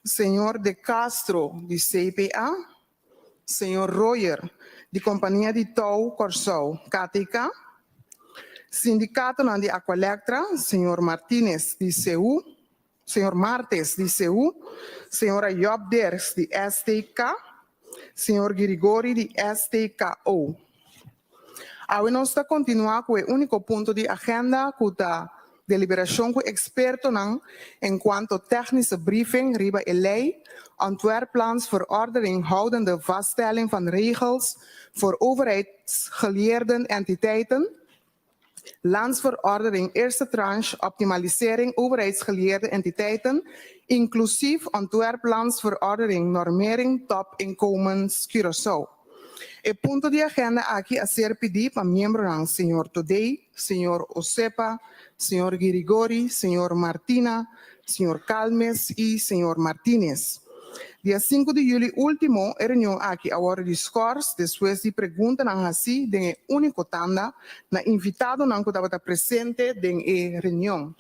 Señor De Castro di CPA, Señor Royer di Kompania di Tou Kòrsou, KTK, Sindikatonan di Aqualectra, Señor Martinez di CU, Señor Martes di CU, Señora Job Dirks di STK, Señor Girigori di STKO. Awe nos ta kontinuá ku e úniko punto di agenda ku ta deliberashon ku ekspertonan enkuanto tèknische briefing riba e lei Ontwerplandsverordening houdende vaststelling van regels voor overheidsgelieerde entiteiten, Landsverordening eerste tranche optimalisering overheidsgelieerde entiteiten, inklusief Ontwerplandsverordening normering topinkomens Curaçao. E punto di agenda aki a ser pidí pa miembronan señor Todey, señor Osepa, señor Girigori, señor Martina, señor Calmes i señor Martinez. Dia sinku di yüli último e reunion aki a wòrdu di skòrs despues di preguntanan hasí den e úniko tanda na invitadonan ku tabata presente den e reunion.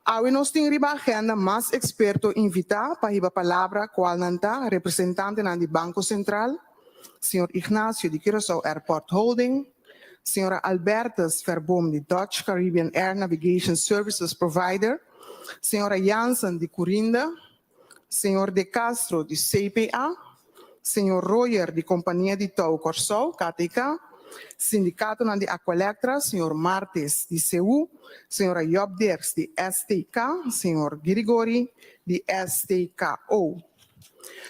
Awe nos tin riba agenda mas eksperto invitá pa hiba palabra kualnan ta representantenan di Banko Sentral, señor Ignacio di Curaçao Airport Holding, señora Albertus Verboom di Dutch Caribbean Air Navigation Services Provider, señora Jansen di Curinde, señor De Castro di CPA, señor Royer di Kompania di Tou Kòrsou, KTK, sindikatonan di Aqualectra, señor Martes di CU, señora Job Dirks di STK, señor Girigori di STKO.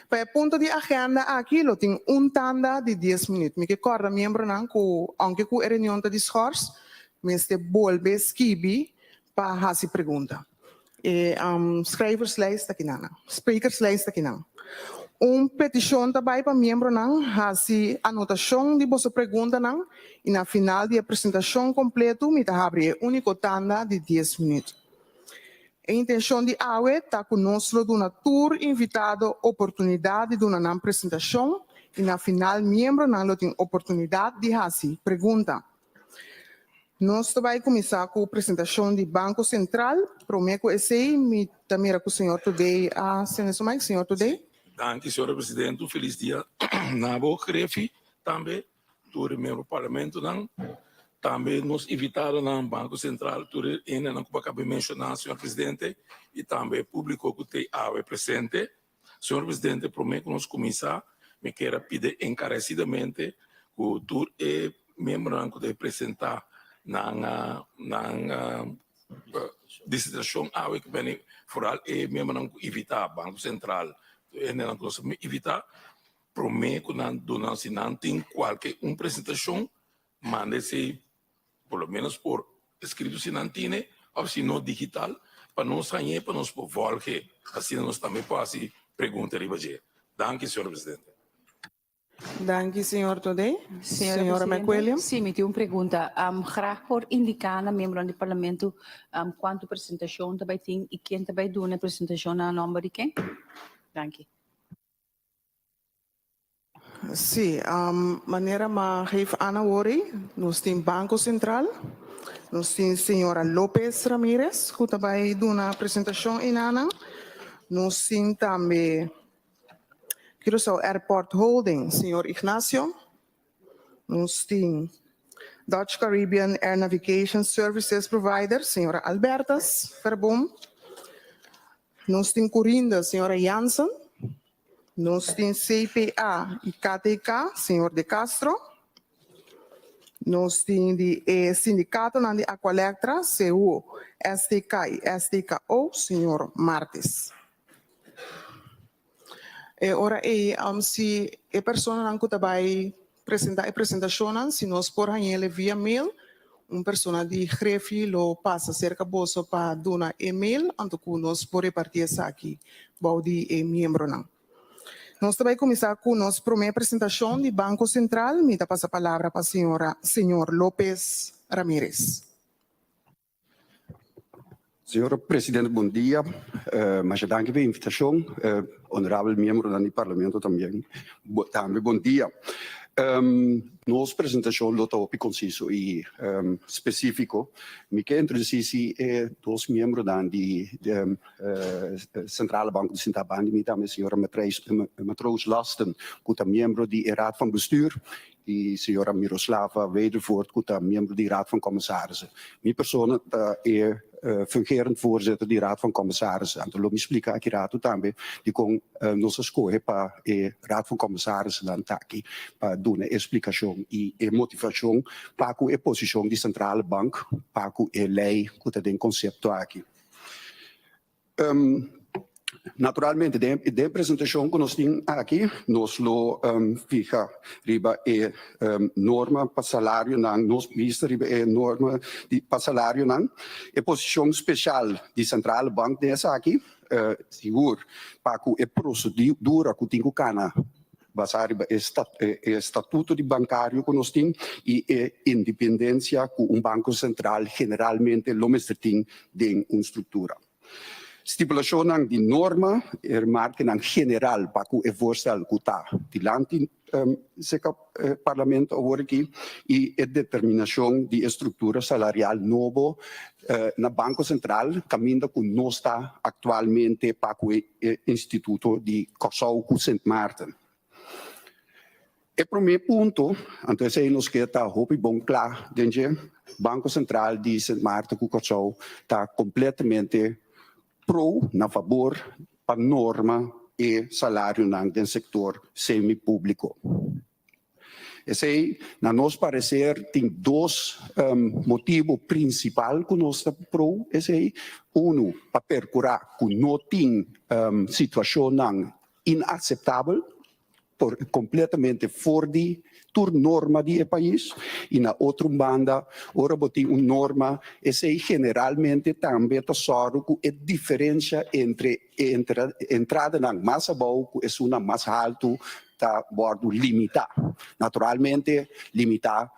Pa e punto di agenda aki lo tin un tanda di dies minüt. Mi ke kòrda miembronan ku ounke ku e reunion ta di schors, mester bolbe skibi pa hasi pregunta. E schrijverslijst ta kinan. Sprekerslijst ta kinan. Un petishon ta bai pa miembronan hasi anotashon di boso preguntanan i na final di e presentashon kompletu mi ta habri e úniko tanda di dies minüt. E intenshon di awe ta ku nos lo duna tur invitado oportunidat di duna nan presentashon i na final miembronan lo tin oportunidat di hasi pregunta. Nos ta bai kuminsá ku presentashon di Banko Sentral. Promé ku esei mi ta mira ku señor Todey a sende su mic. Señor Todey. Danki señora Presidente, un felis dia na bo Grefi, tambe tur e miembro parlamentonan, tambe nos invitadonan Banko Sentral, tur e hendenan ku bo a kaba di menshoná señor Presidente i tambe e públiko ku ta awe presente. Señor Presidente, promé ku nos kuminsá, mi kier a pidi enkaresidamente ku tur e miembronan ku ta presentá nan nan disertashon awe ku bini, foral e miembronan ku invitá Banko Sentral, tur e hendenan ku nos a invitá, promé ku nan duna si nan tin kualke un presentashon, manda esei por lo menos por escrito si nan tine of si no digital pa nos hañ'é pa nos por volg'é asina nos tambe por haci pregunta riba dje. Danki señor presidente. Danki señor Todé. Señora Señora Presidente, McWilliams. sí, mi tin un pregunta. Graag por indica na miembronan di Parlamento cuanto presentacion ta bay tin y ken ta bay duna e presentacion na nomber di ken? Danki. Sí, manera m'a geef aan awor ei, nos tin Banco Central, nos tin señora Lopez Ramirez ku ta bai duna presentashon einanan, nos tin tambe Curaçao Airport Holding, señor Ignacio, nos tin Dutch Caribbean Air Navigation Services Provider, señora Albertus Verboom, nos tin Curinde, señora Jansen. Nos tin CPA y KTK, señor De Castro. Nos tin di e sindicatonan di Aqualectra, CU, STK y STKO, señor Martes. E ora ey si e personanan cu ta bay presenta e presentacionnan, si nos por hañele via mail, un persona di Grefi lo pasa cerca boso pa duna e mail, anto cu nos por reparti esaki bou di e miembronan. Nos ta bay cuminsa cu nos prome presentacion di Banco Central. Mi ta pasa palabra pa señora señor Lopez Ramirez. Señor Presidente bon dia, masha danki pa e invitacion, honorabel miembronan di Parlamento tambien, tambe bon dia. Nos presentashon lo ta hopi konsiso i spesífiko. Mi ke introdusí si e dos miembronan di Sentrale Bank di Sint Aban di mi tambe, señora Matroos Lasten ku ta miembro di e Raad van Bestuur i señora Miroslava Wedervoort ku ta miembro di Raad van Commissarissen. Mi persona ta e fungerend voorzitter di Raad van Commissarissen. Anto lo mi splika aki ratu tambe dikon nos a skohe pa e Raad van Commissarissennan ta aki pa duna e splikashon i e motivashon pa ku e posishon di Sentrale Bank pa ku e lei ku ta den konsepto aki. Naturalmente den e presentashon ku nos tin aki nos lo fiha riba e norma pa salarionan, nos bista riba e norma di pa salarionan, e posishon speshal di Sentrale Bank den esaki, sigur pa ku e prosedura ku tin ku kana basá riba e statuto di bankario ku nos tin i e independensia ku un banko sentral generalmente lo mester tin den un struktura. Stipulashonnan di norma, e remarkenan general pa ku e voorstel ku ta dilanti seka Parlamento awor aki i e determinashon di e struktura salarial nobo na Banko Sentral kaminda ku nos ta aktualmente pa ku e instituto di Kòrsou ku Sint Maarten. E promé punto, anto esei nos ke ta hopi bon kla den dje, Banko Sentral di Sint Maarten ku Kòrsou ta kompletamente pro, na fabor, pa norma e salarionan den sektor semi-públiko. Esei, na nos pareser, tin dos motibu prinsipal ku nos ta pro esei. Unu, pa perkurá ku no tin situashonnan inakseptabel por completamente for di tur norma di e pais y na otro banda ora bo tin un norma esey generalmente tambe ta sòru cu e diferencia entre e entradanan mas abou cu esunnan mas haltu ta wordo limita. Naturalmente limita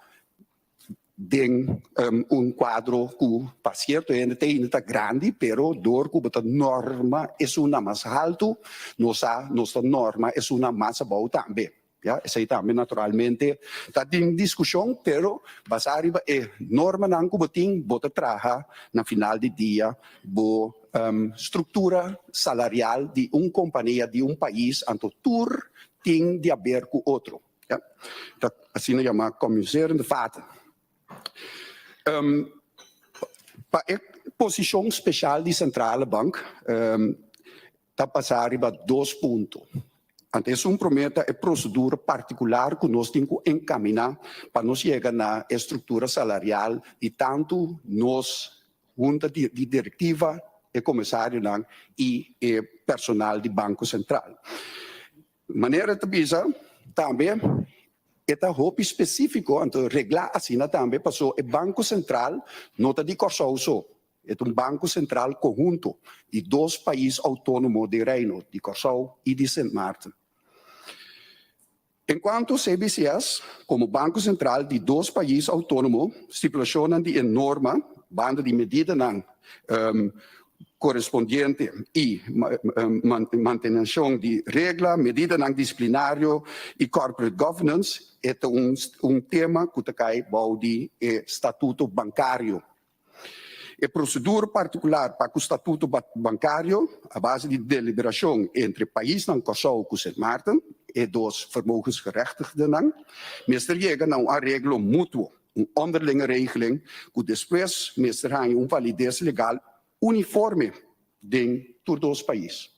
den un cuadro cu pa cierto hende te ainda ta grandi, pero door cu bo ta norma esunnan mas halto, nos sa nos ta norma esunnan mas abou tambe. Ya, esey tambe naturalmente ta den discusion, pero basa riba e normanan cu bo tin, bo ta traha na final di dia bo structura salarial di un compania, di un pais, anto tur tin di haber cu otro. Ja, ta asina yama communicerende vaten. Pa e posishon speshal di Sentrale Bank ta basá riba dos punto. Anto esun promé ta e prosedura partikular ku nos tin ku enkaminá pa nos yega na e struktura salarial di tantu nos hunta di direktiva, e komisarionan i e personal di Banko Sentral. Manera ta bisa tambe e ta hopi spesífiko, anto reglá asina tambe paso e Banko Sentral no ta di Kòrsou so, e ta un banko sentral konhunto di dos pais outónomo den Reino, di Kòrsou i di Sint Maarten. Enkuanto cbcs komo banko sentral di dos pais outónomo, stipulashonnan di e norma banda di medidanan korespondiente i manteneshon di regla, medidanan disiplinario i corporate governance e ta un tema ku ta kai bou di e statuto bankario. E prosedura partikular pa ku statuto bankario a base di deliberashon entre paisnan Kòrsou ku Sint Maarten, e dos vermogensgerechtigdennan, mester yega na un areglo mutuo, un onderlinge regeling, ku despues mester haña un valides legal uniforme den tur dos pais.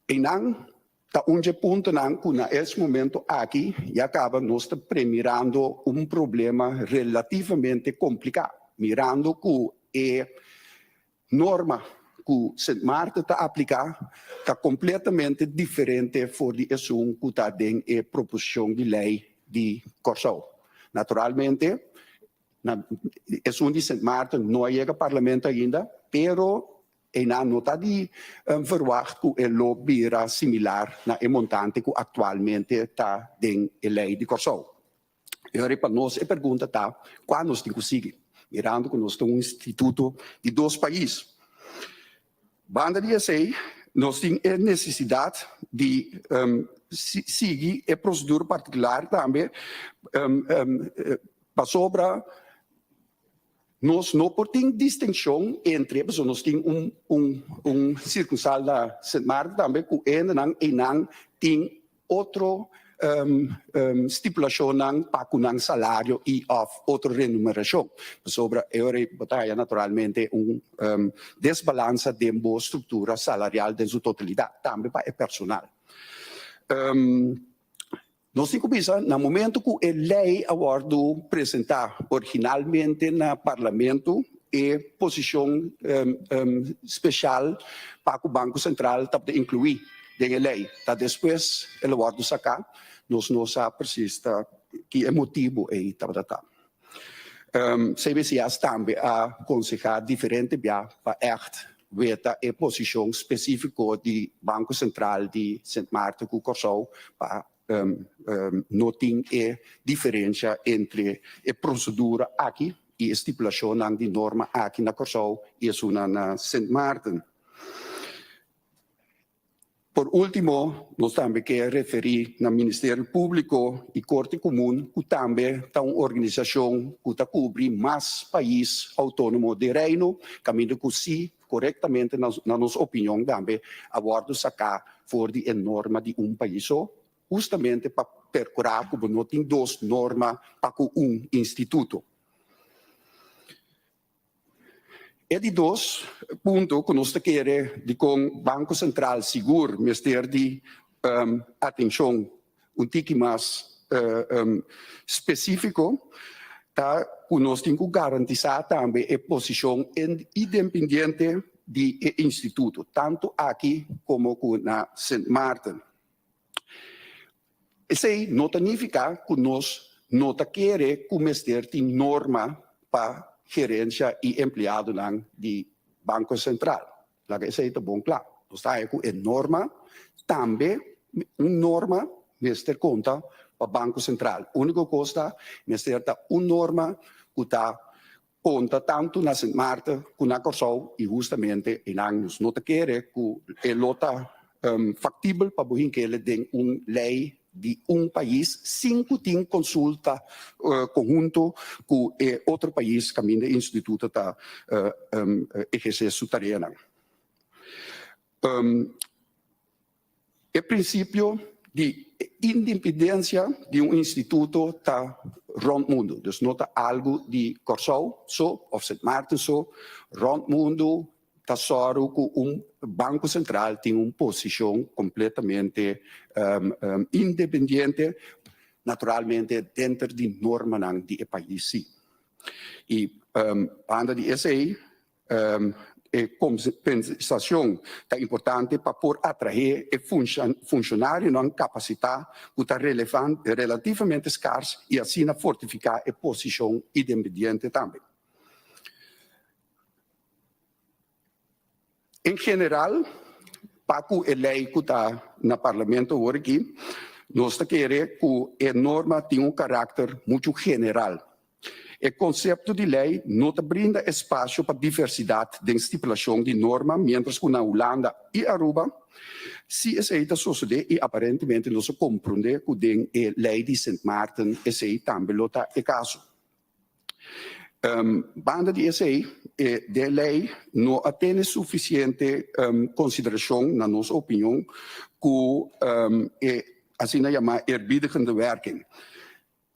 Einan ta un dje puntonan ku na es momento aki ya kaba nos ta premirando un problema relativamente kompliká, mirando ku e norma ku Sint Maarten ta apliká ta kompletamente diferente for di esun ku ta den e proposishon di lei di Kòrsou. Naturalmente, na esun di Sint Maarten no a yega Parlamento ainda, pero einan no ta di verwagt ku e lo bira similar na e montante ku aktualmente ta den e lei di Kòrsou. E ora pa nos e pregunta ta, kua nos tin ku sigui? Mirando ku nos ta un instituto di dos pais. Banda di esei, Nos tin e nesesidat di sigui e prosedura partikular tambe pasobra nos no por tin distinshon entre, pasobra nos tin un sirkunsal na Sint Maarten tambe ku hendenan einan tin otro stipulashonnan pa ku nan salario i òf otro renumerashon. Pasobra e ora ei bo ta haya naturalmente un desbalansa den bo struktura salarial den su totalidat, tambe pa e personal. Nos tin ku bisa na momento ku e lei a wòrdu presentá originalmente na Parlamento e posishon speshal pa ku Banko Sentral tabata inkluí den e lei. Ta despues el a wòrdu saká, nos no sa presis ta ki e motibu ei tabata ta. CBCS tambe a konsehá diferente bia pa ègt weta e posishon spesífiko di Banko Sentral di Sint Maarten ku Kòrsou pa no tin e diferensha entre e prosedura aki i e stipulashonnan di norma aki na Kòrsou i esunnan na Sint Maarten. Por último, nos tambe ke referí na Ministerio Públiko i Korte Komun ku tambe ta un organisashon ku ta kubri mas pais outónomo den Reino, kaminda ku si korektamente na nos opinion tambe a wòrdu saká for di e norma di un pais so, hustamente pa perkurá ku bo no tin dos norma pa ku un instituto. E di dos punto ku nos ta kere dikon Banko Sentral sigur mester di atenshon un tiki mas spesífiko ta ku nos tin ku garantisá tambe e posishon independiente di e instituto, tantu aki komo ku na Sint Maarten. Esei no ta nifiká ku nos no ta kere ku mester tin norma pa gerensia i empleadonan di Banko Sentral. Laga esei ta bon kla. Nos ta haña ku e norma tambe un norma mester konta pa Banko Sentral. Úniko kos ta mester ta un norma ku ta konta tantu na Sint Maarten ku na Kòrsou i hustamente einan nos no ta kere ku e lo ta faktibel pa bo hink'ele den un lei di un pais sin ku tin konsulta konhunto ku e otro pais kaminda e instituto ta ehersé su tareanan. E prinsipio di independensia di un instituto ta rònt mundu, dus no ta algu di Kòrsou so òf Sint Maarten so, rònt mundu ta sòru ku un Banko Sentral tin un posishon kompletamente independiente, naturalmente denter di normanan di e pais si. I banda di esei E kompensacion ta importante pa por atraé e funcionarionan capacitá cu ta relativamente scars y asina fortificá e posicion independiente tambe. En general, pa cu e ley cu ta na Parlamento awor aki, nos ta kere cu e norma tin un caracter mucho general. E konsepto di lei no ta brinda espasio pa diversidat den stipulashon di norma miéntras ku na Hulanda i Aruba si esei ta sosodé i aparentemente nos a komprondé ku den e lei di Sint Maarten esei tambe lo ta e kaso. Banda di esei e den lei no a tene sufisiente konsiderashon na nos opinion ku e asina yamá eerbiedigende werking.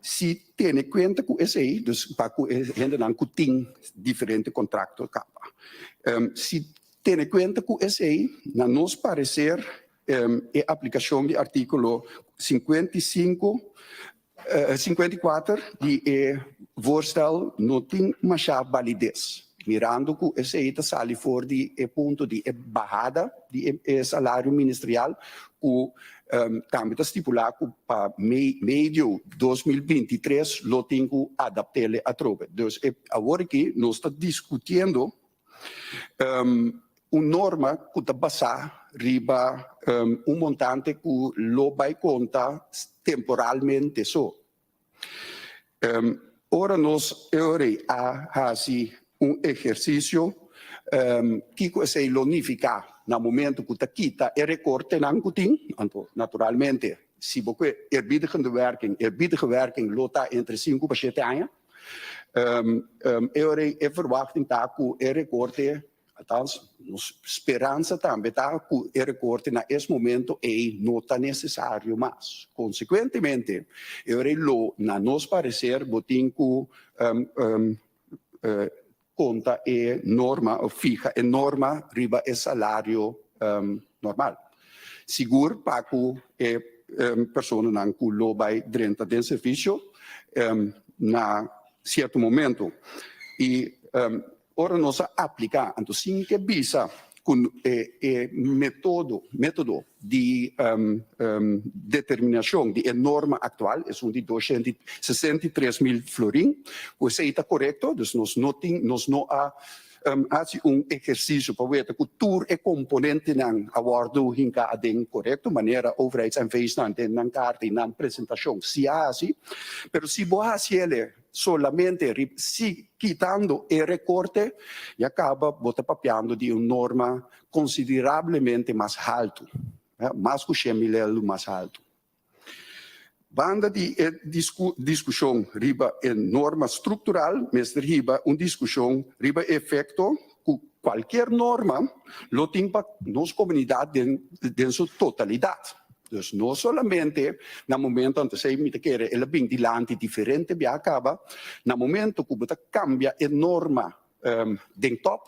Si tene kuenta ku esei, dus pa ku e hendenan ku tin diferente kontrakto kaba. Si tene kuenta ku esei, na nos pareser e aplikashon di artíkulo 55, 54 di e voorstel no tin mashá balides, mirando ku esei ta sali for di e punto di e bahada di e salario ministerial ku Tambe ta stipulá ku pa medio 2023 lo tin ku adapt'é atrobe. Dus e awor aki nos ta diskutiendo un norma ku ta basá riba un montante ku lo bai konta temporalmente so. Ora nos eori a hasi un ehersisio, kiko esei lo nifiká? na momento ku ta kita e rekortenan ku tin, anto naturalmente si bo kue eerbiedigende werking, eerbiedige werking lo ta entre sinku pa shete aña. E ora ei e verwachting ta ku e rekorte, althans nos speransa tambe ta ku e rekorte na es momento ei no ta nesesario mas. Konsekuentemente e ora ei lo na nos pareser bo tin ku konta e norma of fiha e norma riba e salario normal. Sigur pa ku e personanan ku lo bai drenta den servisio na sierto momento. I ora nos a apliká, anto sin ke bisa ku e metodo, metodo di determinashon di e norma aktual, esun di 263.000 florin, ku esei ta korekto, dus nos no tin, nos no a hasi un ehersisio pa weta ku tur e komponentenan a wòrdu hinká aden korekto, manera overheids-NV's-nan den nan karta i nan presentashon si a hasi, pero si bo hasi el'e Solamente riba si kitando e rekorte ya kaba bo ta papiando di un norma konsiderablemente mas haltu, mas ku 100.000 euro mas haltu. Banda di e diskushon riba e norma struktural mester hiba un diskushon riba e efekto ku kualkier norma lo tin pa nos komunidat den su totalidat. Dus no solamente na momento, anto esei mi ta kere el a bin dilanti diferente bia kaba, na momento ku bo ta kambia e norma den top,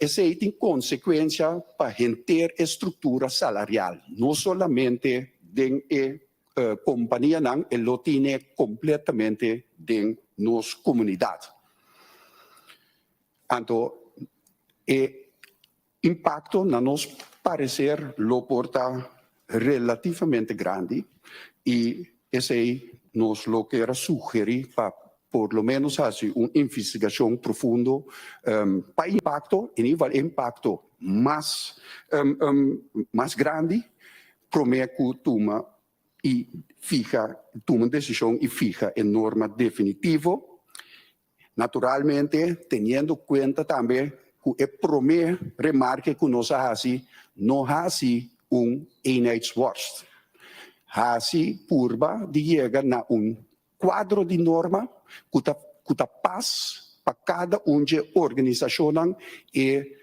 esei tin konsekuensia pa henter e struktura salarial, no solamente den e kompanianan, e lo tine kompletamente den nos komunidat. Anto e Impakto na nos pareser lo por ta relativamente grandi i esei nos lo kier a sugerí pa por lo ménos hasi un investigashon profundo pa impakto, en ieder geval e impakto mas mas grandi promé ku tuma i fiha tuma un desishon i fiha e norma definitivo. Naturalmente, teniendo cuenta tambe cu e prome remarke cu nos a haci, no haci un eenheidsworst. Haci purba di yega na un cuadro di norma cu ta cu ta pas pa cada un dje organisacionnan e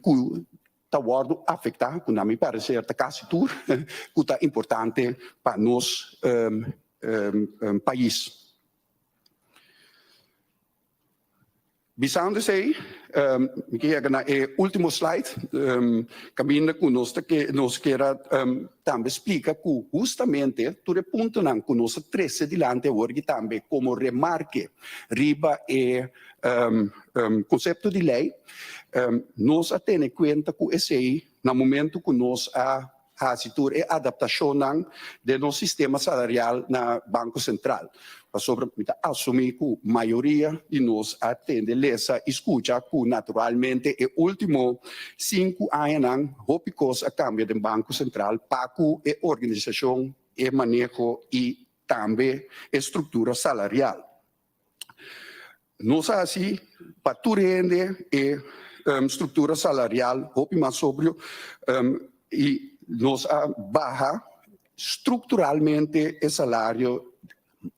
cu ta wordo afecta, cu na mi parecer ta casi tur, cu ta importante pa nos pais. Bisando esei, mi ke yega na e ultimo slide, kaminda ku nos ta ke nos kier a tambe splika ku hustamente tur e puntonan ku nos a trese dilanti awor aki tambe komo remarke riba e konsepto di lei, nos a tene kuenta ku esei na momento ku nos a Hasi tur e adaptashonnan den nos sistema salarial na Banko Sentral, pasobra mi ta asumí ku mayoria di nos a tende, lesa i skucha ku naturalmente e último sinku añanan hopi kos a kambia den Banko Sentral pa ku e organisashon, e maneho i tambe e struktura salarial. Nos a hasi pa tur hende e struktura salarial hopi mas sobrio i nos a baha strukturalmente e salario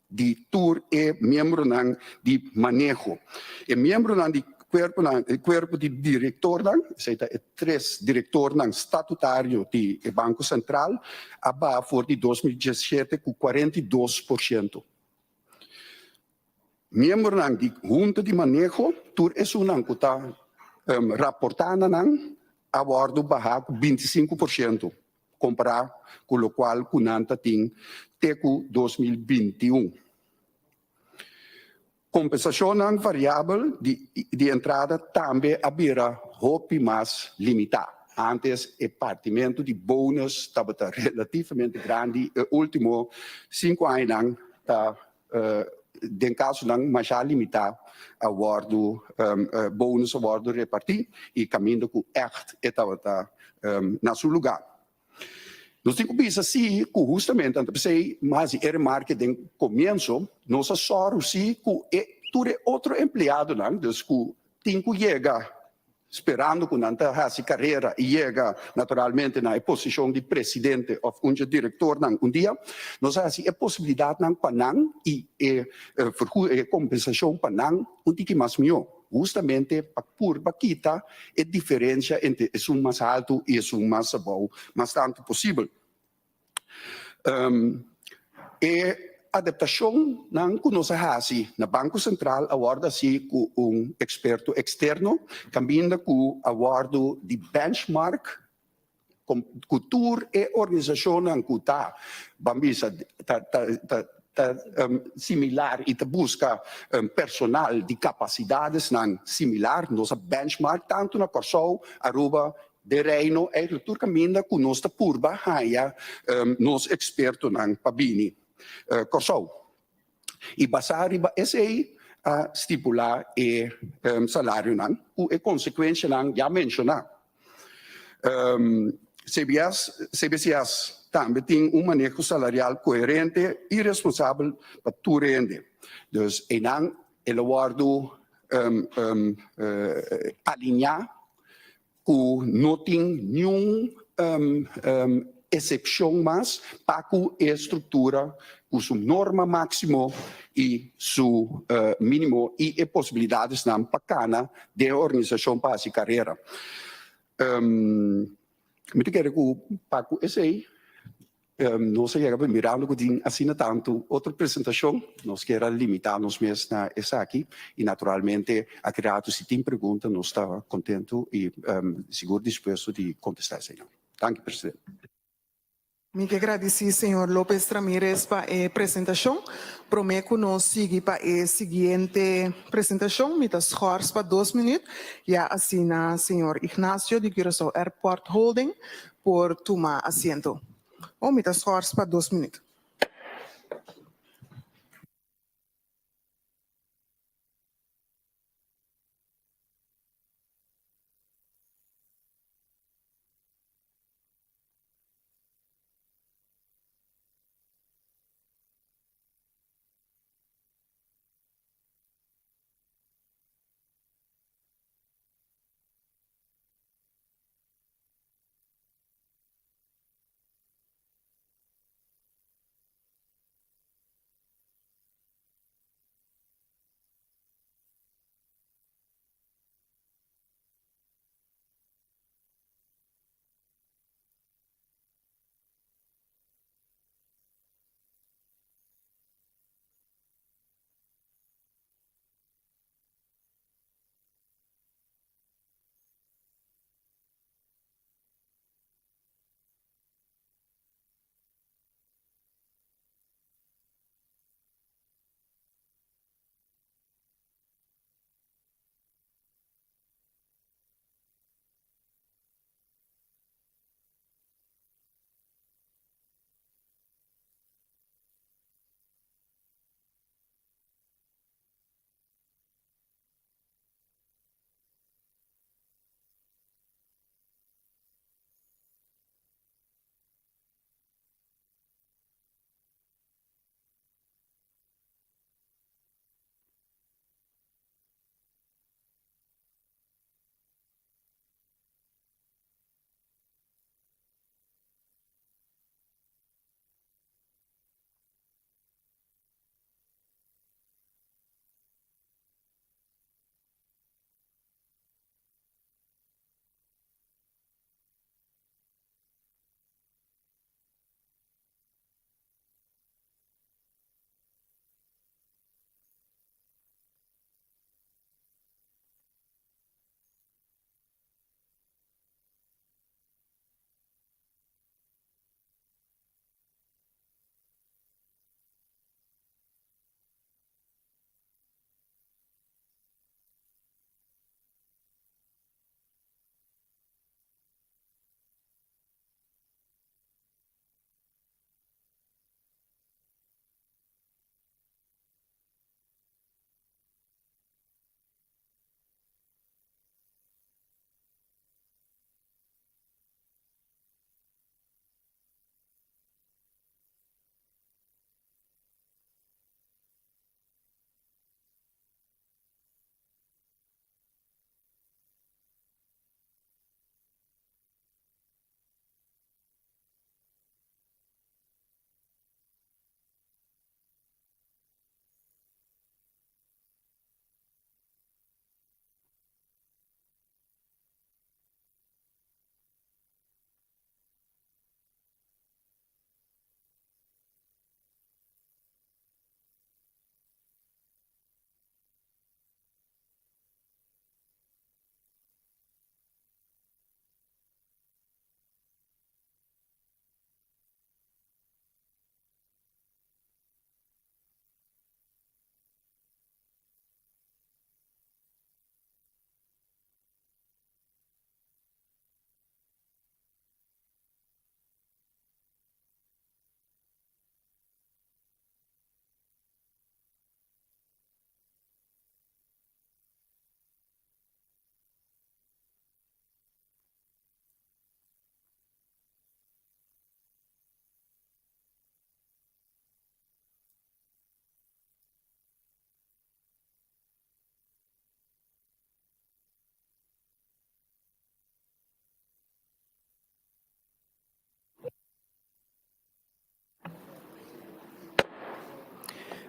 di tur e miembronan di maneho. E miembronan di kuerponan, e kuerpo di direktornan, esei ta e tres direktornan statutario di e Banko Sentral, a baha for di 2017 ku 42%. Miembronan di Hunta di Maneho, tur esunnan ku ta raportá na nan a wòrdu bahá ku 25% kompará ku lokual ku nan ta tin te ku 2021. Kompensashonnan variabel di entrada tambe a bira hopi mas limitá. Ántes e partimentu di bonus tabata relativamente grandi, e último sinku añanan ta Den kasonan masha limitá a wòrdu bonus a wòrdu repartí i kaminda ku ègt e tabata na su lugá. Nos tin ku bisa sí ku hustamente anto p'esei mas di e remarke den komienso nos a sòru sí ku e tur e otro empleadonan dus ku tin ku yega. sperando ku nan ta hasi karera i yega naturalmente na e posishon di presidente òf un dje direktornan un dia, nos a hasi e posibilidatnan pa nan i e e kompensashon pa nan un tiki mas mihó, hustamente pa purba kita e diferensia entre esun mas haltu i esun mas abou mas tantu posibel. E adaptashonnan ku nos a hasi na Banko Sentral a wòrdu hasi ku un eksperto eksterno, kaminda ku a wòrdu di benchmark ku tur e organisashonnan ku ta, ban bisa, ta ta similar i ta buska personal di kapasidatesnan similar. Nos a benchmark tantu na Kòrsou, Aruba, Den Reino eigenlijk tur kaminda ku nos ta purba haña nos ekspertonan pa bini Kòrsou. I basá riba esei a stipulá e salarionan ku e konsekuenshanan ya menshoná. CBS, cbcs tambe tin un maneho salarial koherente i responsabel pa tur hende. Dus einan e lo wòrdu alineá ku no tin niun esepshon mas pa ku e struktura ku su norma máksimo i su mínimo i e posibilidadesnan pa kana den e organisashon pa hasi karera. Mi ta kere ku pa ku esei Nos a yega pa mirando ku tin asina tantu otro presentashon, nos kier a limitá nos mes na esaki i naturalmente aki ratu si tin pregunta nos ta kontentu i sigur dispuesto di kontestá eseinan. Danki presidente. Mi ke gradisí señor Lopez Ramirez pa e presentashon. Promé ku nos sigui pa e siguiente presentashon mi ta schors pa dos minüt ya asina señor Ignacio di Curaçao Airport Holding por tuma asiento. O mi ta schors pa dos minuut.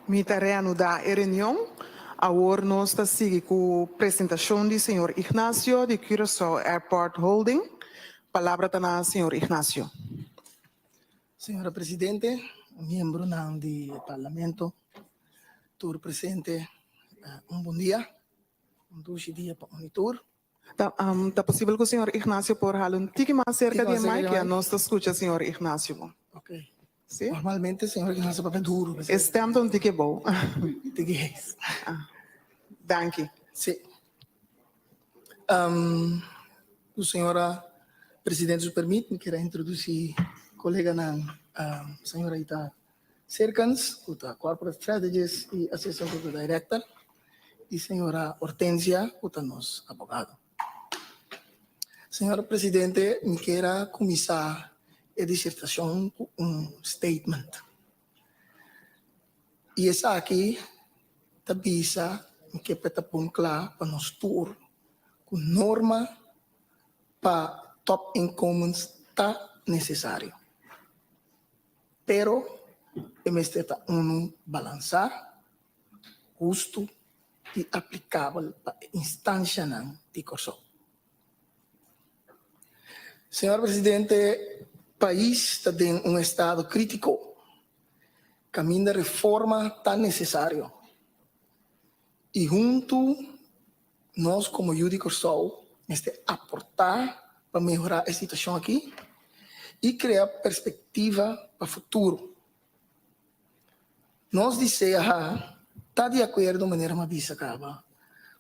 Mi ta reanudá e reunion. Awor nos ta sigui ku presentashon di señor Ignacio di Curaçao Airport Holding. Palabra ta na señor Ignacio. Señora Presidente, miembronan di Parlamento, tur presente, un bon dia, un dushi dia pa un i tur. Ta ta posibel ku señor Ignacio por hala un tiki mas serka di e mic? Ya nos ta skucha señor Ignacio bon. Ok. Si? Normalmente señor Ignacio papia duro. E stem ta un tiki bou. Tiki hees. Danki. Si. Ku señora Presidente su permit mi kier a introdusi koleganan señora Ita Serkens ku ta Corporate Strategist i Assistant to the Director i señora Hortensia ku ta nos abogado. Señora Presidente, mi kier a kuminsá e disertashon ku un statement. I esaki ta bisa mi ke pa e ta pon kla pa nos tur ku norma pa topinkomens ta nesesario. Pero e mester ta unu balansá, hustu i aplikabel pa e instanshanan di Kòrsou. Señor Presidente, pais ta den un estado krítiko kaminda reforma ta nesesario i huntu nos komo yu di Kòrsou mester aportá pa mehorá e situashon aki i krea perspektiva pa futuro. Nos di CAH ta di akuerdo manera mi a bisa kaba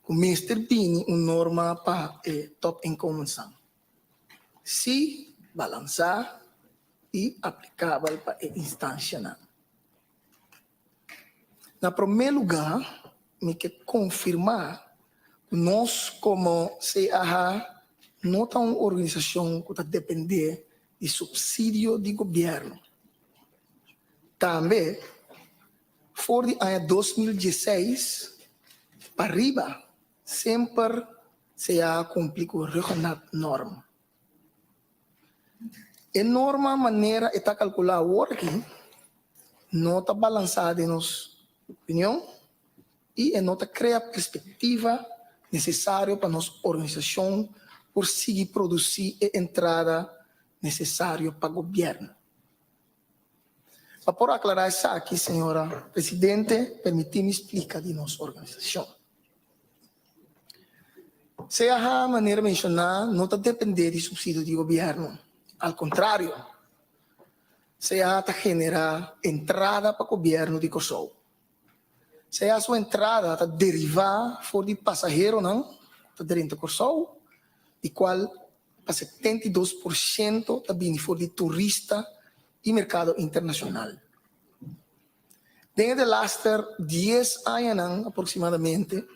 ku mester bini un norma pa e topinkomensnan, si balansá i aplikabel pa e instanshanan. Na promé lugá mi ke konfirmá ku nos komo CAH no ta un organisashon ku ta dependé di supsidio di gobièrnu. Tambe for di aña 2016 pa riba semper CAH a kumpli ku Ruggenaath-norm. E norma manera e ta kalkulá awor aki no ta balansá den nos opinion i e no ta krea perspektiva nesesario pa nos organisashon por sigui produsí e entrada nesesario pa gobièrnu. Pa por aklará esaki, señora Presidente, permití mi splika di nos organisashon. CAH, manera menshoná, no ta dependé di supsidio di gobièrnu. Al kontrario, CAH ta generá entrada pa gobièrnu di Kòrsou. CAH su entrada ta derivá for di pasaheronan ku ta drenta Kòrsou, di kual pa 72% ta bini for di turista i merkado internashonal. Den e delaster dies añanan aproksimadamente,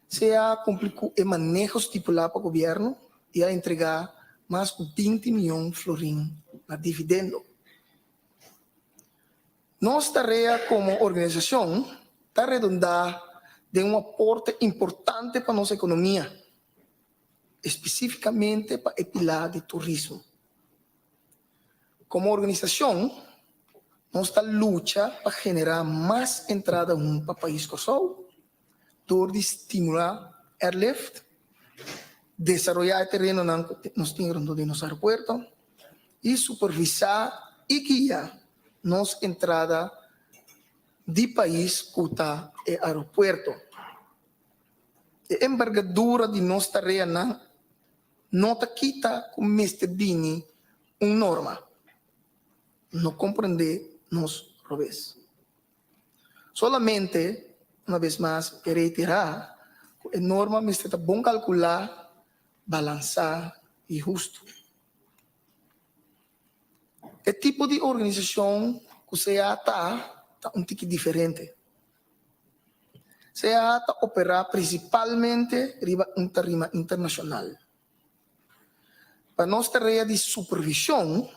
CA a kumpli ku e maneho stipulá pa gobièrnu i a entregá mas ku 20 mion florin na dividendo. Nos tarea komo organisashon ta redundá den un aporte importante pa nos ekonomia, espesífikamente pa e pilá di turismo. Komo organisashon nos ta lucha pa generá mas entrada hun pa pais Kòrsou dor di stimulá airlift, desaroyá e terenonan ku nos tin rondó di nos aeropuerto i supervisá i guia nos entrada di pais ku ta e aeropuerto. E embergadura di nos tareanan no ta kita ku mester bini un norma. No komprendé nos robes. Solamente, una bes mas, mi ke reiterá ku e norma mester ta bon kalkulá, balansá i hustu. E tipo di organisashon ku CA ta, ta un tiki diferente. CA ta operá prinsipalmente riba un tarima internashonal. Pa nos tarea di supervishon,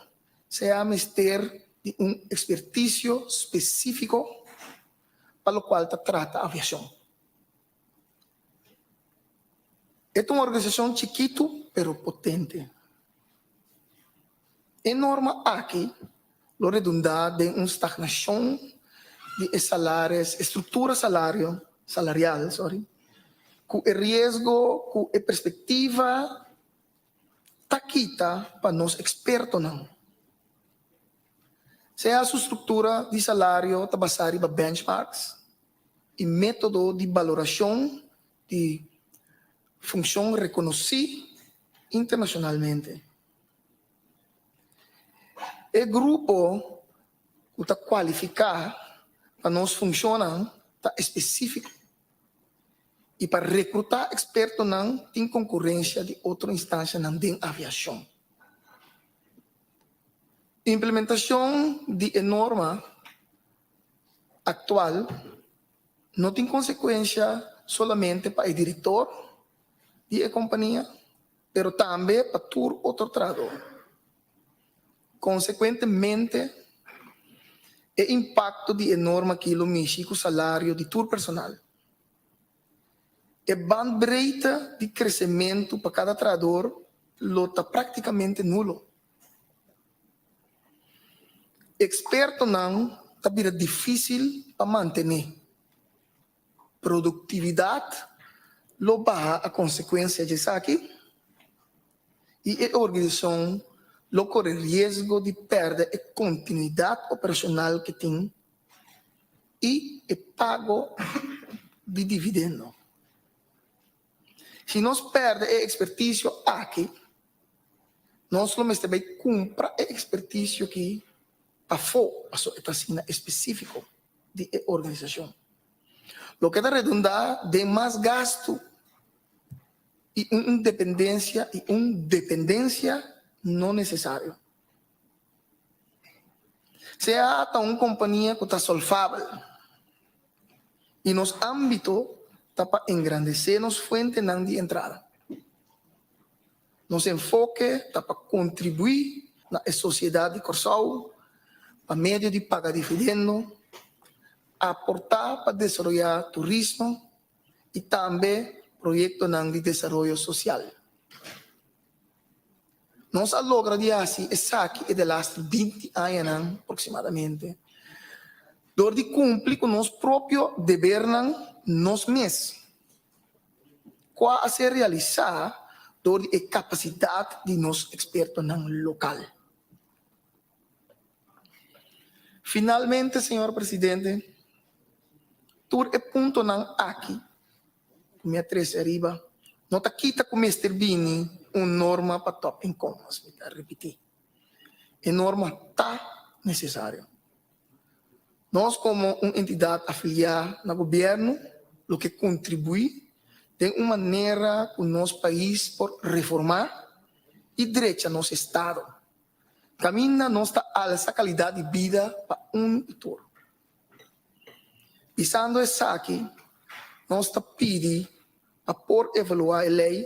CA mester di un ekspertisio spesífiko pa lokual ta trata aviashon. E ta un organisashon chikitu pero potente. E norma aki lo redundá den un stagnashon di e salares, e struktura salario, salarial, sorry, ku e riesgo ku e perspektiva ta kita pa nos ekspertonan. Sea su struktura di salario ta basá riba benchmarks i método di balorashon di funshon rekonosí internashonalmente. E grupo ku ta kualifiká pa nos funshonnan ta espesífiko i pa rekrutá ekspertonan tin konkurensia di otro instansianan den aviashon. Implementashon di e norma aktual no tin konsekuensia solamente pa e direktor di e kompania, pero tambe pa tur otro trahadó. Konsekuentemente, e impakto di e norma aki lo mishi ku salario di tur personal. E bandbreedte di kresementu pa kada trahador lo ta praktikamente nulo. Ekspertonan ta bira difísil pa mantené. Produktividat lo baha a konsekuensia di esaki i e organisashon lo kore riesgo di pèrdè e kontinuidat operashonal ke tin i e pago di dividendo. Si nos pèrdè e ekspertisio aki, nos lo mester bai kumpra e ekspertisio ki pafó, pasobra e ta asina espesífiko di e organisashon. Loke ta redundá den mas gastu i un independensia i un dependensia no nesesario. CAA ta un kompania ku ta solfabel i nos ámbito ta pa engrandesé nos fuentenan di entrada. Nos enfoke ta pa kontribuí na e sosiedat di Kòrsou pa medio di paga dividendo, aportá pa desaroyá turismo i tambe proyektonan di desaroyo sosial. Nos a logra di hasi esaki e delaster binti añanan aproksimadamente dor di kumpli ku nos propio debernan nos mes, kua a ser realisá dor di e kapasidat di nos ekspertonan lokal. Finalmente, señor presidente, tur e puntonan aki ku mi a trese ariba no ta kita ku mester bini un norma pa topinkomens, mi ta ripití, e norma ta nesesario. Nos komo un entidat afiliá na gobièrnu lo ke kontribuí den un manera ku nos pais por reformá i drecha nos estado. Kaminda nos ta alsa kalidat di bida pa un i tur. Bisando esaki, nos ta pidi pa por evaluá e lei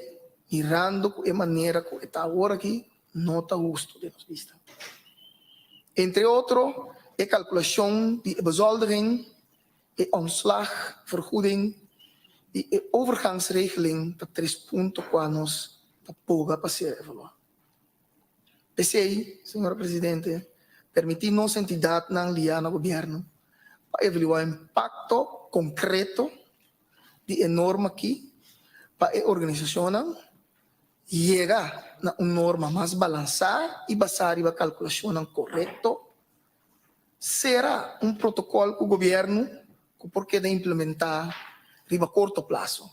mirando ku e manera ku e ta awor aki no ta hustu den nos bista. Entre otro, e kalkulashon di e bezoldiging, e ontslagvergoeding i e overgangsregeling ta tres punto kua nos ta boga pa ser evaluá. P'esei, señor presidente, permití nos entidadnan liá na gobierno pa evaluá impacto concreto di e norma aki pa e organisacionnan yega na un norma mas balansá i basá riba calculacionnan corecto, sera un protocol cu gobierno cu por keda implementá riba corto plazo.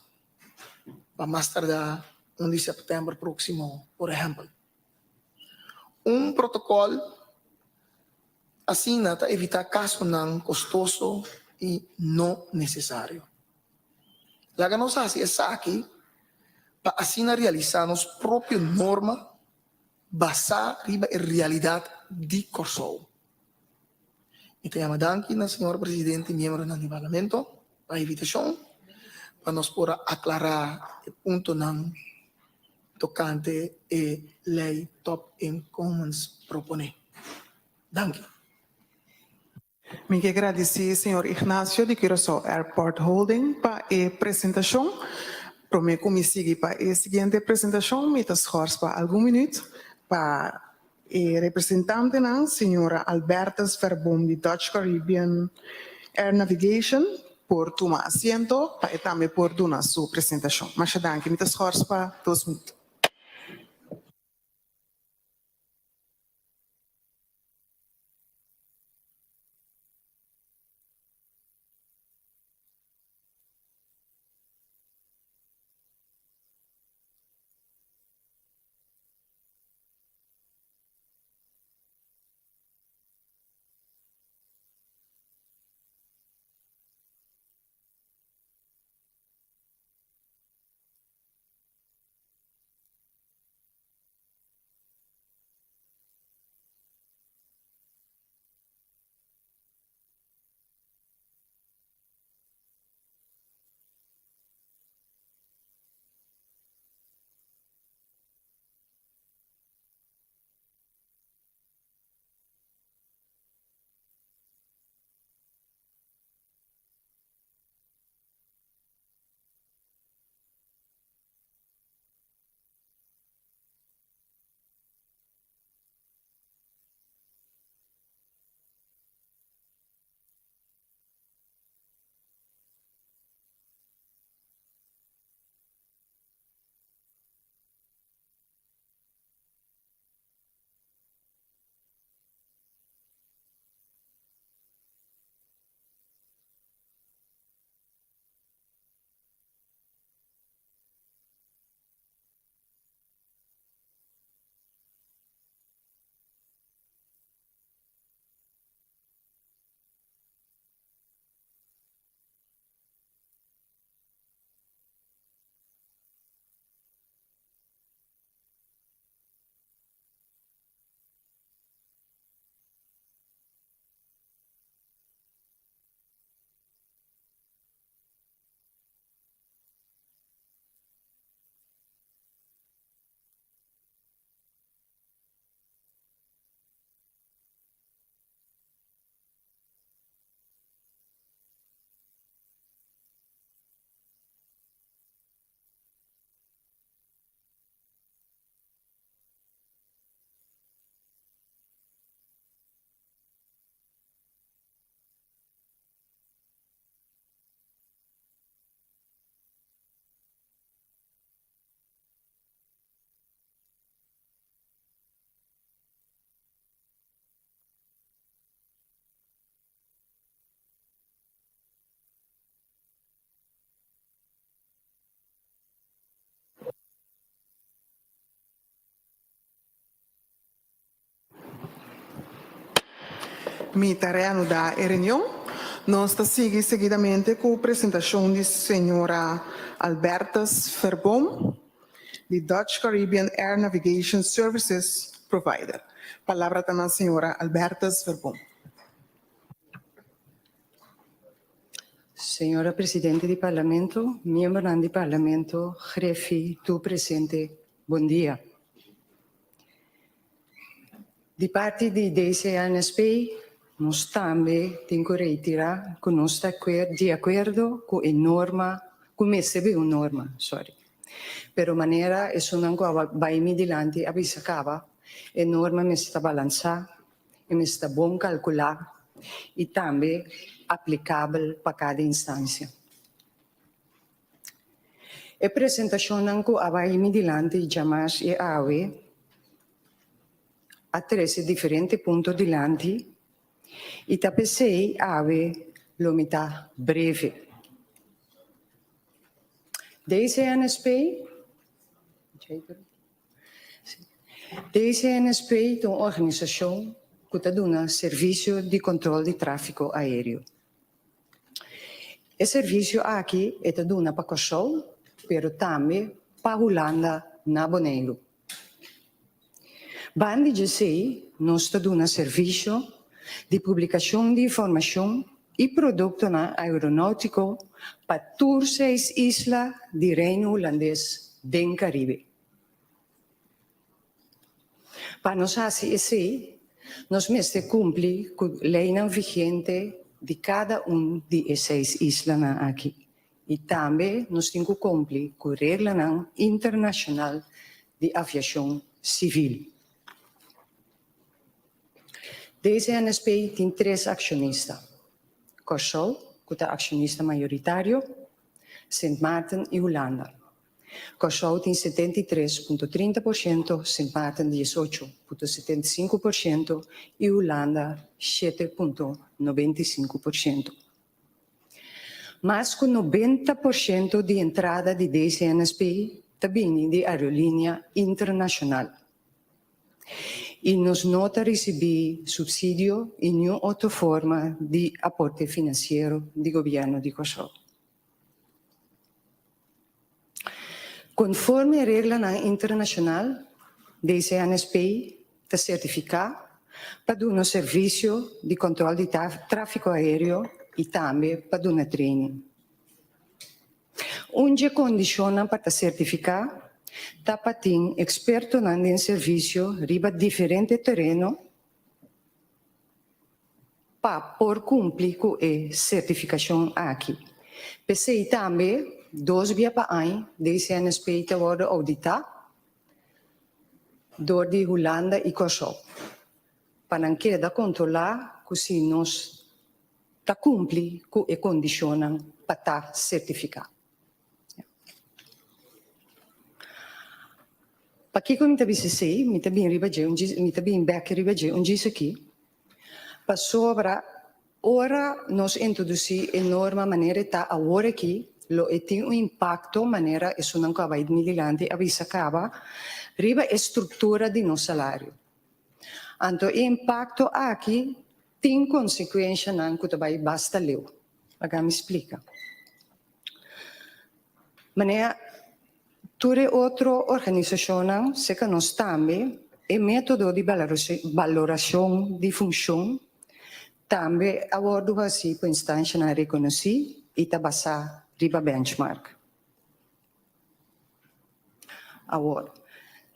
Pa mas tardá un di sèptèmber próksimo, por ehèmpel. Un protokòl asina ta evitá kasonan kostoso i no nesesario. Laga nos hasi esaki pa asina realisá nos propio norma basá riba e realidat di Kòrsou. Mi ta yama danki na señor presidente i miembronan di parlamento pa e invitashon pa nos por a aklará e puntonan tokante e lei topinkomens proponé. Danki. Mi ke gradisí señor Ignacio di Curaçao Airport Holding pa e presentashon. Promé ku mi sigui pa e siguiente presentashon mi ta schors pa algun minüt pa E representantenan, señora Albertus Verboom di Dutch Caribbean Air Navigation por tuma asiento pa e tambe por duna su presentashon. Masha danki. Mi ta schors pa dos minuut. Mi ta reanudá e reunion. Nos ta sigui seguidamente ku presentashon di señora Albertus Verboom di Dutch Caribbean Air Navigation Services Provider. Palabra ta na señora Albertus Verboom. Señora Presidente di Parlamento, miembronan di Parlamento, Grefi, tur presente, bon dia. Di parti di DCNSP nos tambe tin cu reitera cu nos ta di acuerdo cu e norma, cu mester bin un norma, sorry. Pero manera esunnan cu a bay mi dilanti a bisa caba, e norma mester ta balansa, E mester ta bon kalkulá i tambe aplikabel pa kada instansia. E presentashonnan ku a bai mi dilanti djamas i awe a trese diferente punto dilanti i ta p'esei awe lo mi ta breve. DCNSP. DCNSP ta un organisashon ku ta duna servisio di kontrol di tráfiko aéreo. E servisio aki e ta duna pa Kòrsou, pero tambe pa Hulanda na Boneiru. Banda di djesei nos ta duna servisio di publikashon di informashon i produktonan aeronáutiko pa tur seis isla di Reino Hulandes den Karibe. Pa nos hasi esei, nos mester kumpli ku leinan vigente di kada un di e seis islanan aki i tambe nos tin ku kumpli ku reglanan internashonal di aviashon sivil. DCNSP tin tres akshonista. Kòrsou, ku ta akshonista mayoritario, Sint Maarten i Hulanda. Kòrsou tin 73.30%, Sint Maarten 18.75% i Hulanda 7.95%. Mas ku 90% di entrada di DCNSP ta bini di aerolínea internashonal. I nos no ta risibí supsidio i niun otro forma di aporte finansiero di gobièrnu di Kòrsou. Konforme reglanan internashonal, DCNSP ta sertifiká pa duna servisio di kòntròl di tráfiko aéreo i tambe pa duna training. Un dje kondishonnan pa ta sertifiká ta pa tin ekspertonan den servisio riba diferente tereno pa por kumpli ku e sertifikashon aki. P'esei tambe dos bia pa añ DCNSP ta wòrdu ouditá dor di Hulanda i Kòrsou pa nan keda kontrolá ku si nos ta kumpli ku e kondishonnan pa ta sertifiká. Pakiko mi ta bisa esei? Mi ta bin riba dje un djis, mi ta bin bek riba dje un djis aki. Pasobra ora nos introdusí e norma manera e ta awor aki, lo e tin un impakto manera esunnan ku a bai mi dilanti a bisa kaba riba e struktura di nos salario. Anto e impakto aki tin konsekuenshanan ku ta bai basta leu. Laga mi splika. Manera tur e otro organisashonnan, seka nos tambe, e método di balorashon di funshon tambe a wòrdu hasí ku instanshanan rekonosí i ta basá riba benchmark. Awor,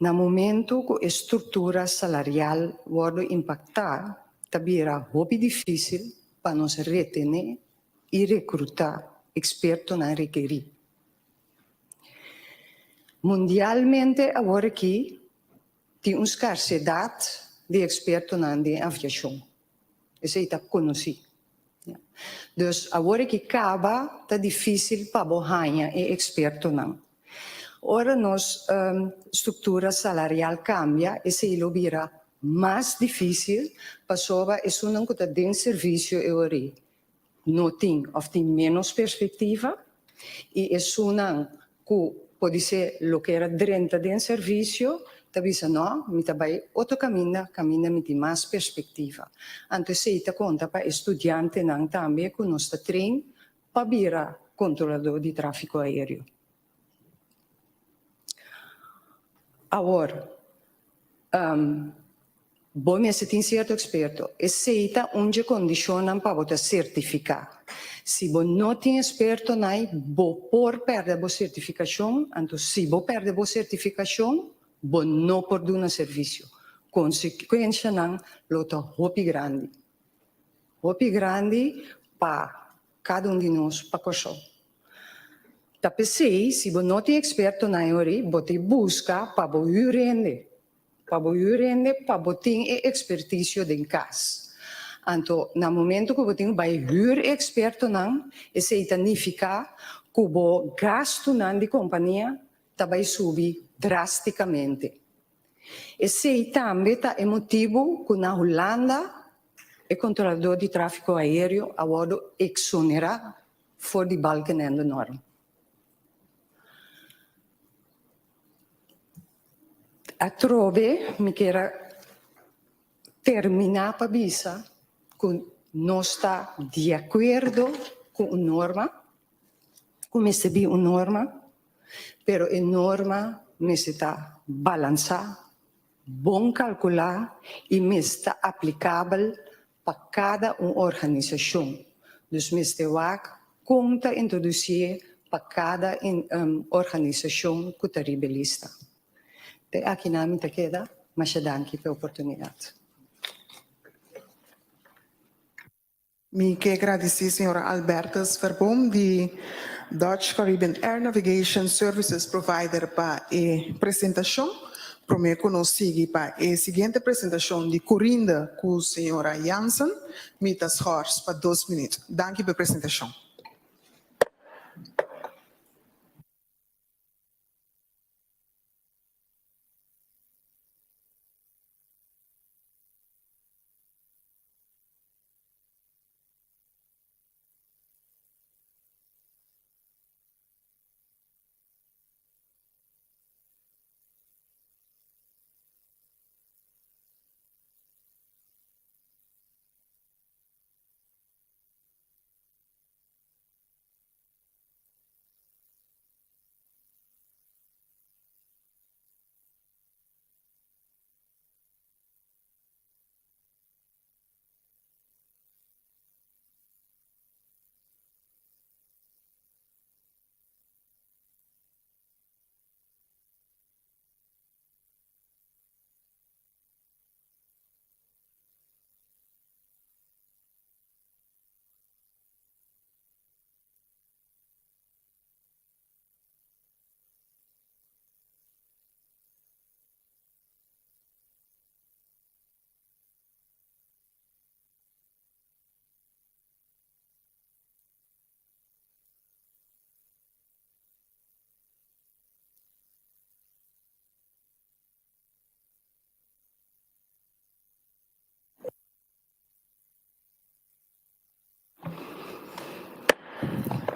na momentu ku e struktura salarial wòrdu impaktá, ta bira hopi difísil pa nos retené i rekrutá ekspertonan rekerí. Mundialmente awor aki tin un skarsedat di ekspertonan den aviashon. Esei ta konosí. Dus awor aki kaba ta difísil pa bo haña e ekspertonan. Ora nos struktura salarial kambia, esei lo bira mas difísil pasobra esunnan ku ta den servisio e ora ei no tin òf tin ménos perspektiva i esunnan ku podisé lo kier a drenta den servisio ta bisa no, mi ta bai otro kaminda, kaminda mi tin mas perspektiva. Anto esei ta konta pa e studiantenan tambe ku nos ta train pa bira kontroladó di tráfiko aéreo. Awor, bo mester tin sierto eksperto. Esei ta un dje kondishonnan pa bo ta sertifiká. Si bo no tin ekspertonan, bo por pèrdè bo sertifikashon. Anto si bo pèrdè bo sertifikashon, bo no por duna servisio. Konsekuenshanan lo ta hopi grandi. Hopi grandi pa kada un di nos pa Kòrsou. Ta p'esei, si bo no tin ekspertonan e ora, bo ta buska pa bo hür hende, pa bo hür hende pa bo tin e ekspertisio den kas. Anto, na momento ku bo tin ku bai hür e ekspertonan, esei ta nifiká ku bo gastunan di kompania ta bai subi drástikamente. Esei tambe ta e motibu ku na Hulanda e kontroladó di tráfiko aéreo a wòrdu eksonerá for di Balkenende-norm. Atrobe mi kier a terminá pa bisa ku nos ta di akuerdo ku un norma, ku mester bin un norma, pero e norma mester ta balansá, bon kalkulá i mester ta aplikabel pa kada un organisashon. Dus mester wak kon ta introdusié pa kada organisashon ku ta riba e lista. Te akinan mi ta keda. Masha danki pa e oportunidat. Mi ke gradisí señora Albertus Verboom di Dutch Caribbean Air Navigation Services Provider pa e presentashon. Promé ku nos sigui pa e siguiente presentashon di Curinde ku señora Jansen, mi ta schors pa dos minuut. Danki pa e presentashon.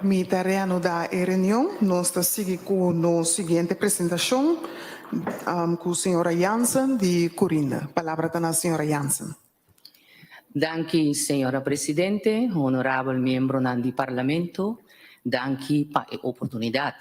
Mi ta reanudá e reunion. Nos ta sigui ku nos siguiente presentashon ku señora Jansen di Curinde. Palabra ta na señora Jansen. Danki señora presidente, honorabel miembronan di parlamento, danki pa e oportunidad.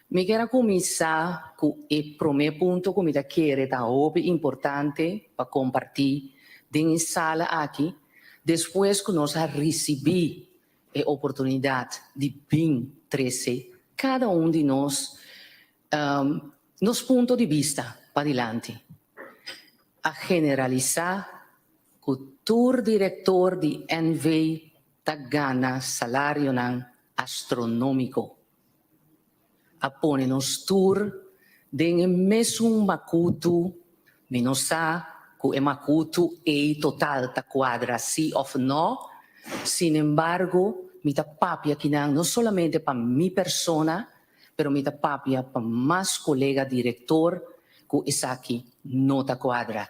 Mi kier a cuminsa cu e prome punto cu mi ta kere ta hopi importante pa comparti den e sala aki despues cu nos a ricibi e oportunidad di bin trece cada un di nos nos punto di bista padilanti. A generalisa cu tur director di NV ta gana salarionan astronomico. A pone nos tur den e mesun makutu, mi no sa ku e makutu ei total ta kuadra si òf nò, sinembargo mi ta papia kinan no solamente pa mi persona, pero mi ta papia pa mas kolega direktor ku esaki no ta kuadra.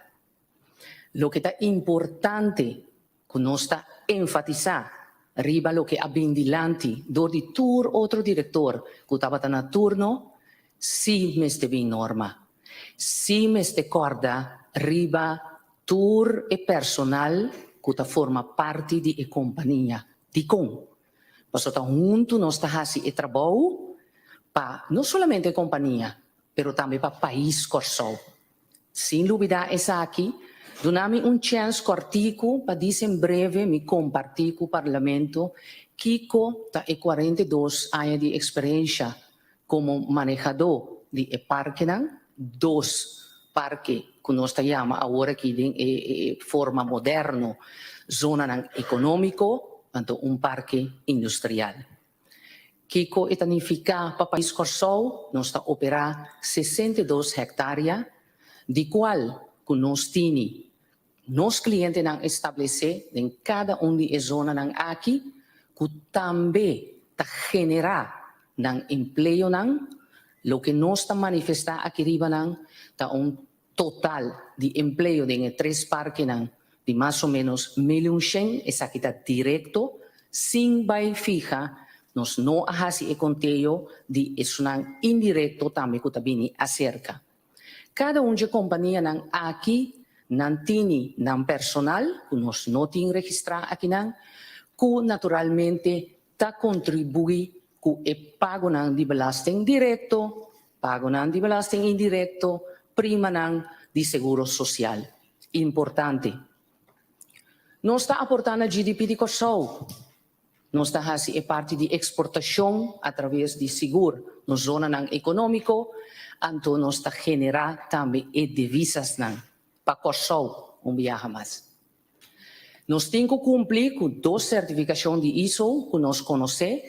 Loke ta importante ku nos ta enfatisá riba loke a bin dilanti dor di tur otro direktor ku tabata na turno, sí mester bin norma. Sí mester kòrda riba tur e personal ku ta forma parti di e kompania. Dikon? Pasobra ta huntu nos ta hasi e trabou pa no solamente e kompania, pero tambe pa pais Kòrsou. Sin lubidá esaki, duna mi un chèns kòrtiku pa disi en breve mi kompartí ku Parlamento kiko ta e 42 aña di eksperensha komo manehadó di e parkenan, dos parke ku nos ta yama awor aki den e forma moderno zonanan ekonómiko, anto un parke industrial. Kiko e ta nifiká pa pais Kòrsou? Nos ta operá 62 hektaria, di kual ku nos tini nos klientenan establesé den kada un di e zonanan aki, ku tambe ta generá nan empleonan. Loke nos ta manifestá aki riba nan ta un total di empleo den e tres parkenan di mas o menos 1100, esaki ta direkto, sin bai fiha, nos no a hasi e konteo di esunnan indirekto tambe ku ta bini aserka. Kada un dje kompanianan aki nan tini nan personal, ku nos no tin registrá akinan, ku naturalmente ta kontribuí ku e pagonan di belasting direkto, pagonan di belasting indirekto, primanan di seguro sosial. Importante. Nos ta aportá na GDP di Kòrsou. Nos ta hasi e parti di eksportashon atraves di sigur nos zonanan ekonómiko, anto nos ta generá tambe e devisasnan pa Kòrsou un biaha mas. Nos tin ku kumpli ku dos sertifikashon di ISO ku nos konosé,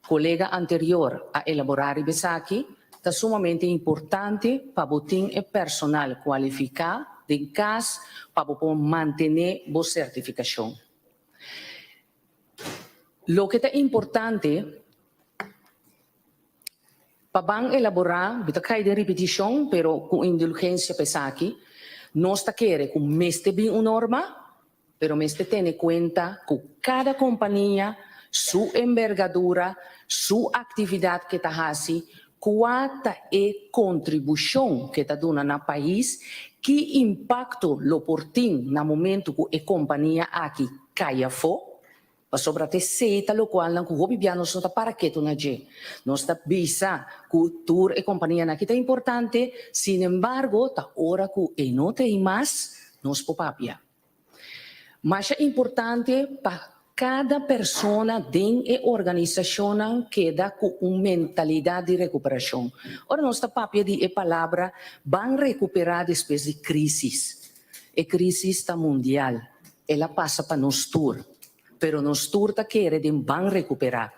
kolega anterior a elaborá riba esaki. Ta sumamente importante pa bo tin e personal kualifiká den kas pa bo por mantené bo sertifikashon. Loke ta importante pa ban elaborá, mi ta kai den ripitishon, pero ku indulgensia pa esaki, nos ta kere ku mester bin un norma, pero mester tene kuenta ku kada kompania su embergadura, su aktividat ke ta hasi, kua ta e kontribushon ke ta duna na pais, ki impakto lo por tin na momentu ku e kompania aki kai afó. Pasobra ta esei ta lokualnan ku hopi bia nos no ta para ketu na dje. Nos ta bisa ku tur e kompanianan aki ta importante, sinembargo ta ora ku e no ta ei mas, nos por papia. Masha importante pa kada persona den e organisashonnan keda ku un mentalidat di rekuperashon. Ora nos ta papia di e palabra ban rekuperá despues di krísis, e krísis ta mundial, el a pasa pa nos tur, pero nos tur ta kere den ban rekuperá.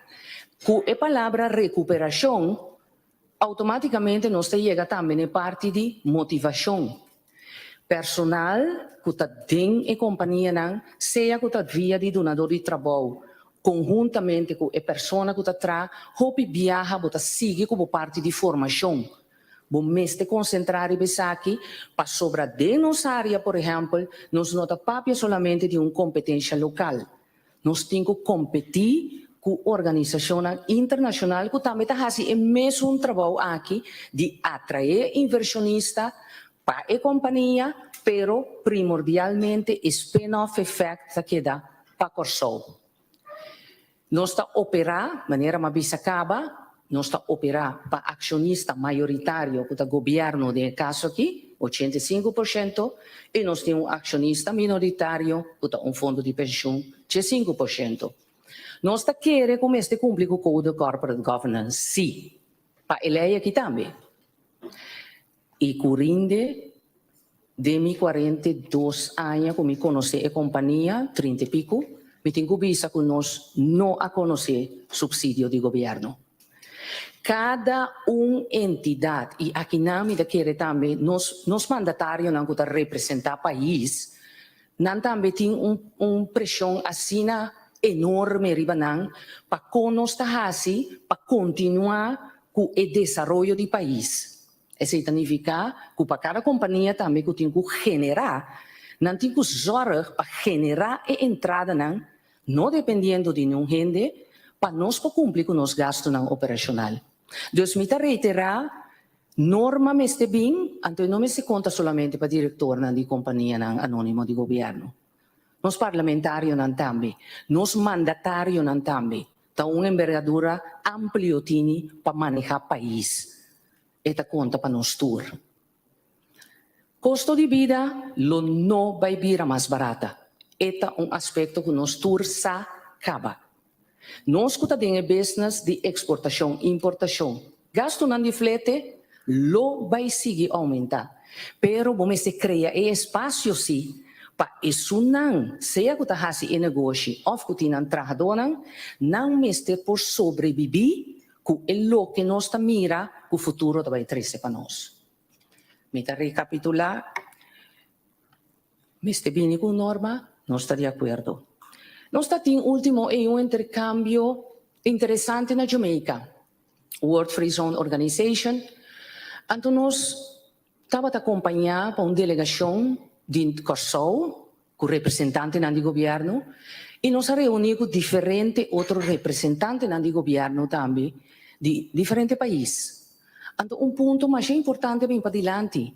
Ku e palabra rekuperashon, outomátikamente nos ta yega tambe na e parti di motivashon. Personal ku ta den e kompanianan, sea ku ta via di dunador di trabou, konhuntamente ku e persona ku ta traha, hopi biaha bo ta sigui ku bo parti di formashon. Bo mester konsentrá riba esaki pasobra den nos área, por ehèmpel, nos no ta papia solamente di un kompetensha lokal. Nos tin ku kompetí ku organisashonnan internashonal ku tambe ta hasi e mesun trabou aki di atraé invershonista pa e kompania, pero primordialmente e spin-off effect ta keda pa Kòrsou. Nos ta operá, manera m'a bisa kaba, nos ta operá pa akshonista mayoritario ku ta gobièrnu den e kaso aki, 85%, i nos tin un akshonista minoritario ku ta un fondo di penshun, 15%. Nos ta kere ku mester kumpli ku Code Corporate Governance, sí, pa e lei aki tambe. I ku rinde den mi 42 aña ku mi konosé e kompania, 30 i piku, mi tin ku bisa ku nos no a konosé supsidio di gobièrnu. Kada un entidat, i akinan mi ta kere tambe nos nos mandatarionan ku ta representá pais, nan tambe tin un un preshon asina enorme riba nan pa kon nos ta hasi pa kontinuá ku e desaroyo di pais. Esei ta nifiká ku pa kada kompania tambe ku tin ku generá, nan tin ku zòrg pa generá e entradanan, no dependiendo di niun hende, pa nos por kumpli ku nos gastunan operashonal. Dus mi ta reiterá, norma mester bin, anto e no mester konta solamente pa direktornan di kompanianan anónimo di gobièrnu. Nos parlamentarionan tambe, nos mandatarionan tambe. Ta un embergadura amplio tini pa maneha pais. E ta konta pa nos tur. Kosto di bida lo no bai bira mas barata. E ta un aspekto ku nos tur sa kaba. Nos ku ta den e business di eksportashon, importashon, gastunan di flete lo bai sigui oumentá. Pero bo mester krea e espasio si pa esunnan, sea ku ta hasi e negoshi òf ku tin nan trahadónan, nan mester por sobrebibí ku e loke nos ta mira ku futuro ta bai trese pa nos. Mi ta rekapitulá, mester bini ku un norma, nos ta di akuerdo. Nos ta tin último ei un interkambio interesante na Jamaica, World Free Zone Organization, anto nos Tabata kompañá pa un delegashon di Kòrsou ku representantenan di gobièrnu i nos a reuní ku diferente otro representantenan di gobièrnu tambe di diferente pais. Anto un punto masha importante a bin padilanti,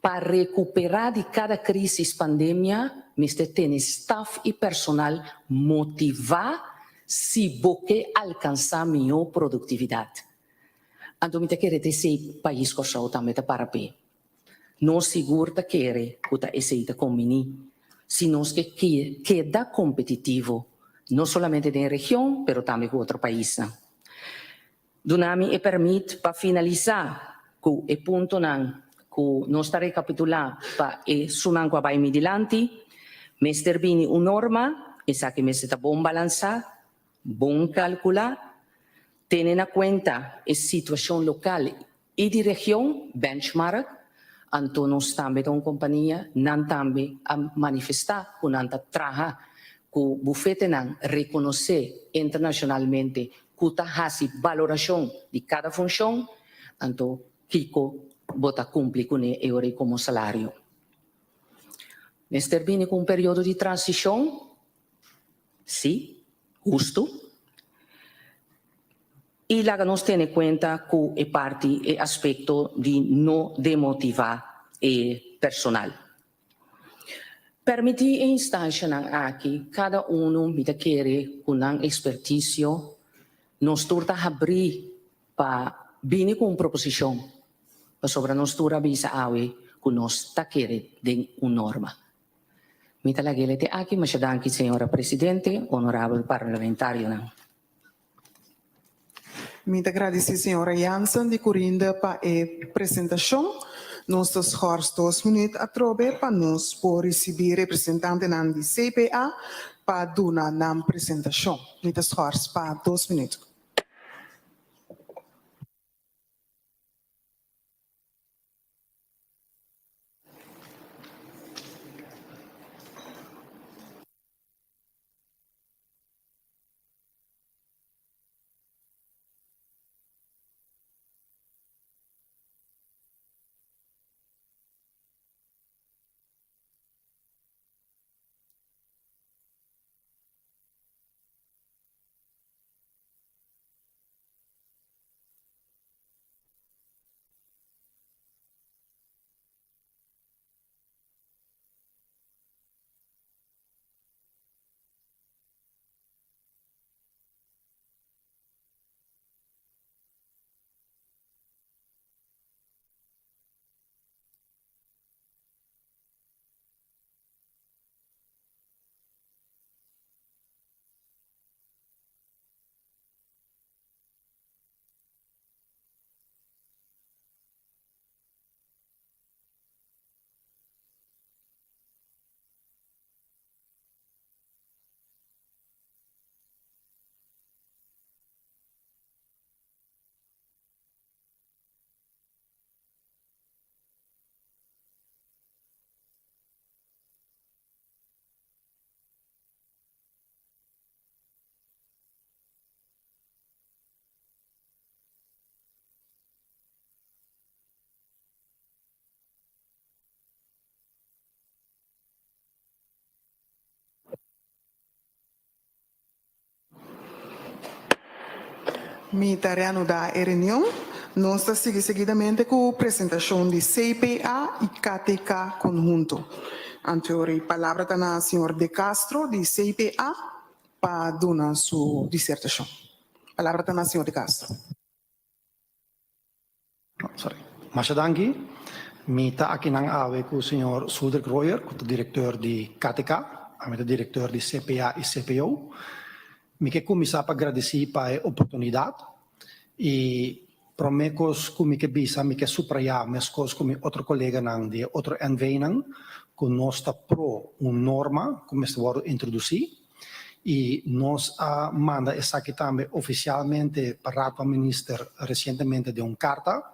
pa rekuperá di kada krísis pandemia mester tene staf i personal motivá si bo ke alkansá mihó produktividat. Anto mi ta kere ta esei pais Kòrsou tambe ta para p'e. Nos sigur ta kere ku ta esei ta kombiní si nos ke keda kompetitivo no solamente den e region pero tambe ku otro paisnan. Duna mi e pèrmit pa finalisá ku e puntonan ku nos ta rekapitulá pa e sunan ku a bai mi dilanti. Mester bini un norma, esaki mester ta bon balansá, bon kalkulá. Tene na kuenta e situashon lokal i di region, benchmark, anto nos tambe ta un kompania, nan tambe a manifestá ku nan ta traha ku bufetenan rekonosé internashonalmente ku ta hasi balorashon di kada funshon, anto kiko bo ta kumpli kuné e ora ei komo salario. Mester bini ku un periodo di transishon? Sí, hustu. I laga nos tene kuenta ku e parti, e aspekto di no demotivá e personal. Permití e instanshanan aki, kada unu mi ta kere ku nan ekspertisio, nos tur ta habrí pa bini ku un proposishon, pasobra nos tur a bisa awe ku nos ta kere den un norma. Mi ta lag'el te aki, masha danki señora Presidente, honorabel parlamentarionan. Mi ta gradisí señora Jansen di Curinde pa e presentashon. Nos ta schors dos minuut atrobe pa nos por risibí representantenan di CPA pa duna nan presentashon. Mi ta schors pa dos minuut. Mi ta reanudá e reunion. Nos ta sigui seguidamente ku presentashon di CPA i KTK konhunto. Anto e palabra ta na señor De Castro di CPA pa duna su disertashon. Palabra ta na señor De Castro. Sorry. Masha danki. Mi ta akinan awe ku señor Sudrik Royer, ku ta direkteur di KTK. Ami ta direkteur di CPA i CPO. Mi ke kuminsá pa gradisí pa e oportunidat i promé kos ku mi ke bisa, mi ke suprayá meskos ku mi otro koleganan di e otro NVnan ku nos ta pro un norma ku mester wòrdu introdusí. I nos a manda esaki tambe ofisialmente pa Raad van Minister resientemente den un karta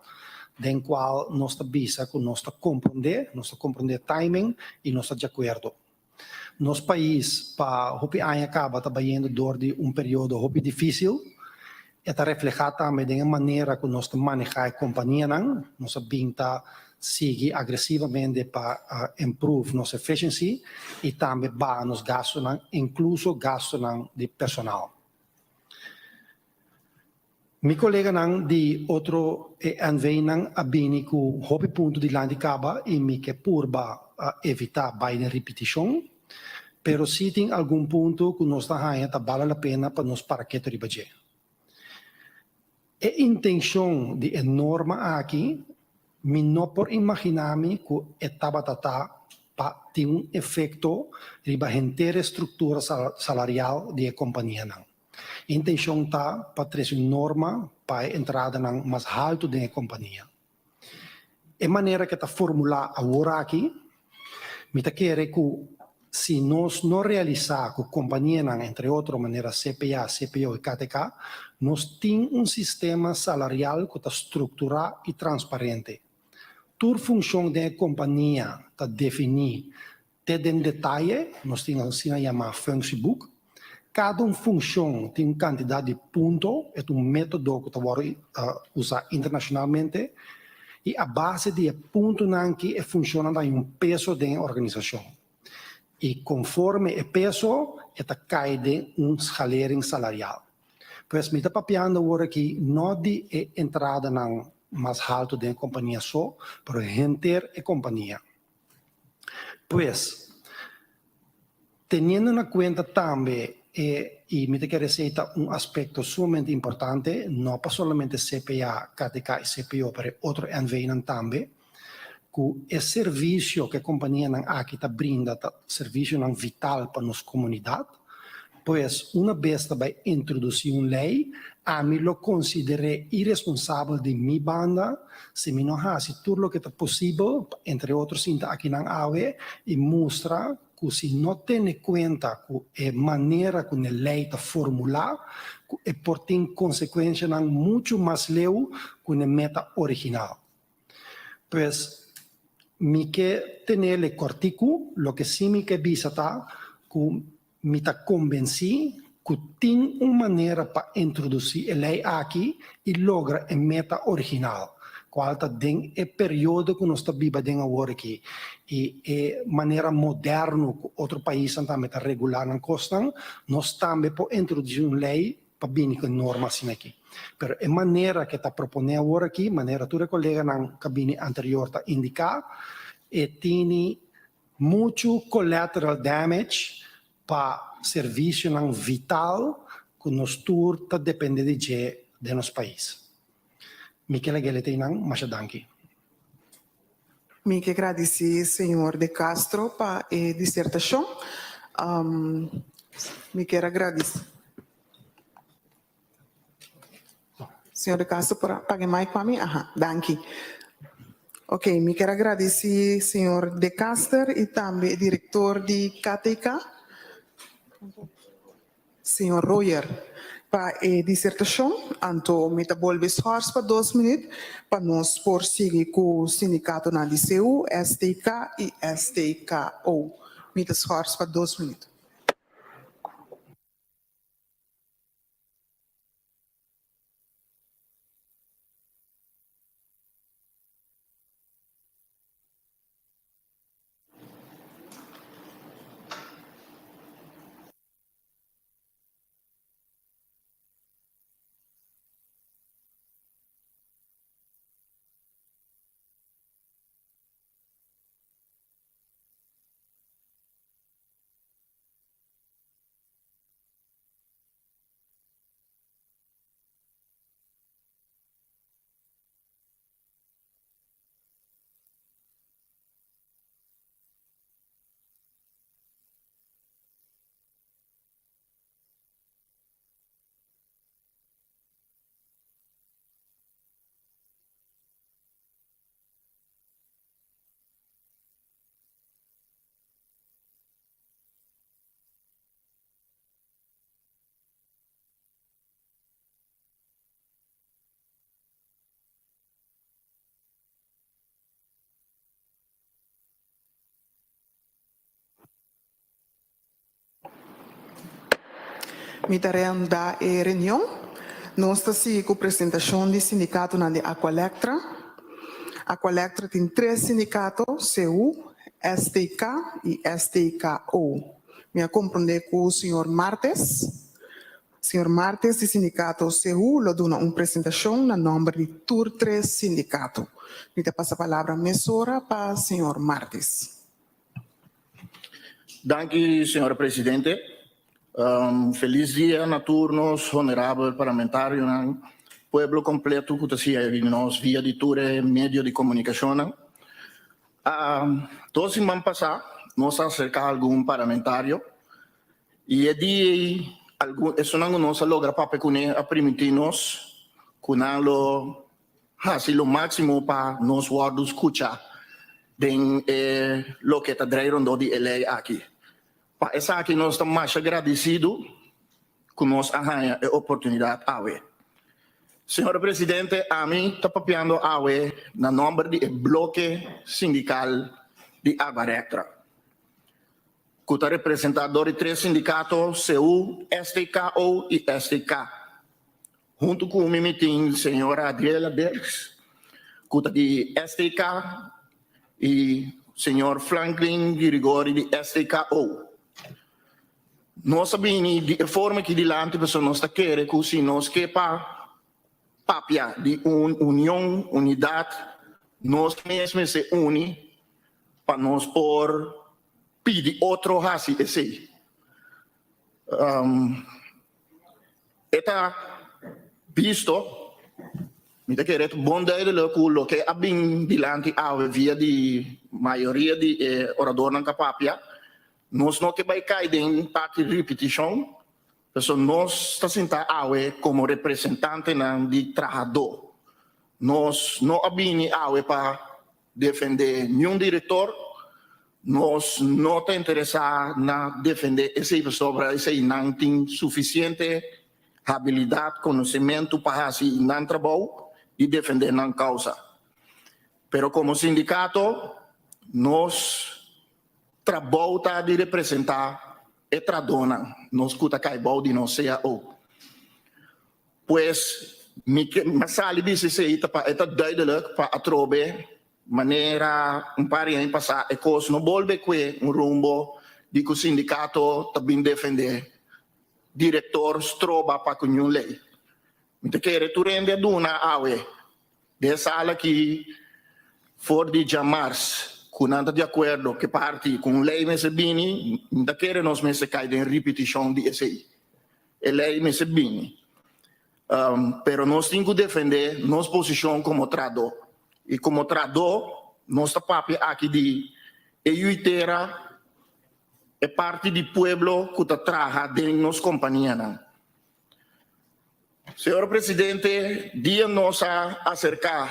den kual nos ta bisa ku nos ta komprondé, nos ta komprondé timing i nos ta djakuerdo. Nos pais pa hopi aña kaba ta bayendo dor di un periodo hopi difísil. E ta reflehá tambe den e manera ku nos ta manehá e kompanianan. Nos a bin ta sigui agresivamente pa improve nos efficiency i tambe baha nos gastunan, inkluso gastunan di personal. Mi koleganan di otro e NVnan a bini ku hopi punto dilanti kaba i mi ke purba evitá bai den ripitishon, pero sí tin algun punto ku nos ta haña ta bale la pena pa nos para ketu riba dje. E intenshon di e norma aki mi no por imaginá mi ku e tabata ta pa tin un efekto riba henter e struktura salarial di e kompanianan. E intenshon ta pa trese un norma pa e entradanan mas haltu den e kompania. E manera ku e ta formulá aworaki, mi ta kere ku. Si nos no realisá ku kompanianan, entre otro manera CPA, CPO i KTK, nos tin un sistema salarial ku ta strukturá i transparente. Tur funshon den e kompania ta definí te den detaye, nos tin asina yamá functieboek. Kada un funshon tin un kantidat di punto, e ta un método ku ta wòrdu usá internashonalmente, i a base di e puntonan ki e funshonnan ta haña un peso den e organisashon. I konforme e peso e ta kai den un schalering salarial. Pues mi ta papiando awor aki no di e entradanan mas haltu den e kompania so, pero henter e kompania. Pues, teniendo na kuenta tambe e, i mi ta kere esei ta un aspekto sumamente importante, no pa solamente CPA, KTK i CPO, pero e otro NVnan tambe, ku e servisio ku e kompanianan aki ta brinda ta servisionan vital pa nos komunidat. Pues, una bes ta bai introdusí un lei, ami lo konsider'é iresponsabel di mi banda si mi no hasi tur loke ta posibel pa entre otro sinta akinan awe i mustra ku si no tene kuenta ku e manera ku e lei ta formulá, ku e por tin konsekuenshanan muchu mas leu ku e meta original. Pues, mi ke tenele kòrtiku, loke sí mi ke bisa ta ku mi ta kombensí ku tin un manera pa introdusí e lei aki i logra e meta original, kual ta den e periodo ku nos ta biba den awor aki i e manera moderno ku otro paisnan tambe ta regulá nan kosnan, nos tambe por introdusí un lei pa bini ku e norma asina aki. Pero e manera ku e ta proponé awor aki, manera tur e koleganan ku a bini anterior ta indiká, e tini muchu collateral damage pa servisionan vital ku nos tur ta depende di dje den nos pais. Mi ke lag'é leta einan. Masha danki. Mi ke gradisí señor De Castro pa e disertashon. Mi kier a gradisí. Señor De Castro por a paga e mic pa mi? Aha, danki. Ok, mi kier a gradisí señor De Caster i tambe e direktor di KTK. Señor Royer pa e disertacion, anto mi ta bolbe schors pa dos minuut pa nos por sigui cu sindicatonan di CU, STK y STKO. Mi ta schors pa dos minuut. Mi ta reanudá e reunion. Nos ta sigui ku presentashon di sindikatonan di Aqualectra. Aqualectra tin tres sindikato, CU, STK i STKO. Mi a komprondé ku señor Martes. Señor Martes di sindikato CU lo duna un presentashon na nòmber di tur tres sindikato. Mi ta pasa palabra mesora pa señor Martes. Danki, señora presidente. Felis dia na tur nos honorabel parlamentarionan, pueblo completo cu ta sigui nos via di tur e medio di comunicacionnan. Dos siman pasa nos a acerca algun parlamentario y e dia ey algun esunnan cu nos a logra papia cune a primiti nos cu nan lo Hasi lo máksimo pa nos wòrdu skuchá den e loke ta drei rondó di e lei aki. Pa esaki nos ta masha gradisidu ku nos a haña e oportunidat awe. Señor Presidente, ami ta papiando awe na nòmber di e bloke sindikal di Aqualectra, ku ta representá dor di tres sindikato, CU, STKO i STK. Huntu ku mi mi tin señora Adriela Dirks, ku ta di STK i señor Franklin Girigori di STKO. Nos a bini di e forma aki dilanti pasobra nos ta kere ku si nos ke pa papia di un union, unidat, nos mes mester uni pa nos por pidi otro hasi esei. E ta bisto, mi ta kere bon duidelijk ku loke a bin dilanti awe via di mayoria di e oradornan ta papia, nos no ke bai kai den parti ripitishon, pasobra nos ta sinta awe komo representantenan di trahadó. Nos no a bini awe pa defendé niun direktor, nos no ta interesá na defendé esei pasobra esei nan tin sufisiente habilidat, konosementu pa hasi nan trabou di defendé nan kousa. Pero komo sindikato nos trabou ta di representá e tradónan, nos ku ta kai bou di nos cao. Pues mi ke mi a sali bisa esei ta pa e ta duidelijk pa atrobe manera un par di aña pasá e kos no bolbe kue un rumbo di ku sindikato ta bin defendé direktor stroba pa ku niun lei. Mi ta kere tur hende a duna awe den e sala aki for di djamars ku nan ta di akuerdo ke parti ku un lei mester bini, mi ta kere nos mester kai den ripitishon di esei. E lei mester bini. Pero nos tin ku defendé nos posishon komo trahadó. I komo trahadó nos ta papia aki di e yuitera, e parti di pueblo ku ta traha den nos kompanianan. Señor Presidente, dia nos a aserká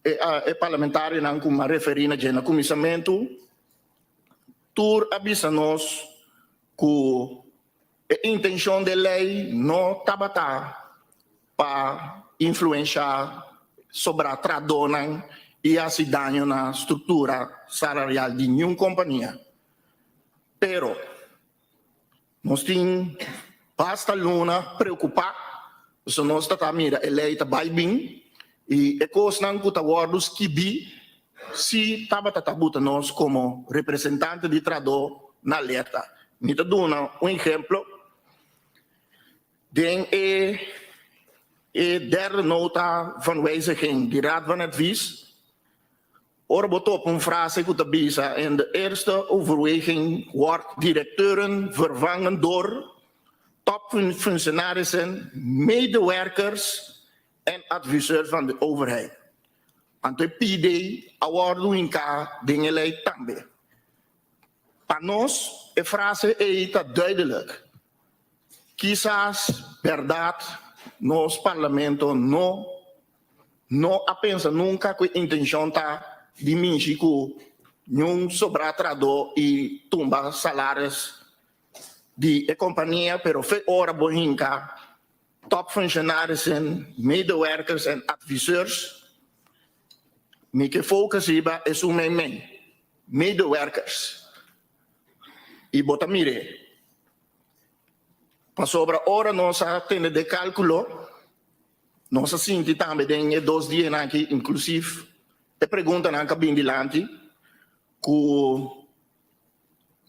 e parlamentarionan ku mi a referí na dje na kuminsamentu, tur a bisa nos ku E intencion d'e ley no tabata pa influencia sobra trahadornan y haci daño na structura salarial di niun compania. Pero nos tin basta luna preocupa pasobra nos ta ta mira e ley ta bay bin y e cosnan cu ta wordo skibi si tabata ta buta nos como representante di trahador na alerta. Mi ta duna un ehemplo, den e e derde nota van wijziging di Raad van Advies, ora bo topa un frase ku ta bisa in de eerste overweging wordt directeuren vervangen door topfunctionarissen, medewerkers en adviseurs van de overheid. Anto e PD a wòrdu hinká den e lei tambe. Pa nos e frase ei ta duidelijk. Kisas bèrdat nos parlamento no no a pensa nunka ku e intenshon ta di mishi ku niun sobrá trahadó i tumba salaris di e kompania, pero fe ora bo hinka topfunctionarissen, medewerkers en adviseurs, mi ke focus riba esun meimei, medewerkers. I bo ta mir'é. Pasobra ora nos a tene de calculo, nos a sinti tambe den e dos dianan aki, inclusief e preguntanan ka bin dilanti, ku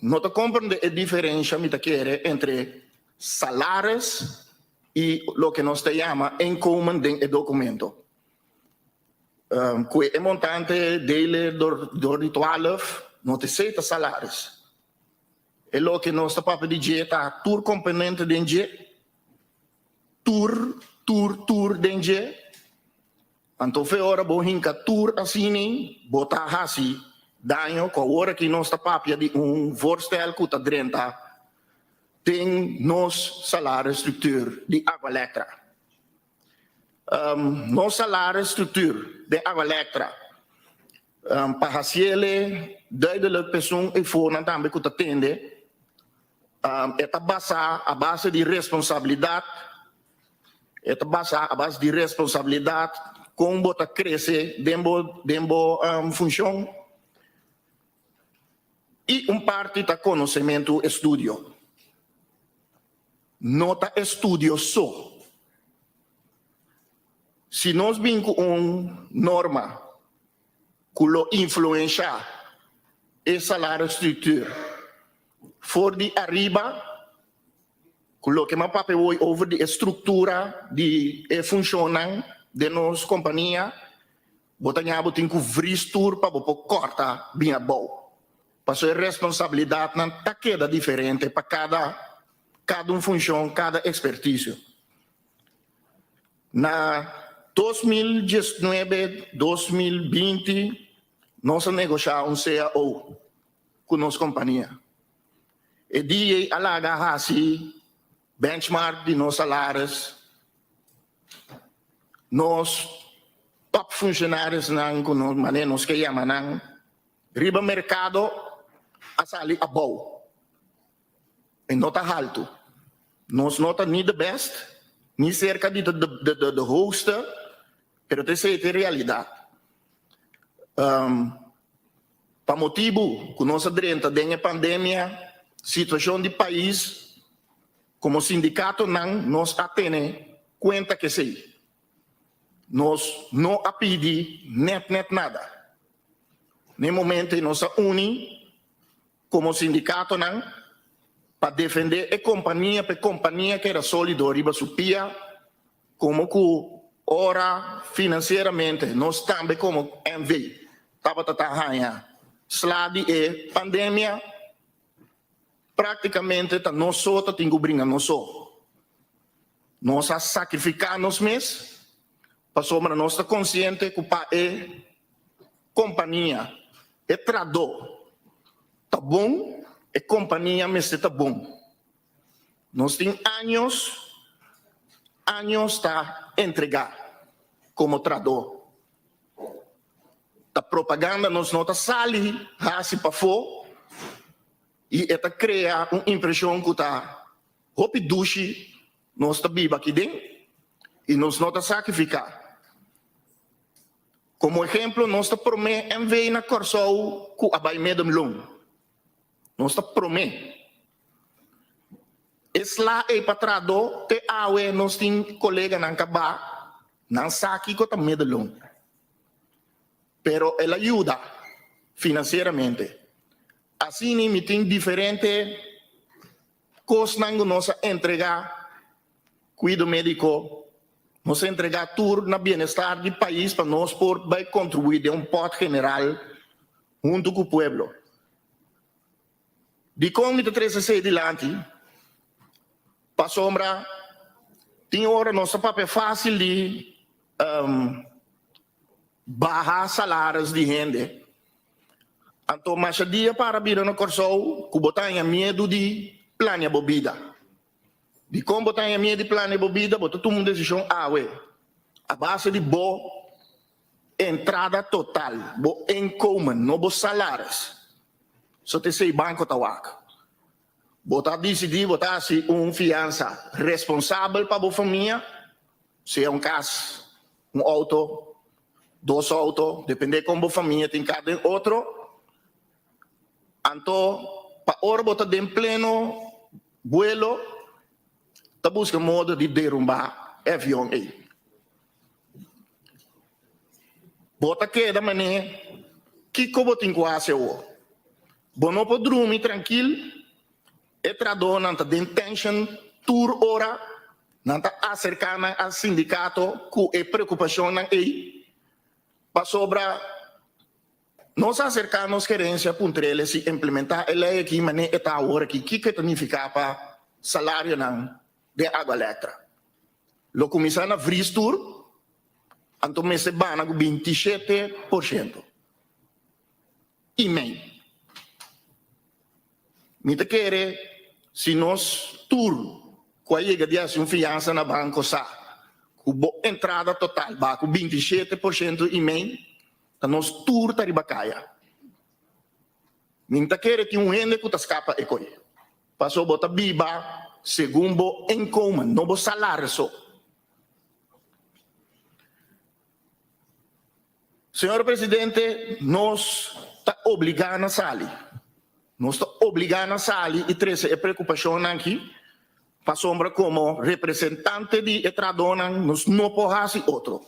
No ta comprende e diferencia mi ta kere entre salaris y loke nos ta yama inkomen den e documento. Cu e montante dele door di 12 no ta esey ta salaris. E loke nos ta papia di dje ta tur componente den dje, tur, tur, tur den dje. Anto fe ora bo hinka tur asini, bo ta hasi daño ku awor aki nos ta papia di un voorstel ku ta drenta den nos salarisstructuur di Aqualectra. Nos salarisstructuur den Aqualectra pa hasiele duidelijk p'esun efonan tambe ku ta tende. E ta basá a base di responsabilidat, e ta basá a base di responsabilidat kon bo ta krese den bo den bo funshon i un parti ta konosementu, estudio. No ta estudio so. Si nos bin ku un norma ku lo influenshá e salarisstructuur for di ariba, ku loke m'a papia hoy over di e struktura di e funshonnan den nos kompania, bo ta ña bo tin ku vries tur pa bo por kòrta bin abou. Pasobra e responsabilidatnan ta keda diferente pa kada kada un funshon, kada ekspertisio. Na 2019, 2020 nos a negoshá un cao ku nos kompania. E dia ei a laga hasi benchmark di nos salaris. Nos top funshonariosnan ku nos manera nos ke yama nan riba merkado a sali abou. E no ta haltu. Nos no ta ni de best, ni serka di de hoogste, pero ta esei ta e realidat. Pa motibu ku nos a drenta den e pandemia, situashon di pais, komo sindikatonan nos a tene kuenta ku esei. Nos no a pidi nèt nèt nada. Na e momento ei nos a uni komo sindikatonan pa defendé e kompania pa e kompania keda sólido riba su pia komo ku ora finansieramente nos tambe komo NV tabata ta haña sla di e pandemia práktikamente ta nos so ta tin ku bringa nos so. Nos a sakrifiká nos mes pasobra nos ta konsiente ku pa e kompania e tradó ta bon, e kompania mester ta bon. Nos tin años, años ta entregá komo tradó. Ta propaganda nos no ta sali hasi pafó i e ta krea un impreshon ku ta hopi dushi nos ta biba aki den i nos no ta sakrifiká. Komo ehemplo nos ta promé NV na Kòrsou ku a bai middenloon. Nos ta promé. E sla ei pa trahadó te awe nos tin koleganan ka ba nan sa kiko ta middenloon. Pero el a yuda finansieramente. Asina mi tin diferente kosnan ku nos a entregá kuido médiko, nos a entregá tur na bienestar di pais pa nos por bai kontribuí den un pòt general huntu ku pueblo. Dikon mi ta trese esei dilanti? Pasobra tin ora nos ta papia fásil di baha salaris di hende. Anto masha dia para bira na Kòrsou ku bo ta haña miedu di plania bo bida. Dikon bo ta haña miedu di plania bo bida? Bo ta tuma un desishon awe a base di bo entrada total, bo inkomen, no bo salaris. So ta esei banko ta wak. Bo ta disidí bo ta hasi un fiansa responsabel pa bo famia, sea un kas, un outo, dos outo, dependé kon bo famia tin kada den otro. Anto pa ora bo ta den pleno buelo ta buska modo di derumbá e avion ei. Bo ta keda manera kiko bo tin ku hasi awor. Bo no por drumi trankil, e trahadónan ta den tenshon tur ora, nan ta aserká nan a sindikato ku e preokupashonnan ei, pasobra nos a aserká nos gerensia puntr'el si implementá e lei aki manera e ta awor aki, kiko e ta nifiká pa salarionan den Aqualectra. Lo kuminsá na vries tur, anto mester bana ku 27% i mei. Mi ta kere si nos tur ku a yega di hasi un fiansa na banko sa ku bo entrada total baha ku 27% i mei, ta nos tur ta riba kaya. Mi ta kere tin un hende ku ta skapa e koi. Paso bo ta biba segun bo inkomen, no bo salario so. Señor Presidente, nos ta obligá na sali. Nos ta obligá na sali i trese e preokupashonnan aki, pasobra komo representante di e trahadónan nos no por hasi otro.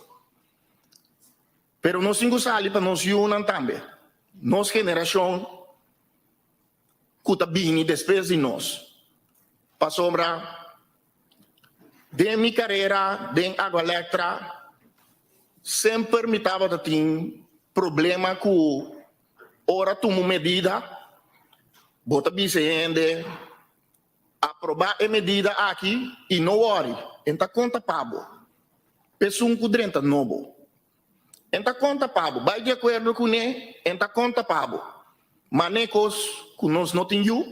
Pero nos tin ku sali pa nos yunan tambe, nos generashon ku ta bini despues di nos. Pasobra den mi karera den Agualectra semper mi tabata tin problema ku ora tuma un medida bo ta bisa e hende aproba e medida aki i no wòri e ta konta pa bo p'esun ku drenta nobo. En ta konta pa bo. Bai di akuerdo kuné, en ta konta pa bo. Man'é kos ku nos no tin yu,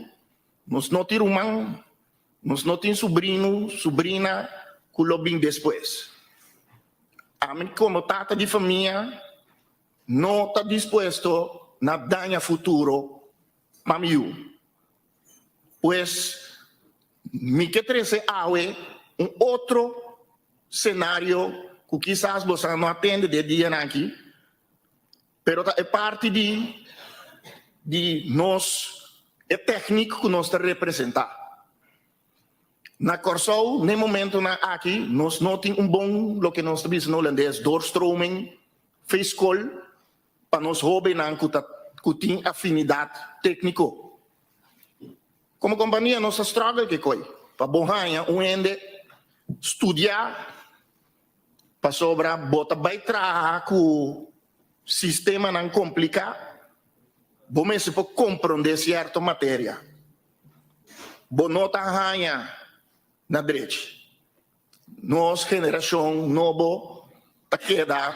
nos no tin ruman, nos no tin subrinu, subrina ku lo bin despues. Ami komo tata di famia no ta dispuesto na daña futuro pa mi yu. Pues mi ke trese awe un otro senario ku kisas boso no a tende den e dianan aki, pero ta e parti di di nos e teknik ku nos ta representá. Na Kòrsou n'e momentonan aki nos no tin un bon loke nos ta bisa na hulandes doorstroming fe skol pa nos hóbennan ku ta ku tin afinidat tékniko. Komo kompania nos ta struggle ke koi pa bo haña un hende studiá pasobra bo ta bai traha ku sistemanan kompliká, bo mester por komprondé sierto materia. Bo no ta haña na drechi. Nos generashon nobo ta keda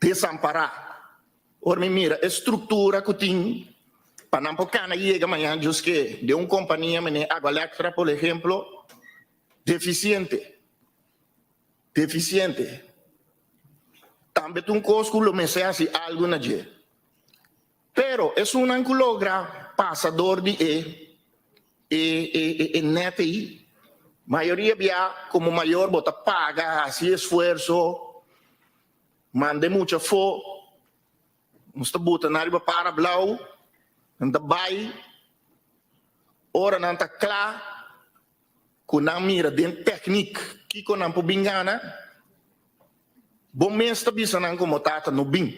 desampará. Ora mi mira e struktura ku tin pa nan por kana yega mañan djus ke den un kompania manera Agualectra por ehemplo, defisiente, defisiente. Tambe ta un kos ku lo mester hasi algu na dje. Pero esunnan ku logra pasa dor di e e e net ei, mayoria bia komo mayor bo ta paga, hasi esfuerso, manda e mucha afó, nos ta buta nan riba para blau, nan ta bai, ora nan ta kla ku nan mira den teknik kiko nan por bin gana, bo mes ta bisa nan komo tata no bin.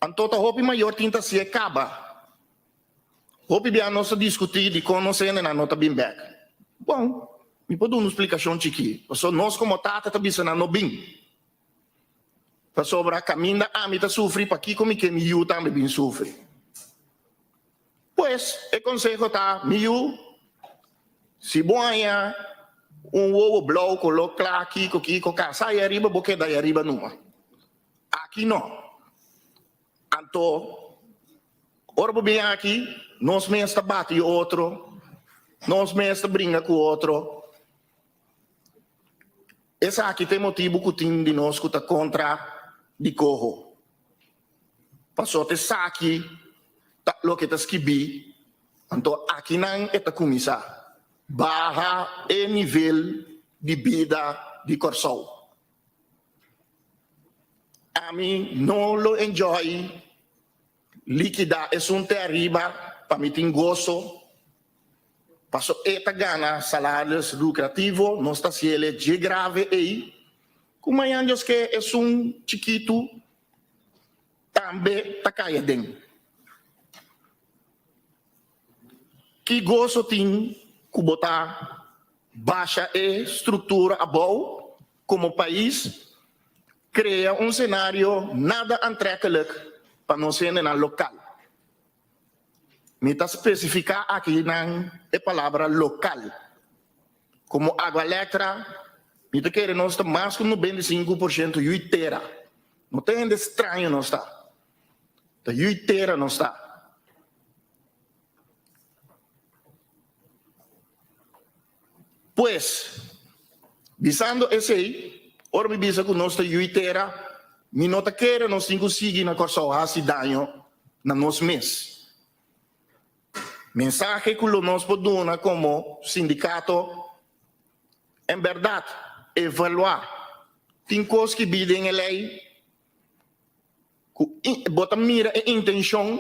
Anto ta hopi mayor tin ta si'e kaba. Hopi bia nos ta diskutí dikon nos hendenan no ta bin bèk. Bon, mi por duna un splikashon chikí. Pasobra nos komo tata ta bisa nan no bin. Pasobra kaminda ami ta sufri, pakiko mi ke mi yu tambe bin sufri? Pues, e konseho ta, Mi yu, si bo haña un wowo blou koló kla kiko kiko kasa ayariba, bo keda ayariba numa. Aki no. Anto, ora bo bin aki, nos mes ta bati otro, nos mes ta bringa ku otro. Esaki ta e motibu ku tin di nos ku ta kontra di koho. Pasobra esaki ta loke ta skibí, anto akinan e ta kuminsá baha e nivel di bida di Kòrsou. Ami no lo enjoy likidá esun te ariba pa mi tin goso, paso e ta gana salarios lucrativo, nos ta hasiele dje grave ei, ku mañan Dios ke esun chikitu tambe ta kai aden. Ki goso tin ku bo ta basha e struktura abou komo pais, krea un senario nada antrekkelijk pa nos hendenan lokal? Mi ta spesifiká akinan e palabra lokal. Komo Agualectra, mi ta kere nos ta mas ku 95% yui tera. No ta hende straño nos ta. Ta yui tera nos ta. Pues, bisando esei, ora mi bisa ku nos ta yui tera, mi no ta kere nos tin ku sigui na Kòrsou hasi daño na nos mes. Mensahe ku lo nos por duna komo sindikato, en bèrdat evaluá tin kos ki bi den e lei ku bo ta mira e intenshon,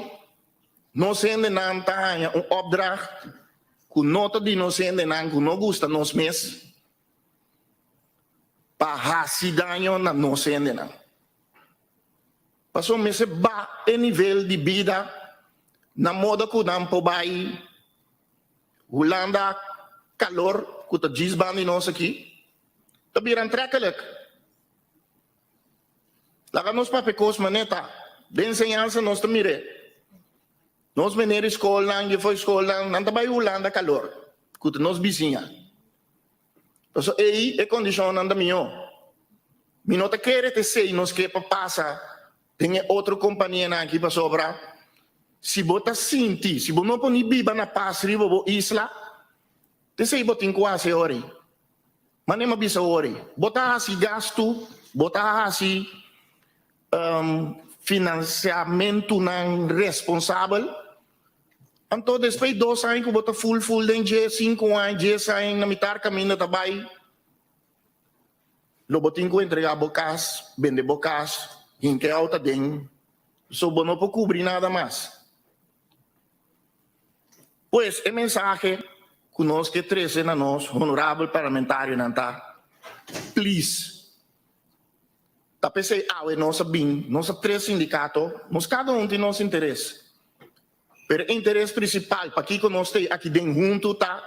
nos hendenan ta haña un opdracht ku no ta di nos hendenan ku no gusta nos mes pa hasi daño na nos hendenan. Pasobra mester ba e nivel di bida na moda ku nan por bai Hulanda kalor ku ta djis ban di nos aki ta bira antrekkelijk. Laga nos papia kos maneta den enseñansa nos ta mir'é. Nos meneer di skolnan, juffrouw di skolnan nan ta bai Hulanda kalor ku ta nos bisiña. Pasobra ei e kondishonnan ta mihó. Mi no ta kere ta esei nos ke pa pasa den e otro kompanianan aki pasobra si bo ta sinti, si bo no por ni biba na pas riba bo isla, ta esei bo tin ku hasi ori. Manera mi a bisa ori, bo ta hasi gastu, bo ta hasi finansiamentunan responsabel. Anto despues dos aña ku bo ta ful ful den dje, sinku aña, dies aña, na mitar kaminda ta bai, lo bo tin ku entregá bo kas, bende bo kas, hinka e outo aden, so bo no por kubri nada mas. Pues e mensahe ku nos ke trese na nos honorabel parlamentarionan ta, please, Ta p'esei awe nos a bin, nos a tres sindikato, nos kada un tin nos interes. Pero e interes prinsipal pakiko nos ta aki den huntu ta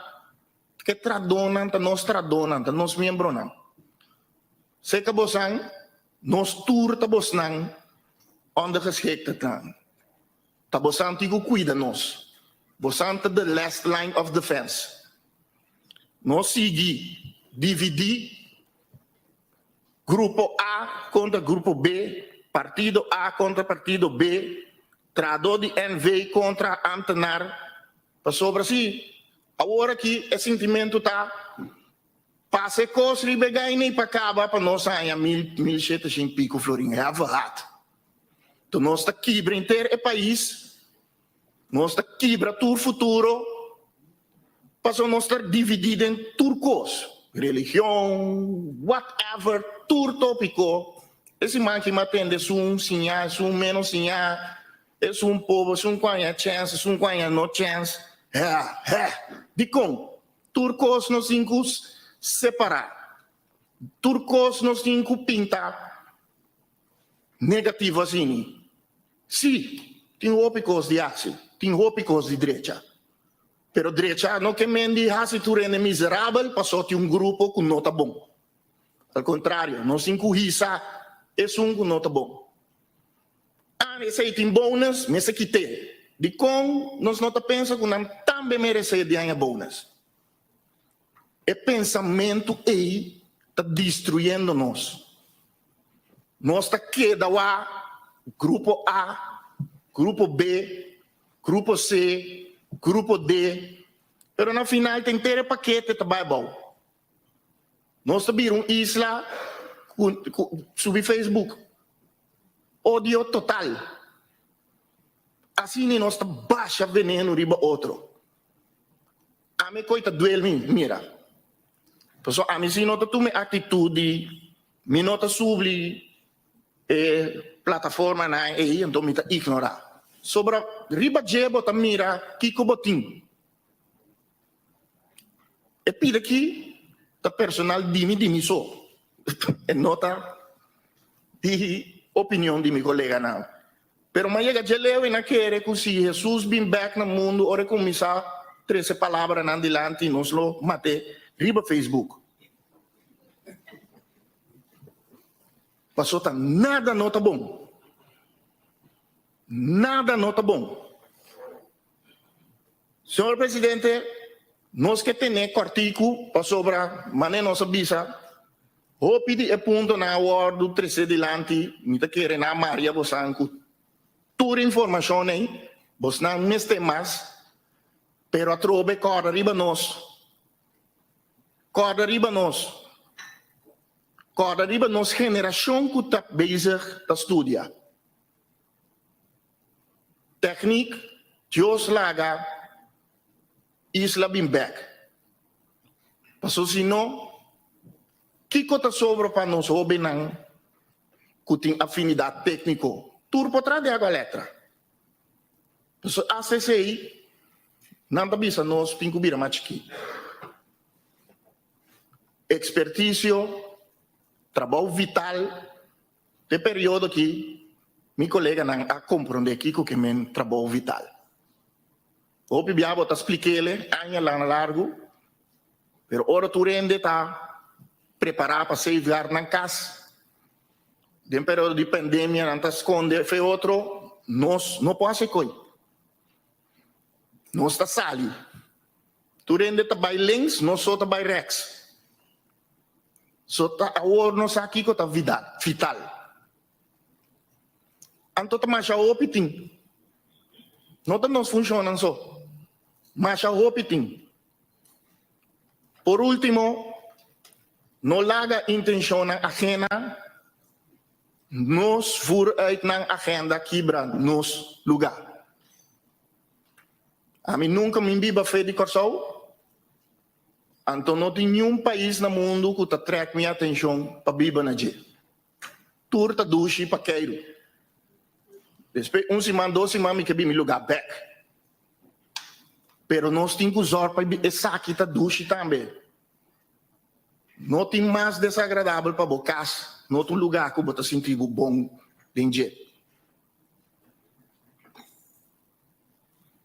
ke tradónan ta nos tradónan, ta nos miembronan. Seka bosan, nos tur ta bosnan ondergeschiktenan. Ta bosan tin ku kuida nos. Bosan ta the last line of defense. Nos sigui dividí. Grupo A kontra grupo B, partido A kontra partido B, trahadó di NV kontra ámtenar, pasobra si awor aki e sintimentu ta pasa e kos riba e gain'ei pa kaba pa nos haña mil, 1700 piko florin, have gehad. Enton nos ta kibra henter e pais, nos ta kibra tur futuro. Pasobra nos ta dividí den tur kos, religion, whatever, tur tópiko. E siman ki mi a tende esun siñá, esun ménos siñá, esun pober, esun ku haña chèns, esun ku haña no chèns. Hè, hè! Dikon? Tur kos nos tin ku separá. Tur kos nos tin ku pinta negativo asini. Sí, tin hopi kos di hasi, tin hopi kos di drecha. Pero drecha no ke men di hasi tur hende miserabel paso tin un grupo ku no ta bon. Al kontrario, nos tin ku hisa esun ku no ta bon. Ah, esei tin bonus, mester kit'é. Dikon nos no ta pensa ku nan tambe meresé di haña bonus? E pensamentu ei ta destruyendo nos. Nos ta keda wak grupo A, grupo B, grupo C, grupo D, pero na final ta henter e pakete ta bai abou. Nos ta bira un isla ku ku subi Facebook. Odio total. Asina nos ta basha veneno riba otro. Ami koe ta duel mi mira. Pasobra ami si no ta tuma e actitud di mi no ta subli e plataformanan ei, anto mi ta ignora. Sobra riba dje bo ta mira kiko bo tin. E pida aki ta personal di mi di mi so. E no ta di opinion di mi koleganan. Pero m'a yega dje leu i n'a kere ku si Hesus bin bèk na mundu ora e kuminsá trese palabranan dilanti nos lo mat'é riba Facebook. Paso ta nada no ta bon. Nada no ta bon. Señor Presidente, nos ke tene kòrtiku pasobra mane nos a bisa hopi di e puntonan a wòrdu trese dilanti, mi ta kere nan maria bosan ku tur informashon ei, bosnan mester mas, pero atrobe kòrda riba nos, kòrda riba nos, kòrda riba nos generashon ku ta bezig ta studia. Techniek, Dios laga. isla bin bèk. Paso si no, kiko ta sobra pa nos hóbennan ku tin afinidat tékniko? Tur por traha di Aqualectra. Paso asta esei nan ta bisa nos tin ku bira mas chikí. Ekspertisio, trabou vital, Den periodo aki mi koleganan a komprondé kiko ke men trabou vital. Hopi bia bo ta splik'ele aña lan largu, pero ora tur hende ta prepará pa safeguard nan kas, den periodo di pandemia nan ta skonde fe otro, nos no por hasi koi. Nos ta sali. Tur hende ta bai links, nos so ta bai rèks. So ta awor nos sa kiko ta vida vital. Anto ta masha hopi tin. No ta nos funshonnan so. Masha hopi tin. Por ultimo, no laga intenshonnan ajena nos vur uit nan agenda kibra nos luga. Ami nunka min biba fe di Kòrsou. Anto no tin niun pais na mundu ku ta trèk mi atenshon pa biba na dje. Tur ta dushi pa keiru. Despues un siman, dos siman mi ke bin mi lugá bèk. Pero nos tin ku zòrg pa esaki ta dushi tambe. No tin mas desagradabel pa bo kas, no ta un lugá ku bo ta sinti bo bon den dje.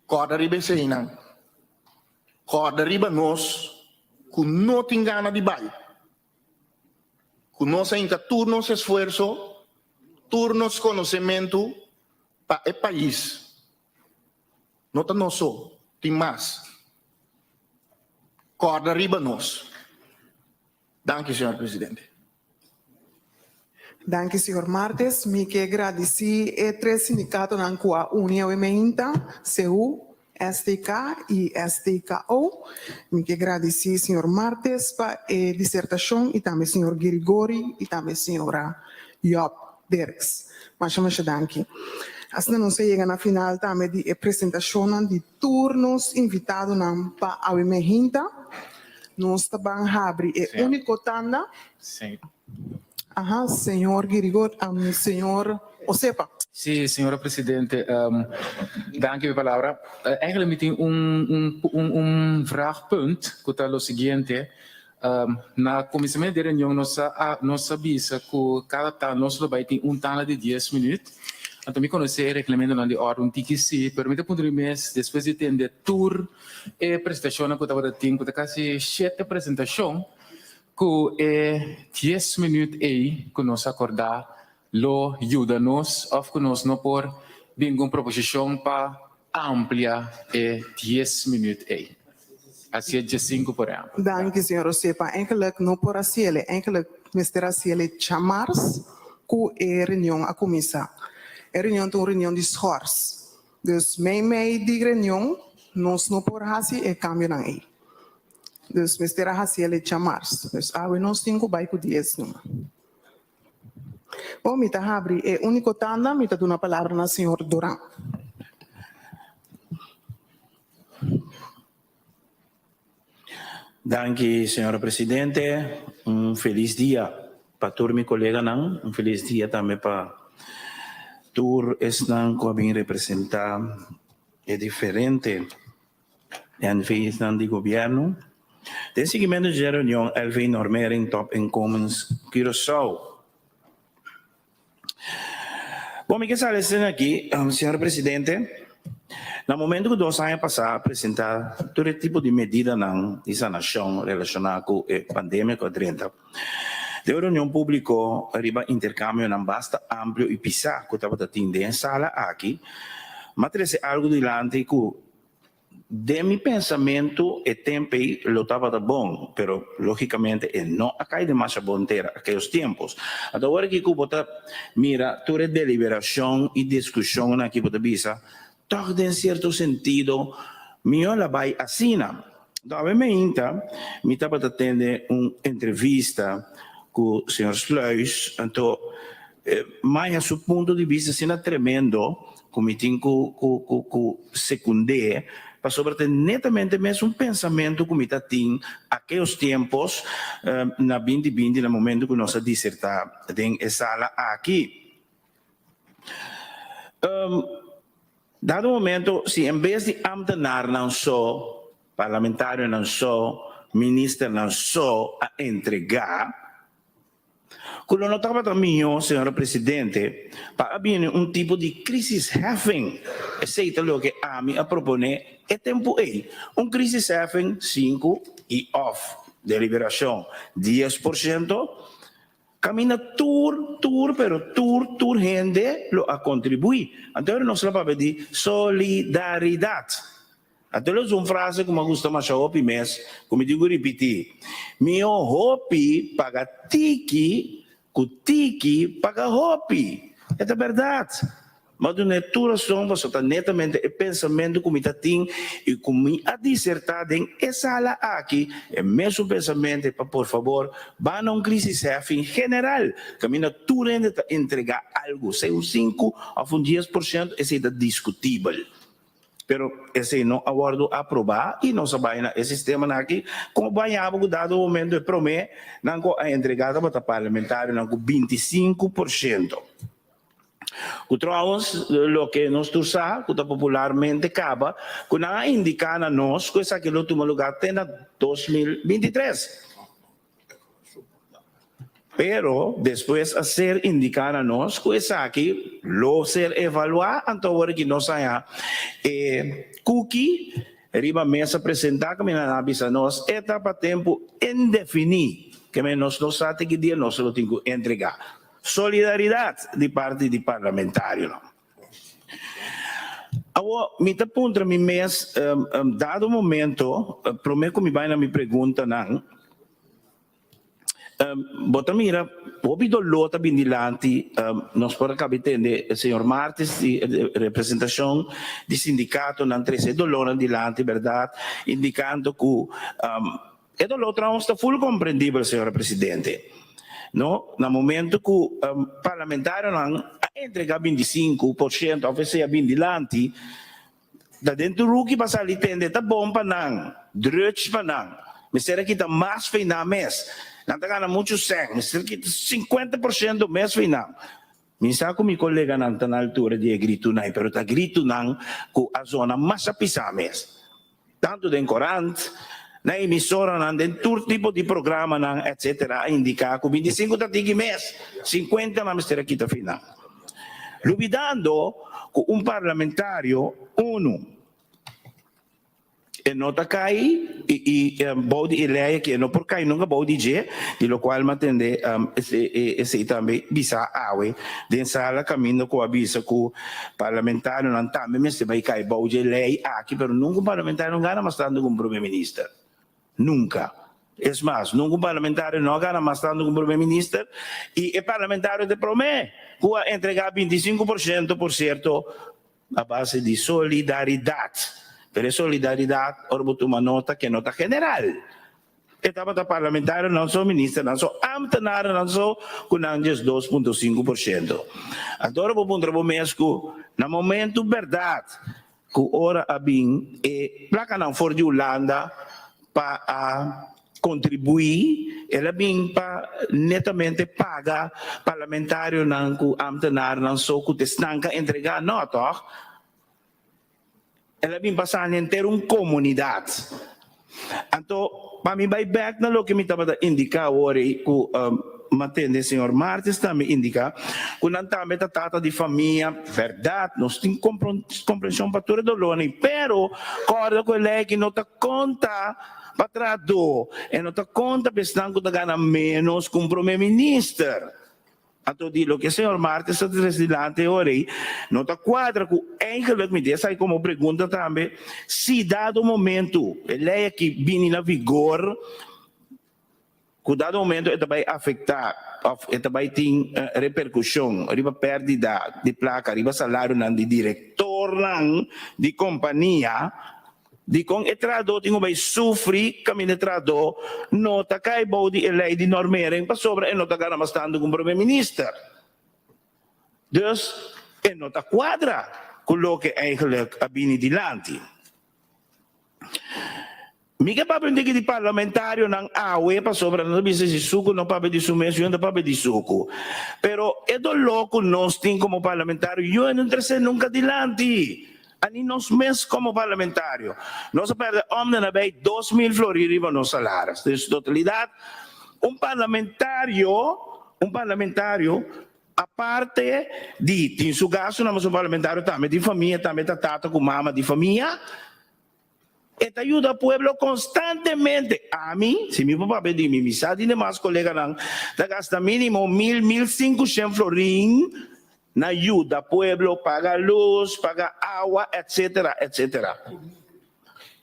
Kòrda riba eseinan. Kòrda riba nos ku no tin gana di bai. Ku nos a hinka tur nos esfuerso, tur nos konosementu pa e pais. No ta nos so, tin mas. Kòrda riba nos. Danki, señor presidente. Danki, señor Martes. Mi ke gradisí e tres sindikatonan ku a uni awe meinta, CU, STK i STKO. Mi ke gradisí señor Martes pa e disertashon i tambe señor Girigori i tambe señora Job Dirks. Masha masha danki. Asina nos a yega na final tambe di e presentashonnan di Tur nos invitadonan pa awe mehinta. Nos ta ban habri e unico tanda. Aha, señor Girigor, señor Osepa. Sí, señora presidente, danki pa e palabra. Eigenlijk mi tin un un un vraagpunt cu ta lo siguiente. Na kuminsamentu di e reunion nos a nos a bisa ku kada ta nos lo bai tin un tanda di dies minüt. Anto mi konosé e reglamentonan di òrdu un tiki sí, pero mi ta puntra mi mes despues di tende tur e presentashonnan ku tabata tin, ku ta kasi shete presentashon, ku e dies minüt ei ku nos a akordá lo yuda nos òf ku nos no por bin ku un proposishon pa amplia e dies minüt ei. Hasié diesinku por ehèmpel. Danki señor Osepa. Eigenlijk no por hasiele. Eigenlijk mester hasiele djamars ku e reunion a kuminsá. E reunion ta un reunion di schors. Dus meimei di reunion nos no por hasi e kambionan ei. Dus mester a hasiele djamars. Dus awe nos tin ku bai ku dies numa. Bon, mi ta habri e úniko tanda, mi ta duna palabra na señor Duran. Danki, señora presidente. Un felis dia pa tur mi koleganan, un felis dia tambe pa tur esnan ku a bin representá e diferente NV'snan di gobièrnu. Den siguimentu dje reunion LV Normering Topinkomens Curaçao. Bon, mi ke sali esena aki, señor presidente. Na momento ku dos aña pasá a presentá tur e tipo di medidanan di sanashon relashoná ku e pandemia ku a drenta, den un reunion públiko riba interkambionan basta amplio i pisá ku tabata tin den e sala aki, m'a trese algu dilanti ku Den mi pensamentu e temp ei lo tabata bon, pero logicamente e no a cay den masha bon tera aquellos tiempos. Anto awor aki cu bo ta mira tur e deliberacion y discusionnan aki bo ta bisa, toch den cierto sentido mihor la bay asina. Anto awe meinta mi tabata tende un entrevista cu señor Sluis, anto maya su punto di bista asina tremendo. ku mi tin ku ku ku ku sekund'é pasobra ta netamente mesun pensamentu ku mi ta tin akeyos tiempos na binti binti na momento ku nos a disertá den e sala aki. Dado momento si en bes di ambtenarnan so, parlamentarionan so, ministernan so a entregá, Ku lo no tabata mihó, señora Presidente, pa a bini un tipo di crisisheffing. Esei ta loke ami a proponé e tempu ei. Un crisisheffing sinku i òf deliberashon 10%, kaminda tur, tur, pero tur, tur hende lo a kontribuí. Anto ora nos lo papia di solidaridat. Anto lo es un frase ku mi a gusta masha hopi mes, ku mi tin ku ripití, Mihó hopi paga tiki ku tiki paga hopi. E ta bèrdat. Mi a dun'é tur rason pasobra ta netamente e pensamentu ku mi ta tin i ku mi a disertá den e sala aki, e mesun pensamentu pa por fabor ba na un crisisheffing general kaminda tur hende ta entregá algu, sea un sinku òf un 10%, esei ta diskutibel. Pero esei no a wòrdu aprobá i nos a bai na e sistemanan aki. Kon baña bo ku dado momento e promé nan ku a entregá tabata parlamentarionan ku 25%. Ku trouwens loke nos tur sa ku ta popularmente kaba ku nan a indiká na nos ku esaki lo tuma lugá te na 2023. Pero despues a ser indiká na nos ku esaki lo ser evaluá, anto awor ki nos haña e kuki riba mesa presentá kaminda nan a bisa nos e ta pa tempu indefiní, ke men nos no sa te ki dia nos lo tin ku entregá. Solidaridat di parti di parlamentarionan. Awor mi ta puntra mi mes, dado momento, promé ku mi bai na mi preguntanan, Bo ta mira hopi doló ta bin dilanti, nos por a kabi tende señor Martes di representashon di sindikatonan trese e dolónan dilanti bèrdat, indikando ku e doló trouwens ta ful komprendibel señora presidente no, na momento ku parlamentarionan a entrega 25% òf esei a bin dilanti Ta den tur ruki pa sali tende ta bon pa nan, drùch pa nan. Mester a kita mas fei nan mes. Nan ta gana muchu sèn. Mester kita 50% mes fei nan. Mi sa ku mi koleganan ta na altura di e gritunan ei, pero ta gritunan ku a zona masha pisá mes. Tantu den korant, na emisoranan, den tur tipo di programanan, etcetera a indiká ku 25 ta tiki mes, 50 nan mester a kita fei nan. Lubidando ku un parlamentario unu e no ta kai i i bou di e lei aki e no por kai nunka bou di dje, di lokual mi a tende esei tambe bisa awe den sala kaminda ku a bisa ku parlamentarionan tambe mester bai kai bou dje lei aki pero nunka un parlamentario no gana mas tantu ku un prome minister. Nunka. Es mas, nunka un parlamentario no a gana mas tantu ku un prome minister i e parlamentario ta e prome ku a entregá 25% por sierto a base di solidaridat. Pero e solidaridat ora bo tuma nota ke no ta general. E tabata parlamentarionan so, ministernan so, ambtenarnan so ku nan 12.5%. Anto ora bo puntra bo mes ku na momento bèrdat ku ora a bin e plakanan for di Hulanda pa a kontribuí, el a bin pa netamente paga parlamentarionan ku ambtenarnan so ku ta esnan ka entregá. No, tòg? El a bin pa sana henter un komunidat. Anto, pa mi bai bèk na loke mi tabata indiká awor ei ku mi a tende señor Martes tambe indiká, ku nan tambe ta tata di famia. Bèrdat, nos tin komprenshon pa tur e dolónan ei, pero kòrda ku e lei aki no ta konta pa trahadó, e no ta konta pa esnan ku ta gana ménos ku un promé minister. Anto di loke señor Martes ta trese dilanti e ora ei, no ta cuadra cu eigenlijk mi tin esaki como pregunta tambe, si dado momento e ley aki bini na vigor, cu dado momento e ta bay afecta of e ta bay tin repercusion riba perdida di placa riba salarionan di directornan di compania, Dikon e trahadó tin ku bai sufri kaminda e trahadó no ta kai bou di e lei di normering pasobra e no ta gana mas tantu ku un prome minister? Dus e no ta kuadra. ku loke eigenlijk a bini dilanti. Mi ke papia un tiki di parlamentarionan awe pasobra nan ta bisa si suku no papia di su mes, yo no ta papia di suku. Pero e doló ku nos tin komo parlamentario yo no trese nunka dilanti. Ani nos mes komo parlamentario. Nos a pèrdè òmde na bei 2000 florin riba nos salaris. Den su totalidat un parlamentario, un parlamentario aparte di tin su gastunan, pasobra un parlamentario tambe tin famia, tambe ta tata ku mama di famia. E ta yuda pueblo constantemente. Ami, si mi por papia di mi, mi sa di demas coleganan ta gasta minimo mil, mil cincucien florin na yuda pueblo paga luz, paga awa, etcetera, etcetera.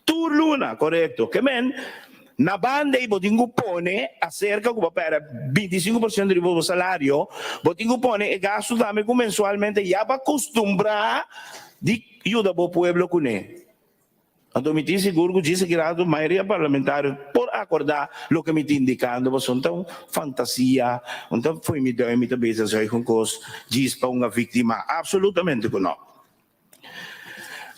Tur luna, corecto. Ke men, na banda ei bo tin cu pone acerca cu bo perde 25% di bo salario, bo tin cu pone e gasto tambe cu mensualmente ya bo a custumbra di yuda bo pueblo cune. Anto mi tin sigur ku djis aki rato mayoria parlamentario por akordá loke mi ta indikando pasobra no ta un fantasia, no ta fo'i mi duim mi ta bezig zuig un kos djis pa un a víktima, absolutamente ku no.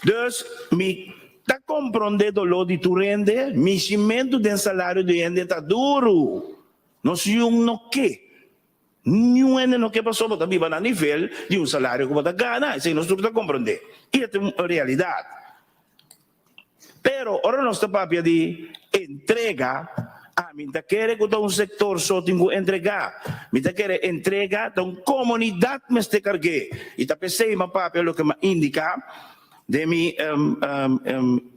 Dus mi ta komprondé doló di tur hende, mishimentu den salario di hende ta duru, nos yun no ke. Niun hende no ke pasobra bo ta biba na nivel di un salario ku bo ta gana, esei nos tur ta komprondé i e ta un realidat. Pero ora nos ta papia di entrega, ami ta kere ku ta un sektor so tin ku entregá, mi ta kere entrega ta un komunidat mester karg'é i ta p'esei mi a papia loke mi a indiká Den mi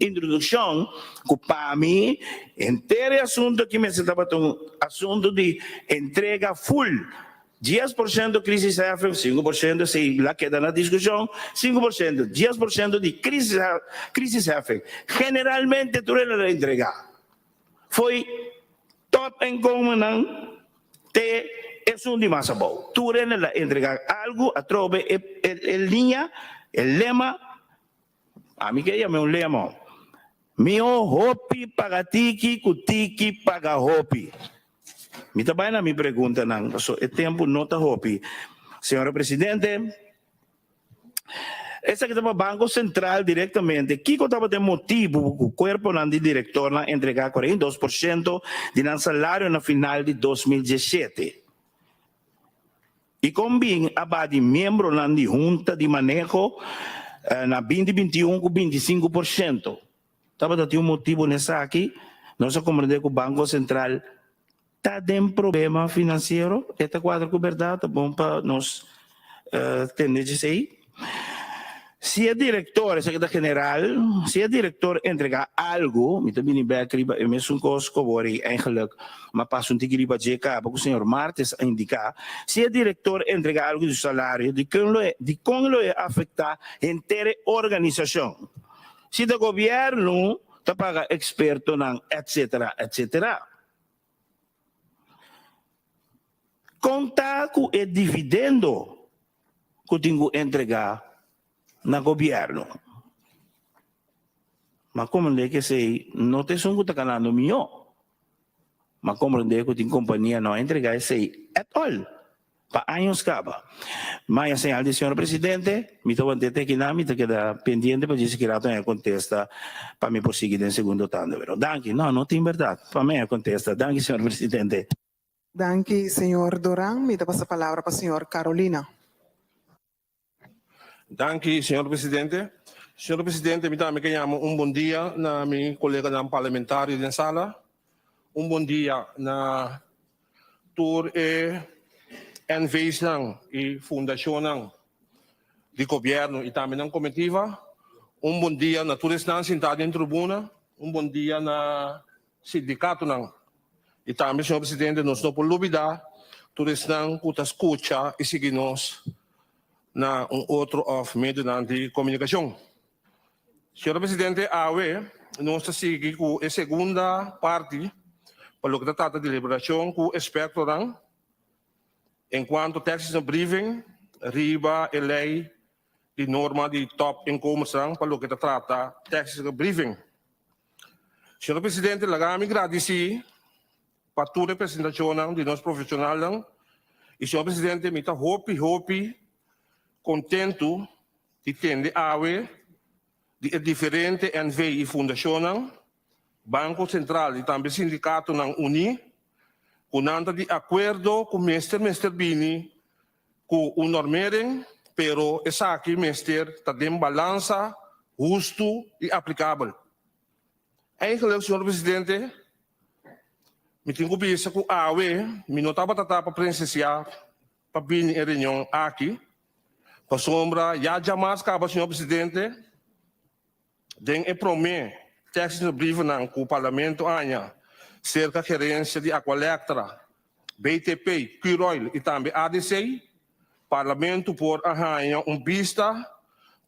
introdukshon ku pa mi henter e asuntu aki mester tabata un asuntu di entrega full, 10% crisisheffing, 5% esei la keda na diskushon, 5%, 10% di crisisheffing. Generalmente tur el a entrega fo'i top inkomennan te esun di mas abou. Tur hende la entrega algu atrobe e liña, e lema, ami ke yama un lema, Mihó hopi paga tiki ku tiki paga hopi. Mi ta bai na mi preguntanan, pasobra e tempu no ta hopi. Señora Presidente. Esaki ta pa Banko Sentral direktamente. Kiko tabata e motibu ku kuerponan di direktornan entregá 42% di nan salario na final di 2017? I kon bin a ba di miembronan di hunta di maneho na 2021 ku 25%? Tabata tin un motibu n'esaki? Nos a komprendé ku Banko Sentral ta den problema finansiero? E ta kuadra ku bèrdat? Ta bon pa nos tende djesei. Si e direktor, esaki ta general, si e direktor entregá algu, mi ta bini bèk riba e mesun kos ku awor ei eigenlik m'a pasa un tiki riba dje kaba ku señor Martes a indiká, si e direktor entregá algu di su salario, dikon lo e dikon lo e afektá henter e organisashon? Si ta gobièrnu ta paga ekspertonan etsetera etsetera. Kon ta ku e dividendo ku tin ku entregá na gobièrnu? M'a komprendé ku esei no ta esun ku ta ganando mihó. M'a komprendé ku tin kompania no a entregá esei at all. Pa años caba. Maya señal di señor presidente, mi ta want'é te kinan, mi ta keda pendiente pa djis ki rato e contesta pa mi por sigui den segundo tanda. Pero danki. No, no tin berdad. Pa mi e contesta. Danki señor presidente. Danki señor Doran. Mi ta pasa palabra pa señor Carolina. Danki, señor presidente. Señor presidente, mi tambe ke yama un bon dia na mi koleganan parlamentario den sala. Un bon dia na tur e NV's-nan i fundashonnan di gobièrnu i tambe nan komitiva. Un bon dia na tur esnan sintá den tribuna. Un bon dia na sindikatonan. I tambe, señor presidente, nos no por lubidá tur esnan ku ta skucha i sigui nos na un otro òf medionan di komunikashon. Señor presidente, awe nos ta sigui ku e segunda parti pa loke ta trata deliberashon ku ekspertonan enkuanto tèksisnan briefing riba e lei di norma di topinkomensnan pa loke ta trata tèksisnan briefing. Señor presidente, laga mi gradisí pa tur e presentashonnan di nos profeshonalnan i señor presidente mi ta hopi hopi kontentu. di tende awe di e diferente NV i fundashonnan, Banko Sentral i tambe sindikatonan uní ku nan ta di akuerdo ku mester mester bini ku un normering, pero esaki mester ta den balansa, hustu i aplikabel. Eigenlijk, señor presidente, mi tin ku bisa ku awe mi no tabata ta pa presensiá pa bini e reunion aki, pasobra ya djamas kaba, señor presidente, den e promé tekstnan brievennan ku Parlamento haña serka gerensia di Aqualectra, BTP, Curoil i tambe ADC, Parlamento por a haña un bista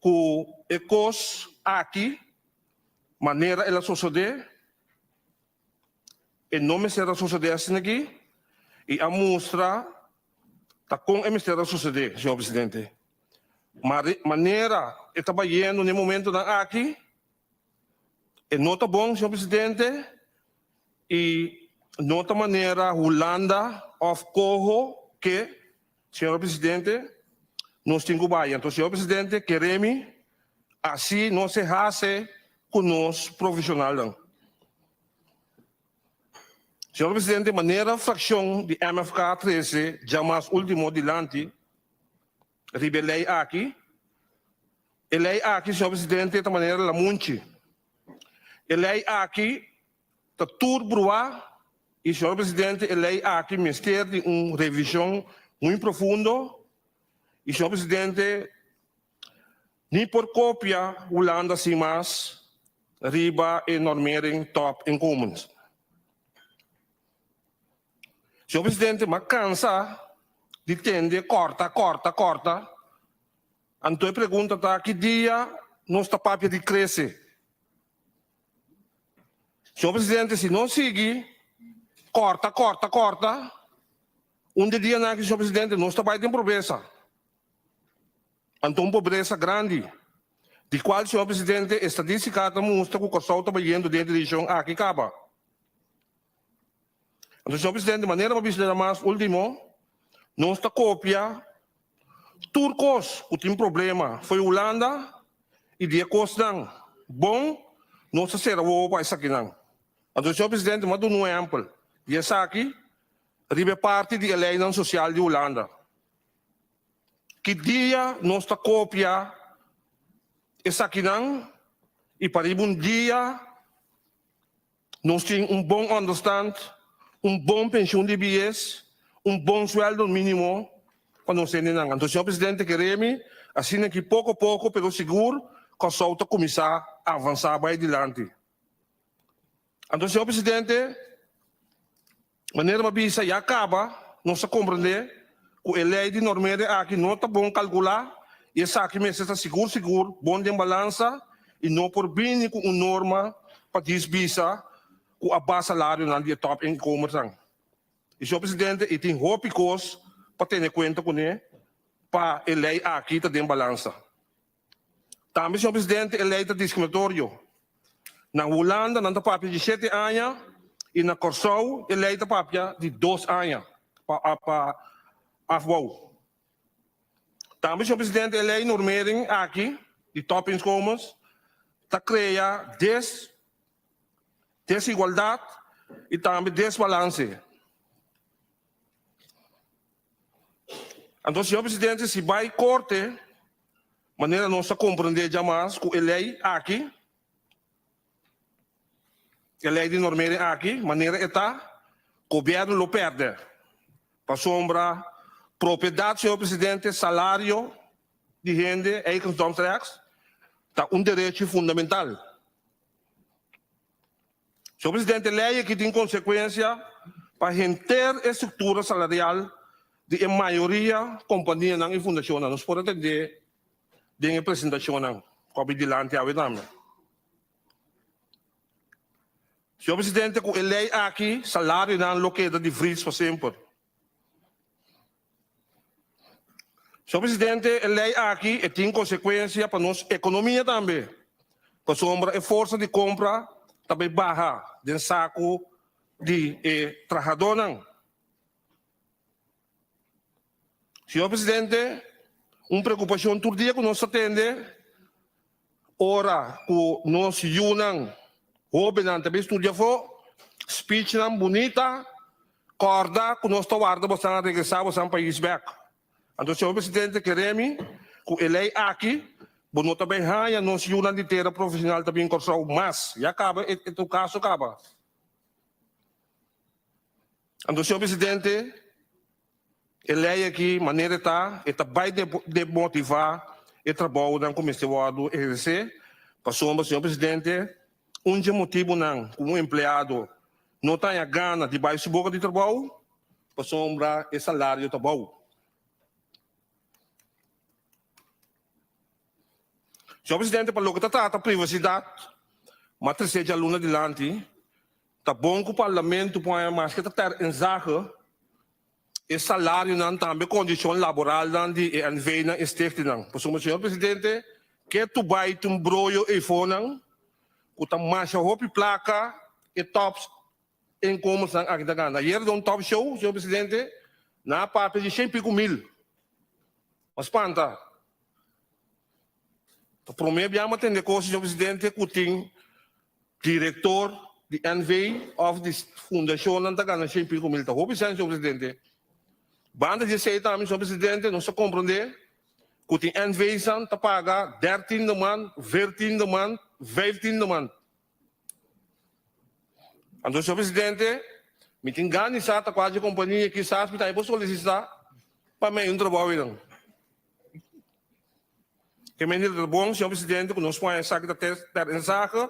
ku e kos aki manera el a sosodé, e no mester a sosodé asina aki i a mustra ta kon e mester a sosodé, señor presidente. Manera e ta bayendo n'e momentonan aki, e no ta bon, señor presidente, i no ta manera Hulanda òf Koho ke, señor presidente, nos tin ku bai. Anto, señor presidente, kere mi asi no se hase ku nos profeshonalnan. Señor presidente, manera frakshon di MFK a trese djamas último dilanti riba e lei aki, e lei aki, señor presidente, ta manera lamunchi. E lei aki ta tur bruá i, señor presidente, e lei aki mester di un revishon muy profundo i, señor presidente, ni por kopia Hulanda sin mas riba e normering top inkomens. Señor presidente, m'a kansa di tende kòrta, kòrta, kòrta. Anto e pregunta ta ki dia nos ta papia di krese? Señor presidente, si nos sigui kòrta, kòrta, kòrta, un di e dianan aki, señor presidente, nos ta bai den pobresa. Anto un pobresa grandi, di kual, señor presidente, estadístika ta mustra ku Kòrsou ta bayendo den e direkshon aki kaba. Anto, señor presidente, manera bo a bisa mas último, nos ta kopia tur kos ku tin problema fo'i Hulanda i di e kosnan bon nos ta sera wowo pa esakinan. Anto, señor presidente, mi a duna un ehèmpel di esaki riba e parti di e leinan sosial di Hulanda. Ki dia nos ta kopia esakinan i pa riba un dia nos tin un bon onderstand, un bon penshun di bies, un bon sueldo minimo pa nos hendenan. Anto señor presidente kere mi asina ki poko poko pero sigur Kòrsou ta kuminsá avansá bai dilanti. Anto señor presidente manera mi a bisa ya kaba nos a komprende ku e lei di normering aki no ta bon kalkulá i esaki mester ta sigur sigur bon den balansa i no por bini ku un norma pa djis bisa ku a baha salarionan di e top inkomersnan. I señor presidente i tin hopi kos pa tene kuenta kuné pa e lei aki ta den balansa. Tambe, señor presidente, e ley ta discriminatorio. Na Hulanda nan ta papia di shete aña y na Corsou e ley ta papia di dos aña pa pa afbouw. Tambe, señor presidente, e ley normering aki di topinkomens ta crea des desigualdad y tambe desbalance. Anto, señor presidente, si bay corte, manera nos ta comprende djamas cu e ley aki, e ley di normering aki, manera e ta, gobierno lo perde. Pasobra propiedad, señor presidente, salario di hende, eigendomsrecht, ta un derecho fundamental. Señor Presidente, ley aki tin consecuencia pa henter e structura salarial di e mayoria companianan y fundacionnan. Nos por atende den e presentacionnan cu a bin dilanti awe tambe. Señor Presidente, cu e ley aki salarionan lo keda di vries pa semper. Señor Presidente, e ley aki e tin consecuencia pa nos economia tambe, pasobra e forsa di compra ta bay baha den saco di e trahadornan. Señor Presidente, Un preokupashon tur dia ku nos ta tende ora ku nos yunan hóbennan ta bin studia afó, speechnan bunita, kòrda ku nos ta warda bosan a regresá bosan pais bèk. Anto señor presidente kere mi ku e lei aki bo no ta bai haña nos yunan di tera profeshonal ta bin Kòrsou mas. Ya kaba e e kaso kaba. Anto señor presidente e lei aki manera e ta e ta bai demotivá e trabounan ku mester wòrdu ehersé pasobra señor presidente un dje motibunan ku un empleado no ta haña gana di bai su boka di trabou pasobra e salario ta bou. Señor presidente pa loke ta trata privasidat m'a trese djaluna dilanti Ta bon ku parlamento por haña maske ta ter inzage e salarionan tambe kondishon laboralnan di e NV-nan i stichtingnan. Pasobra señor presidente ke tu bai tin un broyo eifonan ku ta masha hopi plaka e tops inkomensnan aki ta gana. Ayer den un top show señor presidente nan a papia di shen piku mil. Ma spanta. Ta prome bia mi a tende kos señor presidente ku tin Director di NV of di fundacionnan ta gana shen pico mil. Ta hopi sen, señor presidente. Banda di esey tambe, señor presidente, nos ta comprende cu tin NV'snan ta paga dertiende maand, veertiende maand, vijftiende maand. Anto, señor presidente, mi tin gana di sa ta cua dje compania kisas mi tambe por solicita pa mey un trabao eynan. Ke mende ta bon, señor presidente, ku nos pon esaki ta ter inzage,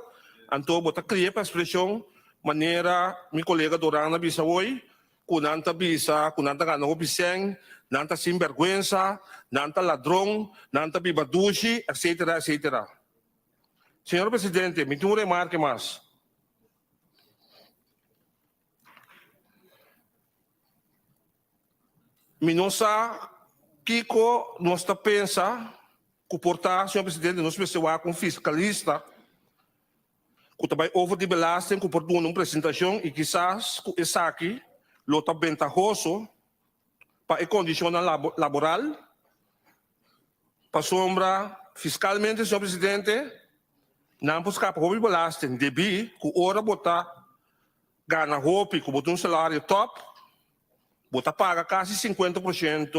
anto bo ta kria pa ekspreshon manera mi kolega Doran a bisa hoy, ku nan ta bisa ku nan ta gana hopi sèn, nan ta sinbèrgwensa, nan ta ladron, nan ta biba dushi, etsetera, etsetera. Señor presidente, mi tin un remarke mas. Mi no sa kiko nos ta pensa ku por ta, señor presidente, nos mester wak un fiskalista ku ta bai over di belasting ku por duna un presentashon i kisas ku esaki lo ta bentahoso pa e kondishonnan laboral pasobra fiskalmente, señor presidente, nan por skapa hopi belasting debí ku ora bo ta gana hopi ku bo tin un salario top, bo ta paga kasi 50%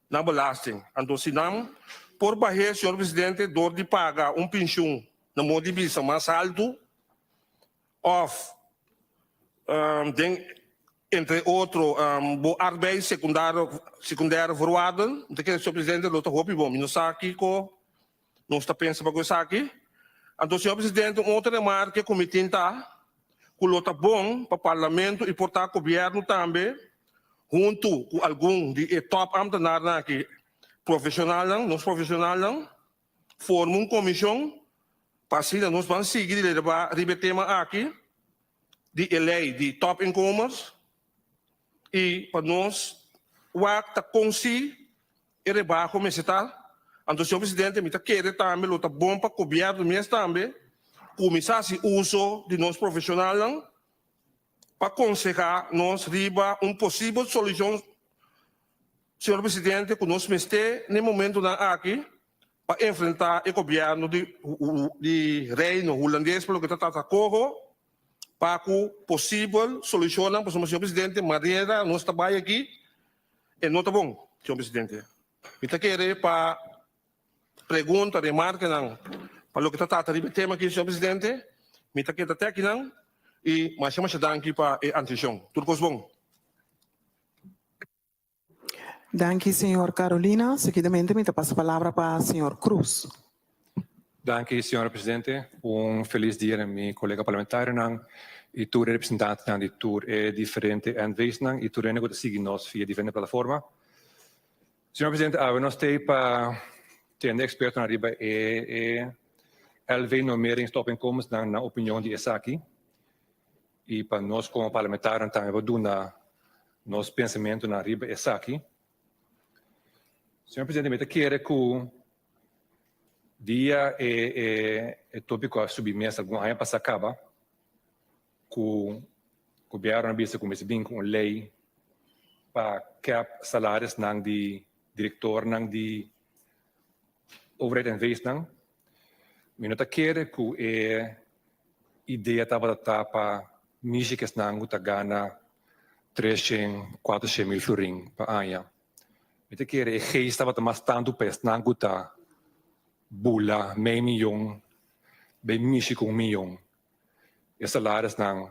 na belasting. Anto si nan por bah'é, señor presidente, dor di paga un penshun na modo di bisa mas haltu òf den entre otro bo arbeid sekundario secundaire voorwaarden, mi ta kere, señor presidente, lo ta hopi bon. Mi no sa kiko nos ta pensa pa ku esaki. Anto, señor presidente, un otro remarke ku mi tin ta ku lo ta bon pa parlamento i por ta gobièrnu tambe huntu ku algun di e tòp ámtenarnan aki, profeshonalnan, nos profeshonalnan, forma un komishon pa asina nos ban sigui di riba e tema aki di e lei di tòpinkomers i pa nos wak ta kon si e rebaho mester ta. Anto, señor presidente, mi ta kere tambe lo ta bon pa gobièrnu mes tambe kuminsá hasi uso di nos profeshonalnan pa konsehá nos riba un posibel solushon, señor presidente, ku nos mester na e momentunan aki pa enfrentá e gobièrnu di di Reino Hulandes pa loke ta trata koho pa ku posibel solushonnan, pasobra, señor presidente, manera nos ta bai aki E no ta bon, señor presidente. Mi ta kere pa pregunta, remarkenan pa loke ta trata riba e tema aki, señor presidente. Mi ta keda te akinan y masha masha danki pa e antencion. Tur cos bon. Danki, señor Carolina. Seguidamente mi ta pasa palabra pa señor Cruz. Danki, señora presidente. Un feliz dia na mi colega parlamentarionan y tur e representantenan di tur e diferente NV'snan y tur hende cu ta sigui nos via diferente plataforma. Señora presidente, awe nos t'ey pa tende expertonan riba e e LV normering stopinkomensnan nan opinion di esaki y pa nos como parlamentarionan tambe por duna nos pensamentonan riba esaki. Señor presidente, mi ta kere cu Dia e e topico a subi mesa algun aña pasa caba cu gobierno a bisa cu mester bin cu un ley pa cap salarisnan di directornan di. overheid NV's nan. Mi no ta kere ku e idea tabata ta pa mishi ku esnan ku ta gana 300, 400 mil florin pa aña. Mi ta kere e geest tabata mas tantu pa esnan ku ta bula mei miyon bay mishi ku un miyon. E salarisnan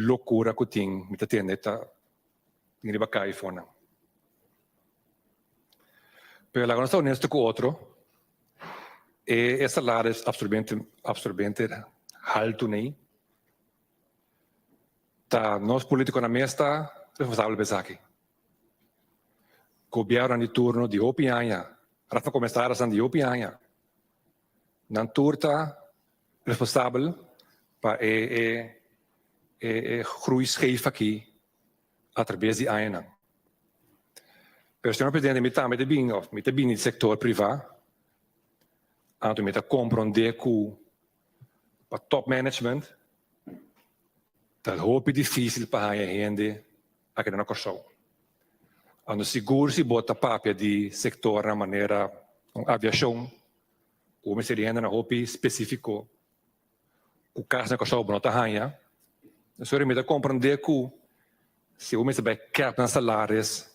lokura ku tin mi ta tende ta tin riba kai fonan. Pero laga nos ta honesto ku otro, e e salaris absorbente absorbente haltu nei ta nos politiconan mes ta responsabel pa esaki. Gobiernonan di turno di hopi aña, Raad van Commissarisnan di hopi aña, nan tur ta responsabel pa e e e e groei scheef aki atrabes di añanan. Pero señor presidente mi tambe ta bin of mi ta bini di sector priva, anto mi ta compronde cu pa top management ta hopi dificil pa haña hende aki na Kòrsou. Anto sigur si bo ta papia di sectornan manera un aviacion ku mester di hendenan hopi specifico ku kas na Kòrsou bo no ta haña. Sorry mi ta komprendé ku si bo mester bai kèp nan salaris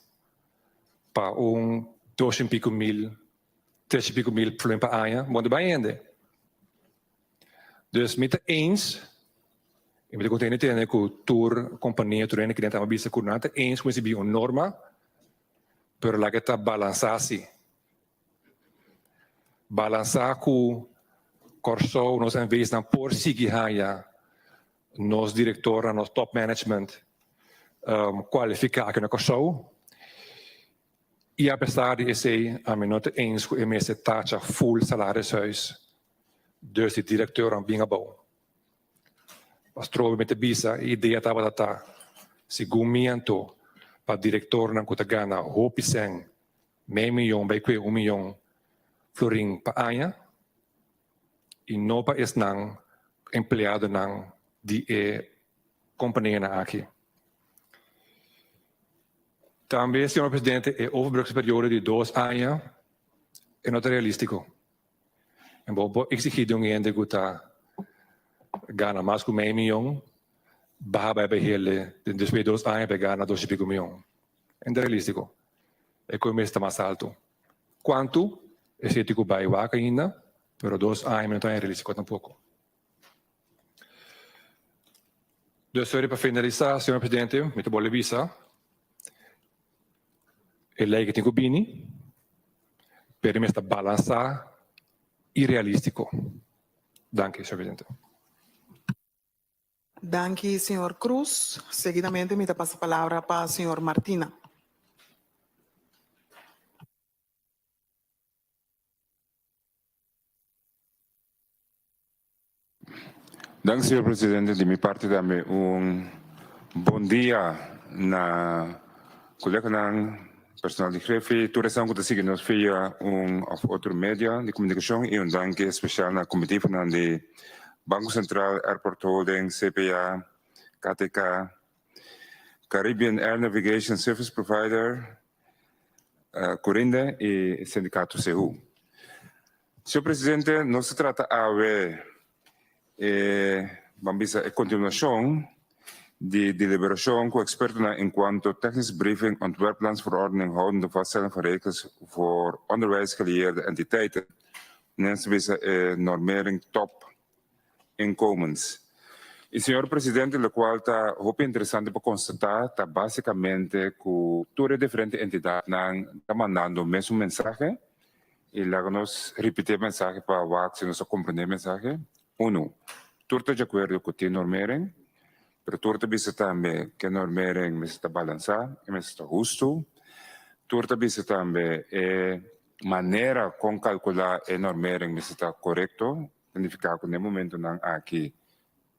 pa un dos i piko mil, tres i piko mil florin pa aña, bo no ta bai hende. Dus mi ta eens i mi ta kontento di tende ku tur kompania, tur hende ku den ta bisa ku nan ta eens ku mester bin un norma, pero laga e ta balansá si. Balansá ku Kòrsou nos NV's-nan por sigui haña nos direktornan, nos top management kualifiká aki na Kòrsou. I apesar di esei ami no ta eens ku e mester tacha full salarishuis dus di direktornan bin abou. Pastor mi ta bisa e idea tabata ta segun mi anto pa direktornan ku ta gana hopi sèn mei miyon bai kue un miyon florin pa aña i no pa esnan empleadonan di e kompanianan aki. Tambe, señor presidente, e overbrugsperiode di dos aña e no ta realístiko. En bo por exigí di un hende ku ta gana mas ku mei miyon baha bai bai hele despues di dos aña pa e gana dos i pico miyon. E no ta realístiko. E koe mester ta mas alto. Kuantu? Esei tin ku bai wak ainda, pero dos aña mi no ta haña realístiko tampoko. Dus sorry pa finalisá, señor presidente, mi ta bolbe bisa e lei ke tin ku bini, pero e mester ta balansá i realístiko. Danki, señor presidente. Danki, señor Cruz. Seguidamente mi ta pasa palabra pa señor Martina. Dank señor presidente, di mi parti tambe un bon dia na coleganan, personal di Griffie, tur esnan cu ta sigui nos via un of otro media di comunicacion y un danki especial na comitivonan di Banco Central, Airport Holding, CPA, KTK, Caribbean Air Navigation Service Provider, Curinde y Sindicato CEU. Señor Presidente, nos ta trata awe e, ban bisa, e continuacion di deliberacion cu expertonan en cuanto Technische Briefing Ontwerplandsverordening houdende vaststelling van regels voor onderwijsgelieerde entiteiten, nos ta bisa e normering top inkomens. Y señor Presidente, locual ta hopi interesante pa constata ta basicamente cu tur e diferente entidadnan ta mandando mesun mensahe y laga nos ripiti e mensahe pa wak si nos a comprende e mensahe. Uno, tur ta di acuerdo cu tin normering, pero tur ta bisa tambe cu e normering mester ta balansa y mester ta husto. Tur ta bisa tambe e manera con calcula e normering mester ta corecto. Ta nifiká ku na e momentunan aki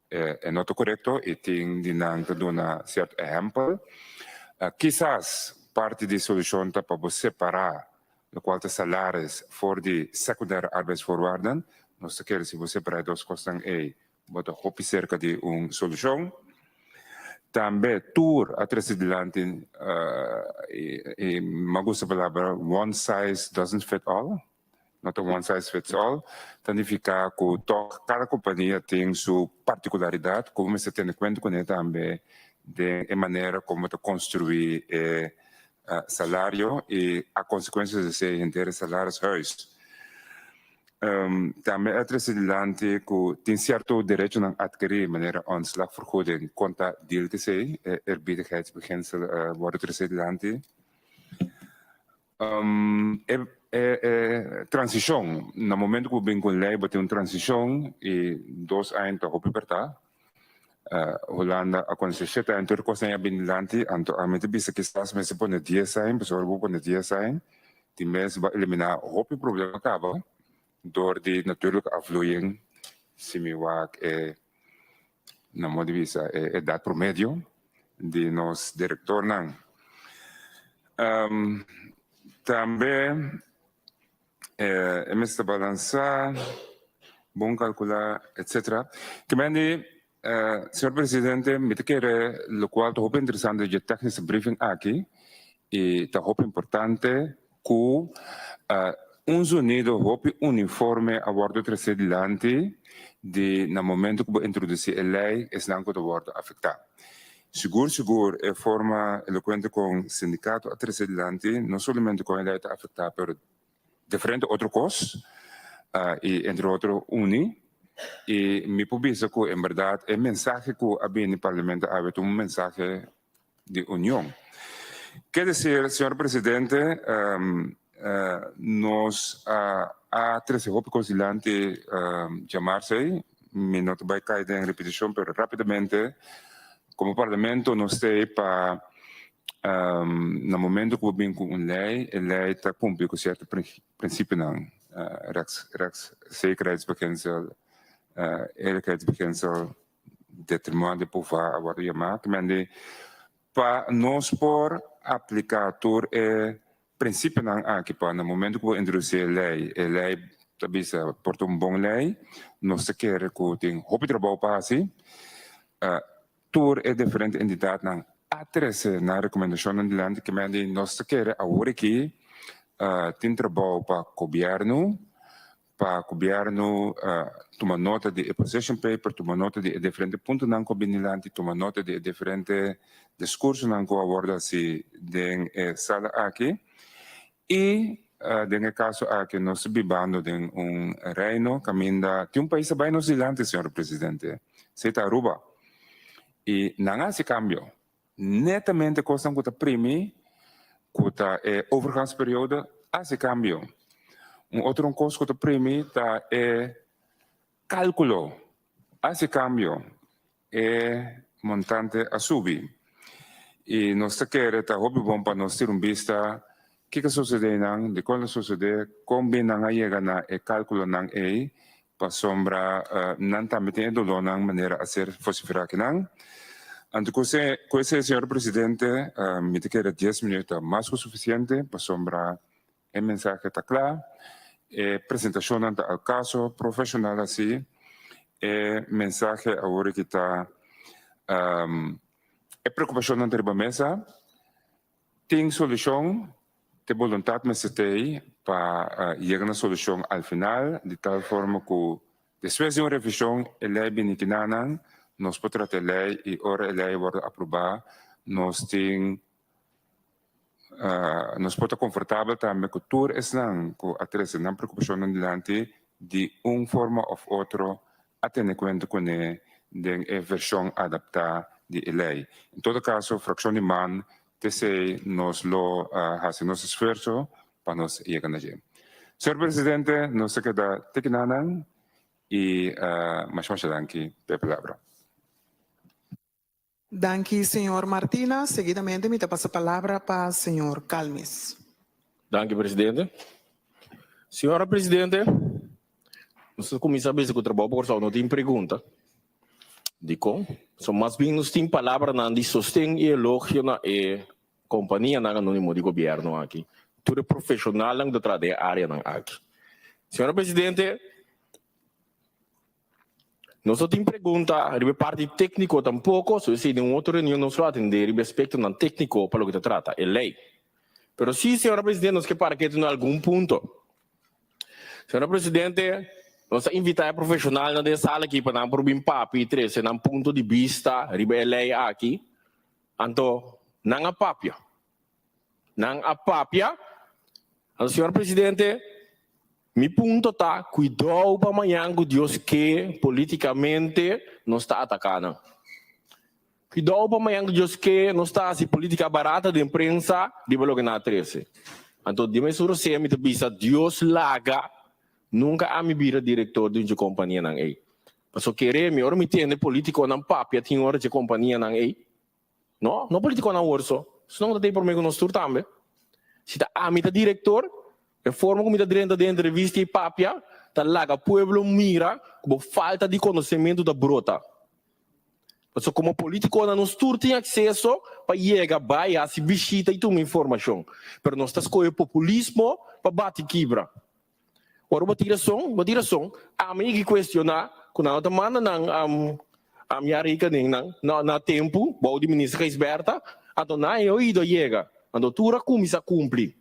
e no ta korekto i tin di nan ta duna sierto ehèmpel. Kisas parti di solushon ta pa bo separá lokual ta salaris for di sekundêre arbeidsvoorwaarden. Nos ta kere si bo separá e dos kosnan ei bo ta hopi serka di un solushon. Tambe tur a trece dilanti y mi a gusta e palabra one size doesn't fit all, no ta one size fits all, ta nifica cu toch cada compania tin su particularidad cu bo mester tene cuenta cune tambe den e manera como ta construi e salario y a consecuencia di esey henter e salarishuis. Tambe a trece dilanti cu tin cierto derechonan adkeri manera ontslagvergoeding con ta deal cu esey, e eerbiedigheidsbeginsel wordo trece dilanti. E transicion, na momento cu bo bin cu un ley bo tin un transicion y dos aña ta hopi perta. Hulanda a conoce shete aña tur cosnan ya bin dilanti anto ami ta bisa kisas mester pone dies aña pasobra ora bo pone dies aña di mes bo a elimina hopi problema caba door di natuurlijk afvloeiing si mi wak e na modo di bisa e edad promedio di nos directornan. Tambe E mester balansa, bon kalkulá, etcetera. Kimendi, señor presidente, mi ta kere lokual ta hopi interesante dje technische briefing aki i ta hopi importante ku un zonido hopi uniforme a wòrdu tresé dilanti di na momento ku bo introdusí e lei esnan ku ta wòrdu afektá. Sigur sigur e forma elocuente con sindicato a trece dilanti no solamente con e ley ta afecta pero diferente otro cos y entre otro uni y mi por bisa cu en berdad e mensahe cu a bini parlamento awe ta un mensahe di union. Ke decir señor presidente nos a trece hopi cos dilanti djamarsa ey. Mi no ta bai kai den repeticion pero rapidamente como parlamento nos ta ey pa na momento cu bo bin cu un ley e ley ta cumpli cu cierto principionan, rechts rechtszekerheidsbeginsel, eerlijkheidsbeginsel, detriment de pouvoir a wordo yama, ta mende pa nos por aplica tur e Prinsipionan aki pa na momento ku bo introdusí e lei, e lei ta bisa por ta un bon lei, nos ta kere ku tin hopi trabou pa hasi. Tur e diferente entidatnan a trese nan rekomendashonnan dilanti ke men di nos ta kere awor aki tin trabou pa gobièrnu, pa gobièrnu tuma nota di e position paper, tuma nota di e diferente puntonan ku a bini dilanti, tuma nota di e diferente diskursonan ku a wòrdu hasi den e sala aki i den e kaso aki nos ta bibando den un reino kaminda tin un pais ta bai nos dilanti, señor presidente, esei ta Aruba i nan a hasi kambio. Netamente kosnan ku ta primi ku ta e overgangsperiode hasi kambio. Un otro kos ku ta primi ta e kalkulo hasi kambio, e montante a subi. I nos ta kere ta hopi bon pa nos tira un bista kiko a sosode einan, dikon a sosode, kon bin nan a yega na e kalkulonan ei, Pasobra nan tambe tin e dolónan manera a ser vociferá akinan. Anto ku esei, ku esei, señor presidente, mi ta kere dies minuut ta mas ku sufisiente pasobra e mensahe ta kla, e presentashonnan ta al kaso, profeshonal hasi, e mensahe awor aki ta e preokupashonnan ta riba mesa. Tin solushon, te boluntat mester t'ei pa yega na solushon al final, di tal forma ku despues di un revishon e lei bini kinanan, nos por trata e lei i ora e lei wòrdu aprobá nos tin nos por ta konfortabel tambe ku tur esnan ku a trese nan preokupashonnan dilanti di un forma òf otro a tene kuenta kuné den e vershon adaptá di e lei. En todo kaso, frakshon di man t'esei nos lo hasi nos esfuerso pa nos yega na dje. Señor Presidente, nos ta keda te kinanan i masha masha danki pa e palabra. Danki señor Martina. Seguidamente mi ta pasa palabra pa señor Calmes. Danki presidente. Señora presidente, nos ta cuminsa bisa cu trabao pa Corsou no tin pregunta. Dicon? So mas bien nos tin palabranan di sosten y elogio na e companianan anonimo di gobierno aki, tur e profesionalnan cu ta traha den e areanan aki. Señora presidente. Nos no tin pregunta riba e parti tékniko tampoko, so esei den un otro reunion nos lo atendé riba e aspektonan tékniko pa loke ta trata e lei. Pero sí, señora Presidente, nos ke para ketu na algun punto. Señora Presidente, nos ta invitá e profeshonalnan den e sala aki pa nan por bin papia i trese nan punto di bista riba e lei aki. Anto nan a papia. Nan a papia. Anto, señor Presidente, mi punto ta, cuidou pa mañan cu Dios ke politicamente nos ta ataca nan. Cuidou pa mañan cu Dios ke nos ta haci politica barata den prensa riba loke nan a trece. Anto, di mes rosea mi ta bisa Dios laga nunca ami bira director di un dje companianan ey. Pasobra kere mi ora mi tende politiconan papia tin ora dje companianan ey. No, no politiconan awor so. Esnan ta tei prome cu nos tur tambe. Si ta ami ta director, e forma cu mi ta drenta den entrevista y papia ta laga pueblo mira cu bo falta di conocemento ta brota. Pasobra como politiconan nos tur tin acceso pa yega bay haci bishita y tuma informacion. Pero nos ta scoge populismo pa bati kibra. Ora bo tin rason, bo tin rason. Ami ki cuestiona cu nan no ta manda nan ami a rekening nan na tempu bou di Minister Gijsbertha, anto nan e oido a yega. Anto tur a cuminsa cumpli.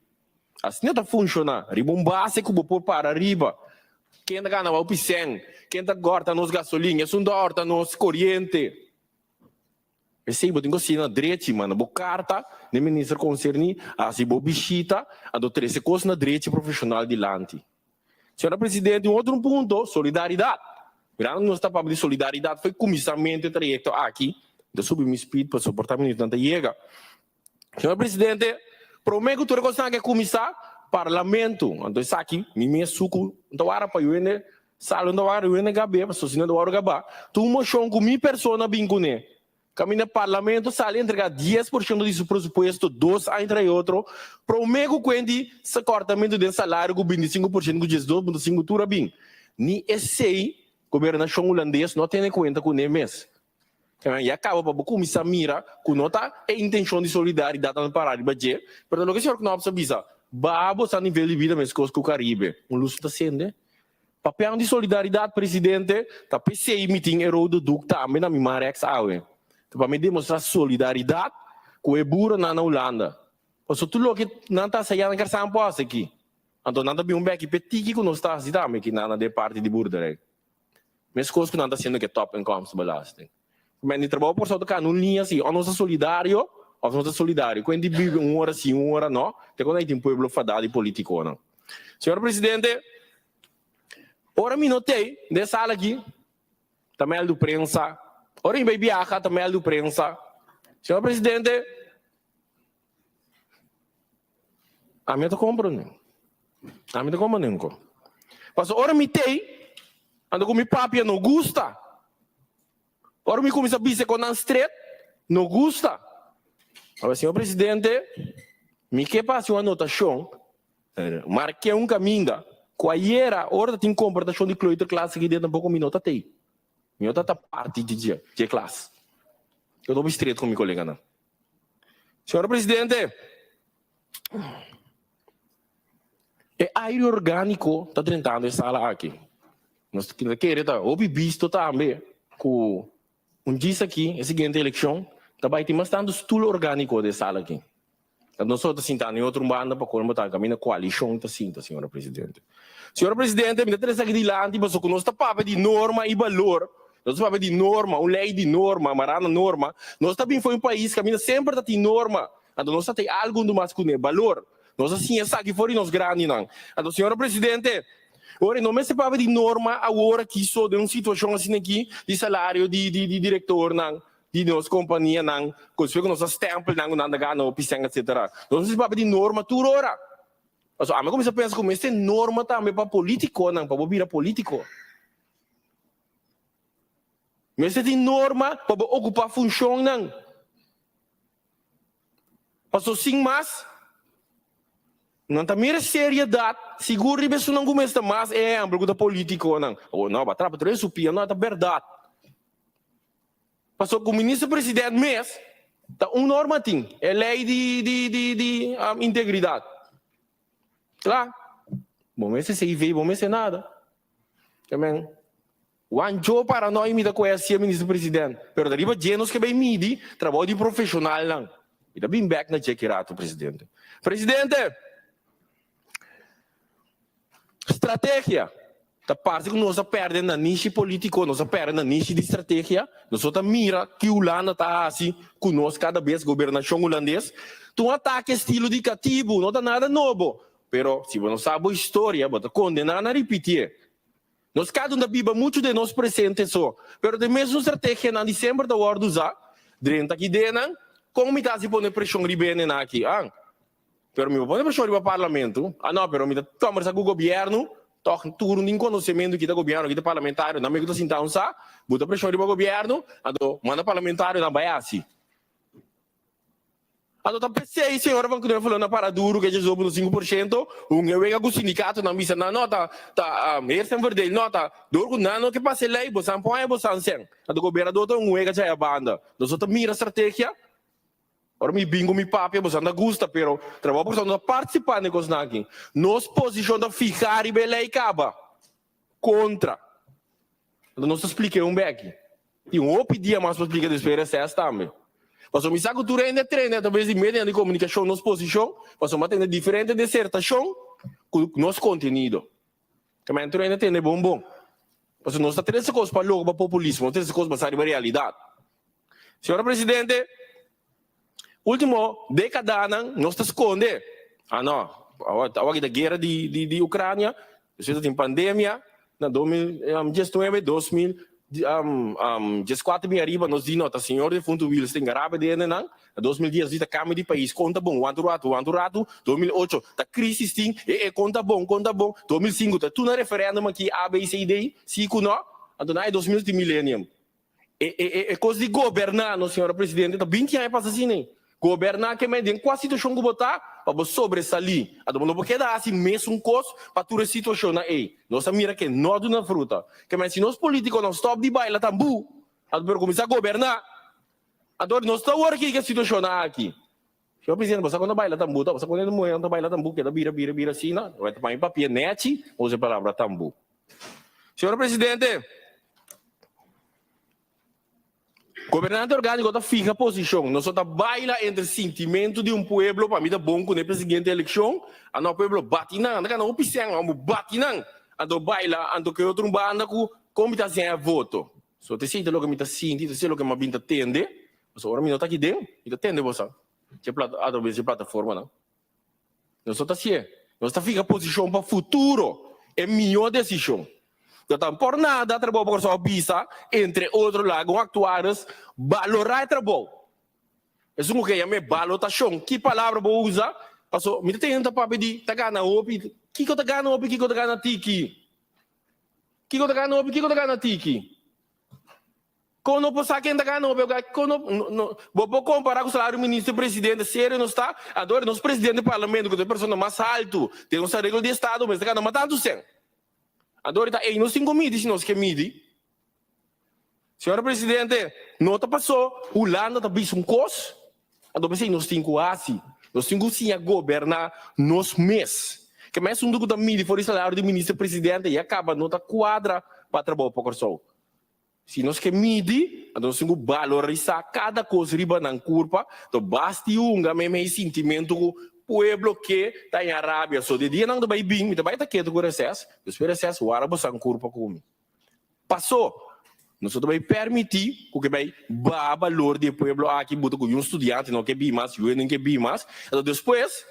Asina ta funciona, riba un base cu bo por para riba. Ken ta gana bou pisen? Ken ta gorta nos gasolin? Esun ta horta nos coriente? P'esei bo tin ku hasi na drechi, manda bo karta na e minister konserní, hasi bo bishita, anto trese kos na drechi profeshonal dilanti. Señora Presidente, un otro punto, solidaridat. Mirando ku nos ta papia di solidaridat fo'i kuminsamentu e trayekto aki, mi ta subi mi speed pa soportá minutonan ta yega. Señor Presidente, promé ku tur e kosnan aki a kuminsá, Parlamento, anto esaki mi mes suku no ta wara pa yu hende sali, no ta wara yu hende gab'é, pasobra si no ta wòrdu gabá, tur un moshon ku mi persona bin kuné, kaminda Parlamento sali entregá 10% di su presupuesto dos aña tras otro, promé ku kuenti kòrtamentu den salario ku 25% ku 12,5 tur a bin. Ni esei gobernashon hulandes no a tene kuenta kuné mes. Ya caba pa bo cuminsa mira cu no ta e intencion di solidaridad nan para riba dje, pero ta loke señor Knops a bisa, baha bo sa nivel di bida mescos cu Caribe. Un luz ta cende. Papiando di solidaridad, Presidente, ta p'esey mi tin e rode doek tambe na mi man rechts awe. Ta pa mi demostra solidaridad cu e buronan na Hulanda. Pasobra tur loke nan ta haci aya nan ker por haci aki. Anto nan ta bin un beki p'e tiki cu nos ta haci tambe aki nan na den parti di boerderij. Meskos ku nan ta hasiendo ku e topinkomstenbelasting. Men di trabou por sou ta kana un liña si òf nos ta solidario òf nos ta solidario. Ku hende bibi un ora si un ora no, te ku nan tin pueblo fadá di politikonan. Señor Presidente, ora mi no tei den e sala aki ta mèldu prensa, ora mi bai biaha ta mèldu prensa. Señor Presidente, Ami no ta komprende. Ami ta komprende nko. Pasobra ora mi tei, anto ku mi papia no gusta. Ora mi kuminsá bisa kon nan stret, no gusta. Awor, señor presidente, mi ke pa hasi un anotashon, mark'é un kaminda, ku ayera ora ta tin komportashon di kleuterklas aki den tampoko mi no ta tei. Mi no ta ta parti di dje klas. Yo ta hopi stret ku mi koleganan. Señor Presidente, e aire orgánico ta drentando e sala aki. Nos ta kere ta hopi bisto tambe ku un djis aki, e siguiente elekshon, ta bai tin mas tantu stul orgániko den e sala aki. Nos ta sinta na e otro banda pa colmo ta caminda coalicion ta sinta, señora Presidente. Señora Presidente, mi ta trece aki dilanti pasobra cu nos ta papia di norma y balor, nos ta papia di norma, un ley di norma, mara na norma, nos ta bin for un pais caminda semper ta tin norma, anto nos ta tin algo hunto mas cune, balor. Nos a siña esaki for di nos grandinan. Anto, señora Presidente, ora no mester papia di norma awor aki so den un situacion asina aki di salario di di directornan, di nos kompanianan ku despues ku nos a stempel nan ku nan ta gana hopi sèn etsetera. Nos mester papia di norma tur ora. Pasobra ami a kuminsá pensa ku mester norma tambe pa politikonan pa bo bira politiko. Mester tin norma pa bo okupá funshonnan. Pasobra sin mas nan ta mira seriedat sigur riba esunnan ku mester mas ehèmpel ku ta politikonan. Awor no, bo a trapa tur e su pia no, ta bèrdat. Pasobra ku minister president mes ta un norma tin, e lei di di di di integridat. Kla, bo mester CV, bo mester nada. Amen. Wan jo paranoi mi ta koe asia minister president, pero ta riba dje nos ke bay midi trabou di profesionalnan. Mi ta bin bek na dje ki rato presidente. Presidente! Strategia! Ta parse ku nos a perde na nishi politico, nos a perde na nishi di strategia. Nos no ta mira ki Hulanda ta hasi ku nos kada bes, gobernashon hulandes. Ta un atake estilo di katibu, no ta nada nobo. Pero si bo no sa bo historia, bo ta kondena na ripitié. Nos kada un ta biba muchu den nos presente so, pero den mesun strategianan di semper ta wòrdu usá. Drenta ki ideanan, kon mi ta hasi pone preshon riba hendenan aki? Ah, pero mi por pone preshon riba parlamento. Ah no, pero mi ta kòmbersá ku gobièrnu, tòg tur un tin konosementu kita gobièrnu, kita parlamentario, nan mi ku ta sinta un sa, buta preshon riba gobièrnu, anto manda parlamentarionan bai hasi. Anto ta p'esei señora Van Kneuvelen a para duru ku e 12.5%, un e wega ku sindikatonan bisa nan no ta ta heers en verdeel no ta dor ku nan no ke pasa e lei bosan por haña bosan sen. Anto gobernador ta un wega djaya banda. Nos no ta mira strategia. Ora mi bin ku mi papia bosan ta gusta pero trabou por no ta partisipá den e kosnan aki. Nos posishon ta fihá riba e lei kaba. Kontra. Anto nos ta splik'é un beki. Tin hopi dia mas pa splika despues e reces tambe. Pasobra mi sa ku tur hende a trene atraves di medianan di komunikashon nos posishon, pasobra mi a tende diferente desertashon ku nos kontenido. Tambe tur hende a tende bon bon. Pasobra nos ta trese kos pa logra pa populismo, nos ta trese kos basá riba realidat. Señora Presidente, ultimo dekadanan nos ta skonde, ah no, awor aki ta guera di Ucrania, despues ta tin pandemia, na 2019, 2014 bin ariba nos di no ta señor defuntu Wiels tin garabe den hendenan, na 2010 nos di ta kambio di pais, kon ta bon, wantu ratu, wantu ratu, 2008 ta crisis tin, e e kon ta bon, kon ta bon, 2005 ta tur na referendum aki A, B, C, D, si ku no, anto na e 2000 tin millennium. E e e kos di goberná no señora presidente ta 20 aña pasa asina ei. Goberná ke men den kua situashon ku bo ta pa bo sobresalí. Anto bo no por keda hasi mesun kos pa tur e situashonnan ei. Nos a mira ke no duna fruta. Ke men si nos politikonan stòp di baila tambú anto pero kuminsá goberná anto nos ta wor ki ke situashonnan aki. Señor presidente bo sa kon ta baila tambú ta? Bo sa kon e muhernan ta baila tambú keda bira bira bira asina? Bo ta paña papia nechi bo usa e palabra tambú. Señor presidente, gobernante orgánico ta fija posicion. Nos no ta baila entre sintimento di un pueblo, pa mi ta bon cu n'e siguiente eleccion, anto pueblo bati nan, anda cana hopi sèn, amo bati nan, anto baila, anto ke otro un banda cu con mi ta haci'e voto. So ta esey ta loke mi ta sinti, ta esey loke mi a bin ta tende, pasobra ora mi no ta aki den, mi ta tende boso dje plata, atraves dje plataformanan. Nos no ta hacié. Nos ta fiha posicion pa futuro, e mihó decision. No ta por nada trabou pa Kòrsou a bisa, entre otro laga un actuaris balorá e trabou. Esun ku ke yam'é balotashon. Ki palabra bo usa? Paso mi ta tende ta papia di ta gana hopi. Kiko ta gana hopi, kiko ta gana tiki? Kiko ta gana hopi, kiko ta gana tiki? Kon no por sa ken ta gana hopi oga? Kon no, no, bo por kompara ku salario minister presidente? Serio nos ta? Anto nos presidente di parlamento ku ta e persona mas haltu den nos areglo di estado mester gana mas tantu sen. Anto ta ei nos tin ku midi si nos ke midi. Señor presidente, no ta paso Hulanda ta bisa un kos, anto p'esei nos tin ku hasi. Nos tin ku siña goberná nos mes. Ke mes asuntu ku ta midi for di salario di minister presidente ya kaba no ta kuadra pa trabou pa Kòrsou. Si nos ke midi, anto nos tin ku balorisá kada kos riba nan kurpa, anto basti hunga meimei sintimentu ku pueblo ke ta haña rabia. So di dia nan ta bai bin, mi ta bai ta ketu ku reses, despues reses wara bosan kurpa ku mi. Pasó, nos no ta bai permití ku ke bai baha balor di e pueblo aki, buta ku yun studiante no ke bin mas, yu hende no ke bin mas, anto despues,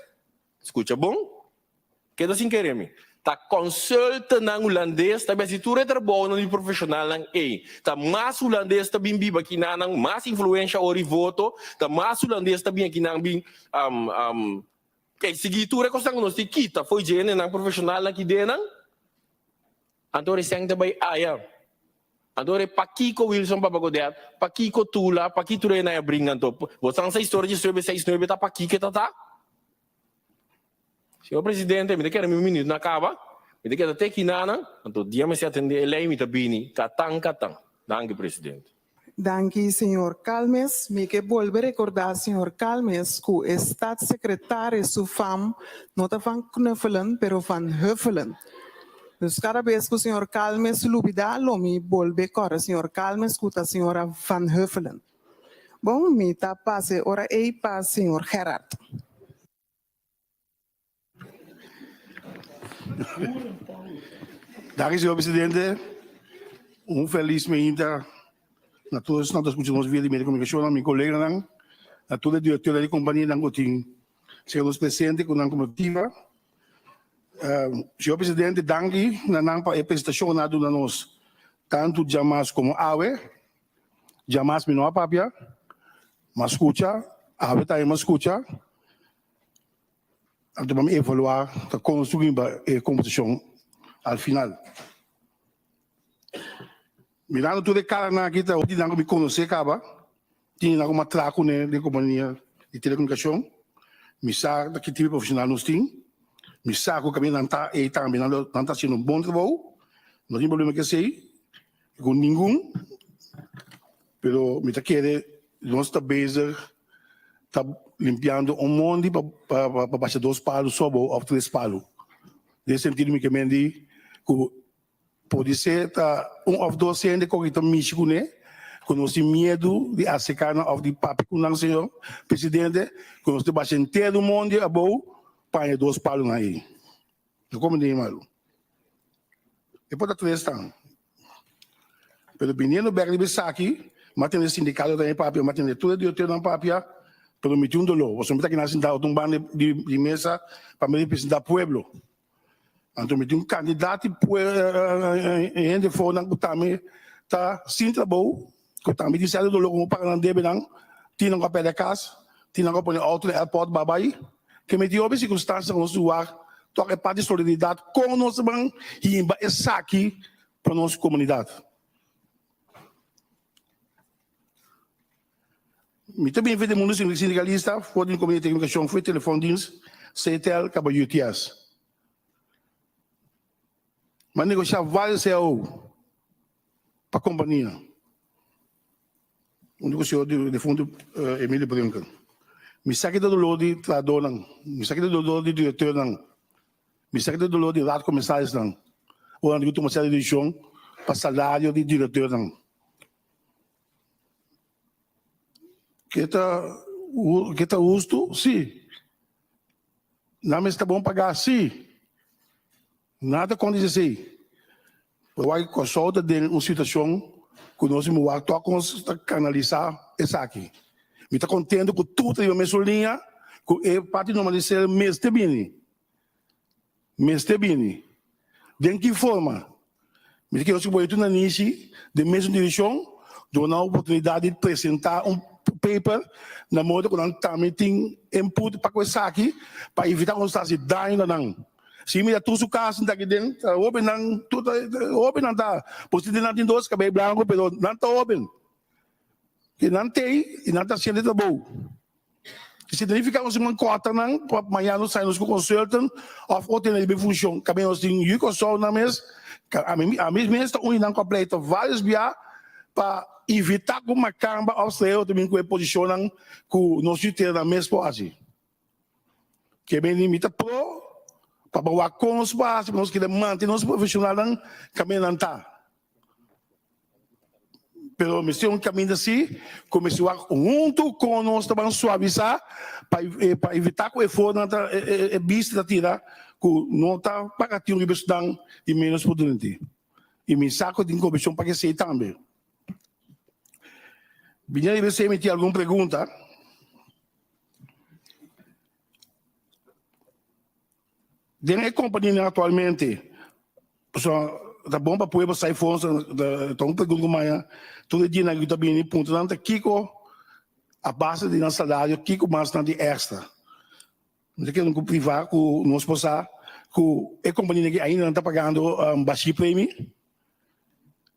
skucha bon, Keda sin kere mi. Ta consultennan hulandes ta besi tur e trabounan di profesionalnan ey. Ta mas hulandes ta bin biba kinanan, mas influencia ora y voto, ta mas hulandes ta bin akinan bin exigi tur e cosnan cu nos tin kita fo'i dje hendenan profesionalnan ki denan. Anto recien ta bay aya. Anto re pakico Wilson Papa Godet, pakico Tula, paki tur e nan a bringa anto. Bo san sa historia di suebe seis nuebe ta pakico e ta ta? Señor Presidente, mi ta kere mi minuut na kaba. Mi ta keda te kinana, anto dia mi si atende e ley mi ta bini katan katan. Danki Presidente. Danki señor Calmes. Mi ke bolbe recorda señor Calmes cu e staatssecretaris su fam no ta van knuffelen pero van huffelen. Dus kada bes ku señor Calmes lubidá lo mi bolbe kòrda señor Calmes ku ta señora Van Huffelen. Bon, mi ta pasa e ora ei pa señor Gerard. Danki señor presidente. Un felis meinta na tur esnan ku ta skucha nos via di medio di komunikashon, na mi koleganan, na tur e direktornan di kompanianan ku tin ser nos presente ku nan komotiva. Señor presidente danki na nan pa e presentashon ku nan a duna nos tantu djamas komo awe. Djamas mi no a papia, m'a skucha, awe tambe m'a skucha. Anto bo mi evaluá ta kon su riba e komposishon al final. Mirando tur e karanan aki ta hopi nan ku mi konosé kaba, tin nan ku mi a traha kuné den kompania di telekomunikashon, mi sa ta ki tipo di profeshonal nos tin, mi sa ku kaminda nan ta ei tambe nan ta hasiendo un bon trabou, no tin problema ku esei ku ningun, pero mi ta kere nos ta bezig ta limpiando un mondi pa pa basha dos palu so bo of tres palu. Den sentido mi ke men di ku podise ta un of dos hende ku ta mishi kuné ku nos tin miedu di aserká nan of di papia ku nan señor presidente ku nos ta basha henter un mondi abou pa haña dos palunan ei. No komo den malu. E por ta tres tan. Pero biniendo bek riba esaki, m'a tende sindikato tambe papia, m'a tende tur e direktornan papia, pero mi tin un doló. Pasobra mi ta kina sintá otro un banda di mesa pa mi representá pueblo. Anto mi tin un kantidat di hende fonan ku tambe ta sin trabou, ku tambe tin sierto doló ku no paga nan debenan, tin nan ku a pèrdè kas, tin nan ku a pone outo na airport babay. Ke mi tin hopi sirkunstansia ku nos tin wak tok e parti solidaridad kon nos ta ban himba esaki pa nos komunidat. Mi ta bin for di mundu sindikalista, for di mi kompania di telekomunikashon, for di telefondiens, CTEL, kaba UTS. Mi a negoshá vários cao pa kompania. Un ku señor difunto Emilio Brinker. Mi sa ki ta dolor di trahadornan, mi sa ki ta dolor di direktornan, mi sa ki ta dolor di raad komisarisnan ora nan tin ku tuma sierto desishon pa salario di direktornan. Ke ta ke ta hustu? Si. Nan mester ta bon pagá? Si. Nada kontra di esei. Pero wak Kòrsou ta den un situashon ku nos mester wak tòg kon nos ta kanalisá esaki. Mi ta kontento ku tur ta riba mesun liña ku e parti normalisá mester bini. Mester bini. Den ki forma? Mi ta kere nos ku bo tur nanishi den mesun direkshon, duna nan oportunidat di presentá un paper na modo ku nan tambe tin input pa ku esaki pa evitá ku nos ta hasi daño na nan. Si mira tur su cas ta aki den, ta hobennan, tur ta hobennan ta. Posiblemente nan tin dos cabei blanco, pero nan ta hoben. Y nan tei y nan ta haciendo e trabou. Y si tenifica nos siman corta nan, pa mañana nos trae nos cu consultant of otro hende riba e funcion. Caminda nos tin yu Corsou nan mes, ami ami mes ta un di nan cu a pleita varios bia pa evita cu macamba of strañero ta bin cu e posicionnan cu nos yu tera nan mes por haci. Ke bini mi ta pro pa bo wak kon nos por hasi pa nos keda mantene nos profeshonalnan kaminda nan ta. Pero mester un kaminda si ku mester wak huntu kon nos ta ban suavisá pa pa evitá ku e fornan ta e bista ta tira ku no ta paga tin riba esnan di menos prudente. I mi sa ku tin komishon pa esei tambe. Bini riba esei mi tin algun pregunta. Den e kompanianan aktualmente, pasobra ta bon pa pueblo sai for, ta un pregunta ku maya tur e dianan ku ta bini puntra nan ta kiko a base di nan salario kiko mas nan tin èkstra. Mi ta kere ku privá ku nos por sa ku e kompanianan aki ainda nan ta pagando bashi premi,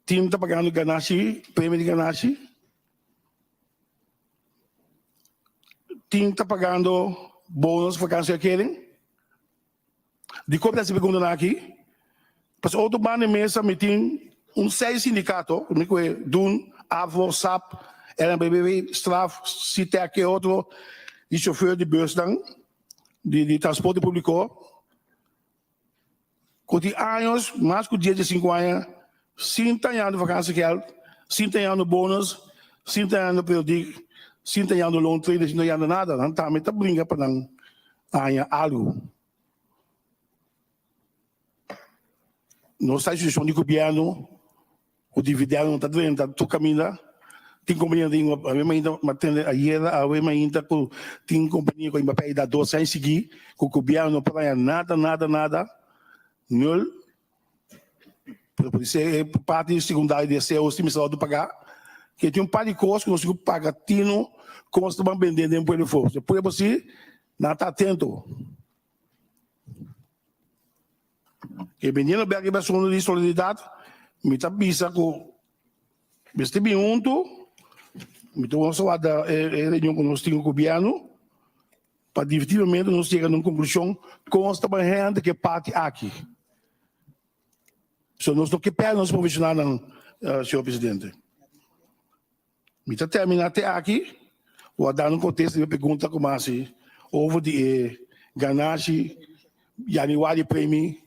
tin ta pagando ganashi, premi di ganashi. Tin ta pagando bonus vakantieuitkering? Dikon mi ta hasi preguntanan aki? Pasobra otro banda di mesa mi tin un seis sindikato, mi ku e dun, AVO, sap, RNBB, straf, Sitec e otro di chauffeur di busnan di transporte publico. Ku tin años, mas ku dies di sinku aña, sin tañando vakansiegeld, sin tañando bonus, sin tañando periodiek, sin tañando loontreden, sin tañando nada. Nan tambe ta bringa pa nan haña algu. Nos ta institushon di gobièrnu ku dividendo no ta drenta tur kaminda. Tin kompania tin awe mainta mi a tende ayer awe mainta ku tin kompania ku a pèrdè dos aña sigui ku gobièrnu no por haña nada nada nada nul. Pero podisé e parti sekundario di e seo si mester wòrdu pagá. Ke tin un par di kos ku nos tin ku paga tino kon nos ta ban bende den pueblo afó. E pueblo si nan ta atento. E biniendo bek riba asuntu di solidaridad, mi ta bisa ku mester bin huntu, mi ta wens warda e reunion ku nos tin ku gobièrnu pa definitivamente nos yega na un konklushon kon nos ta bai hende ku e parti aki. So nos no ke pèrdè nos profeshonalnan, señor presidente. Mi ta termina te aki, wardando un contesta di mi pregunta cu mi a haci over di e ganashi januari premi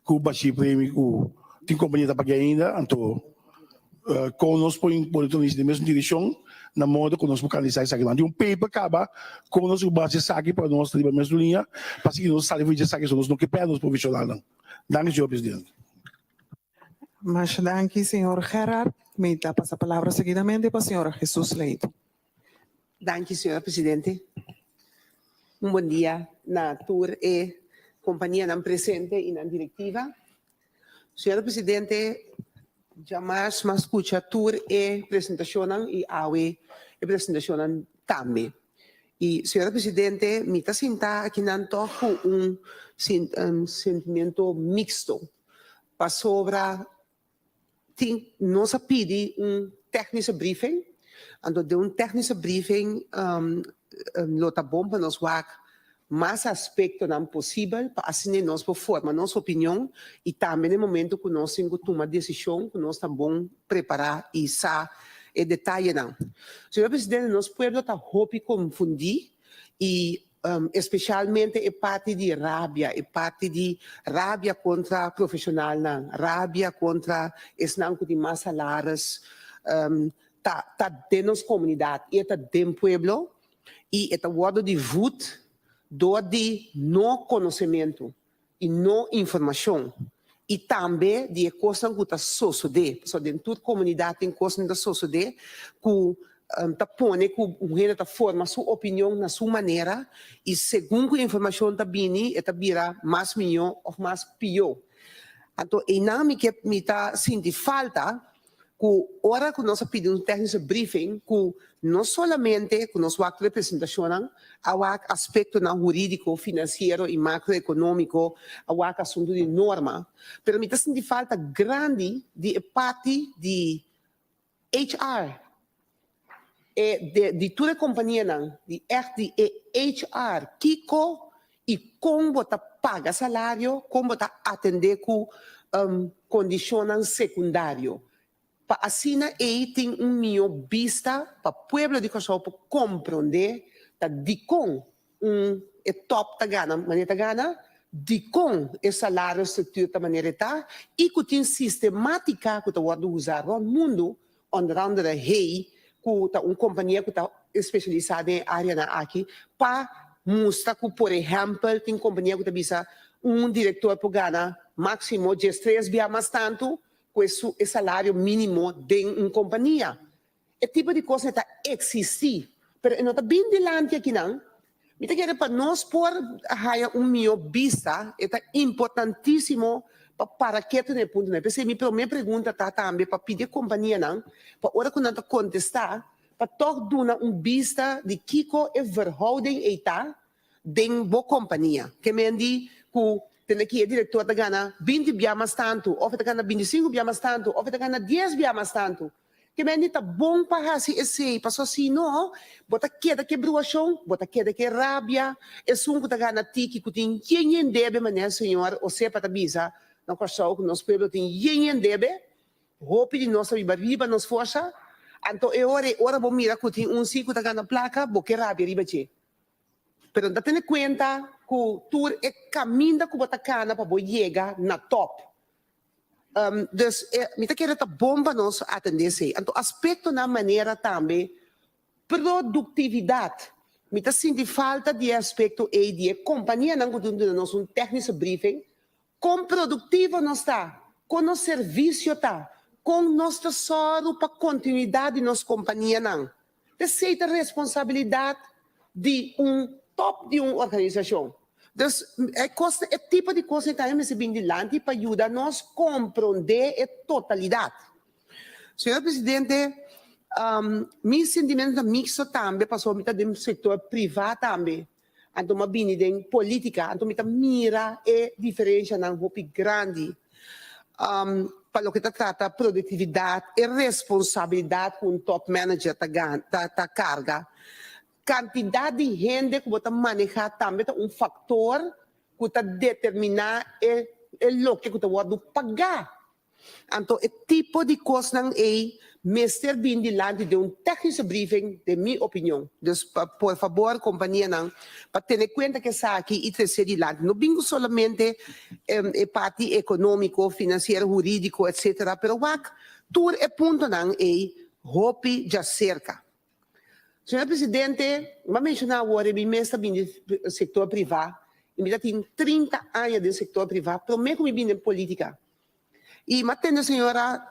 cu bashi premi cu tin compania ta paga ainda, anto con nos por pone tur den mesun direccion na modo cu nos por canalisa esaki. Nan tin un paper caba con nos por haci esaki pa nos ta riba mesun liña pa asina nos sali for di esaki, so nos no ke perde nos profesionalnan. Danki señor presidente. Masha danki, señor Gerard. Mi ta pasa palabra seguidamente pa señora Jesus Leito. Danki, señora presidente. Un bon dia na tur e kompanianan presente i nan direktiva. Señora presidente, djamas m'a skucha tur e presentashonnan i awe e presentashonnan tambe. I, señora presidente, mi ta sinta akinan tòg ku un sentimiento mixto. Pasobra tin nos a pidi un technische briefing, anto den un technische briefing lo ta bon pa nos wak mas aspectonan posibel pa asina nos por forma nos opinion y tambe na e momento cu nos tin cu tuma decision cu nos ta bon prepara y sa e detayenan. Señor Presidente, nos pueblo ta hopi confundi y Especialmente e parti di rabia, e parti di rabia contra profesionalnan, rabia contra esnan cu tin mas salaris, ta ta den nos comunidad y e ta den pueblo y e ta wordo di voed door di no conocemento y no informacion y tambe di e cosnan cu ta sosode, pasobra den tur comunidad tin cosnan ta sosode cu ta pone cu un hende ta forma su opinion na su manera y segun cu informacion ta bini e ta bira mas miyo of mas piyo. Anto eynan mi ke mi ta sinti falta ku ora ku nos a pidi un technische briefing ku no solamente ku nos wak representashonnan a wak aspektonan hurídiko, finansiero i makroekonómiko, a wak asuntu di norma, pero mi ta sinti falta grandi di e parti di HR, e di tur e kompanianan, di ègt di e HR, kiko i kon bo ta paga salario, kon bo ta atendé ku kondishonnan sekundario, pa asina ei tin un mihó bista pa pueblo di Kòrsou por komprondé ta dikon un e tòp ta gana manera ta gana, dikon e salario struktur ta manera e ta i ku tin sistemátika ku ta wòrdu usá rònt mundu, onder andere Hey ku ta un kompania ku ta espesialisá den e áreanan aki pa mustra ku por ehèmpel tin kompania ku ta bisa un direktor por gana máksimo diestres bia mas tantu ku e su e salario mínimo den un kompania. E tipo di kos ta eksistí pero e no ta bin dilanti akinan. Mi ta kere pa nos por haya un mihó bista, e ta importantísimo pa para ketu na e puntonan. P'esei mi promé pregunta ta tambe pa pidi e kompanianan pa ora ku nan ta kontestá pa tòg duna un bista di kiko e verhouding ei ta den bo kompania. Ke men di ku tende ki e direktor ta gana binti bia mas tantu òf e ta gana bintisinku bia mas tantu òf e ta gana dies bia mas tantu. Ke mende ta bon pa hasi esei, pasobra si no, bo ta keda ku e bruashon, bo ta keda ku e rabia, esun ku ta gana tiki ku tin yen yen debe, manera señor Osepa ta bisa na Kòrsou ku nos pueblo tin yen yen debe, hopi di nos ta biba riba nos forsa, anto e ora ei ora bo mira ku tin un si ku ta gana plaka, bo ke rabia riba dje. Pero no ta tene kuenta ku tur e kaminda ku bo ta kana pa bo yega na tòp. Dus mi ta kere ta bon pa nos atendé esei. Anto aspektonan manera tambe produktividat. Mi ta sinti falta di e aspekto ei di e kompanianan ku tin duna nos un tèknische briefing kon produktivo nos ta, kon nos servisio ta, kon nos ta sòru pa kontinuidat di nos kompanianan. Esei ta responsabilidat di un top di un organisashon. Dus e kos, e tipo di kosnan tambe mester bin dilanti pa yuda nos komprondé e totalidat. Señor Presidente, mi sentimentu ta miksto tambe pasobra mi ta den sektor privá tambe. Anto mi a bini den politica, anto mi ta mira e diferencianan hopi grandi pa loke ta trata productividad, e responsabilidad cu un top manager ta ta carga. Cantidad di hende cu bo ta maneha tambe ta un factor cu ta determina e loke cu ta wordo paga. Anto e tipo di kosnan ei mester bin dilanti den un technische briefing, den mi opinion. Dus por fabor kompanianan pa tene kuenta ku esaki i trese dilanti. No bin ku solamente e parti ekonómiko, finansiero, hurídiko etcetera, pero wak tur e puntonan ei hopi djaserka. Señor Presidente, mi a menciona awor mi mes ta bini di sector priva y mi ta tin 30 aña den sector priva prome cu mi bini den politica. Y mi a tende señora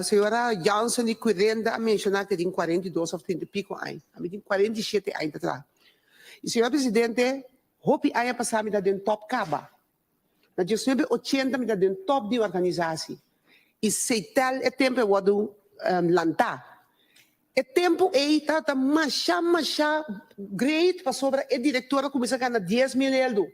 señora Jansen di Curenda a menciona cu e tin 42 of 30 y pico aña. Ami tin 47 aña ta traha. Y señor Presidente, hopi aña pasa mi ta den top caba. Na diesnuebe ochenta mi ta den top di organisatie y Seitel e tempo e wordo lanta. E tempo ey tabata masha masha great pasobra e director a cuminsa gana 10,000 eldo.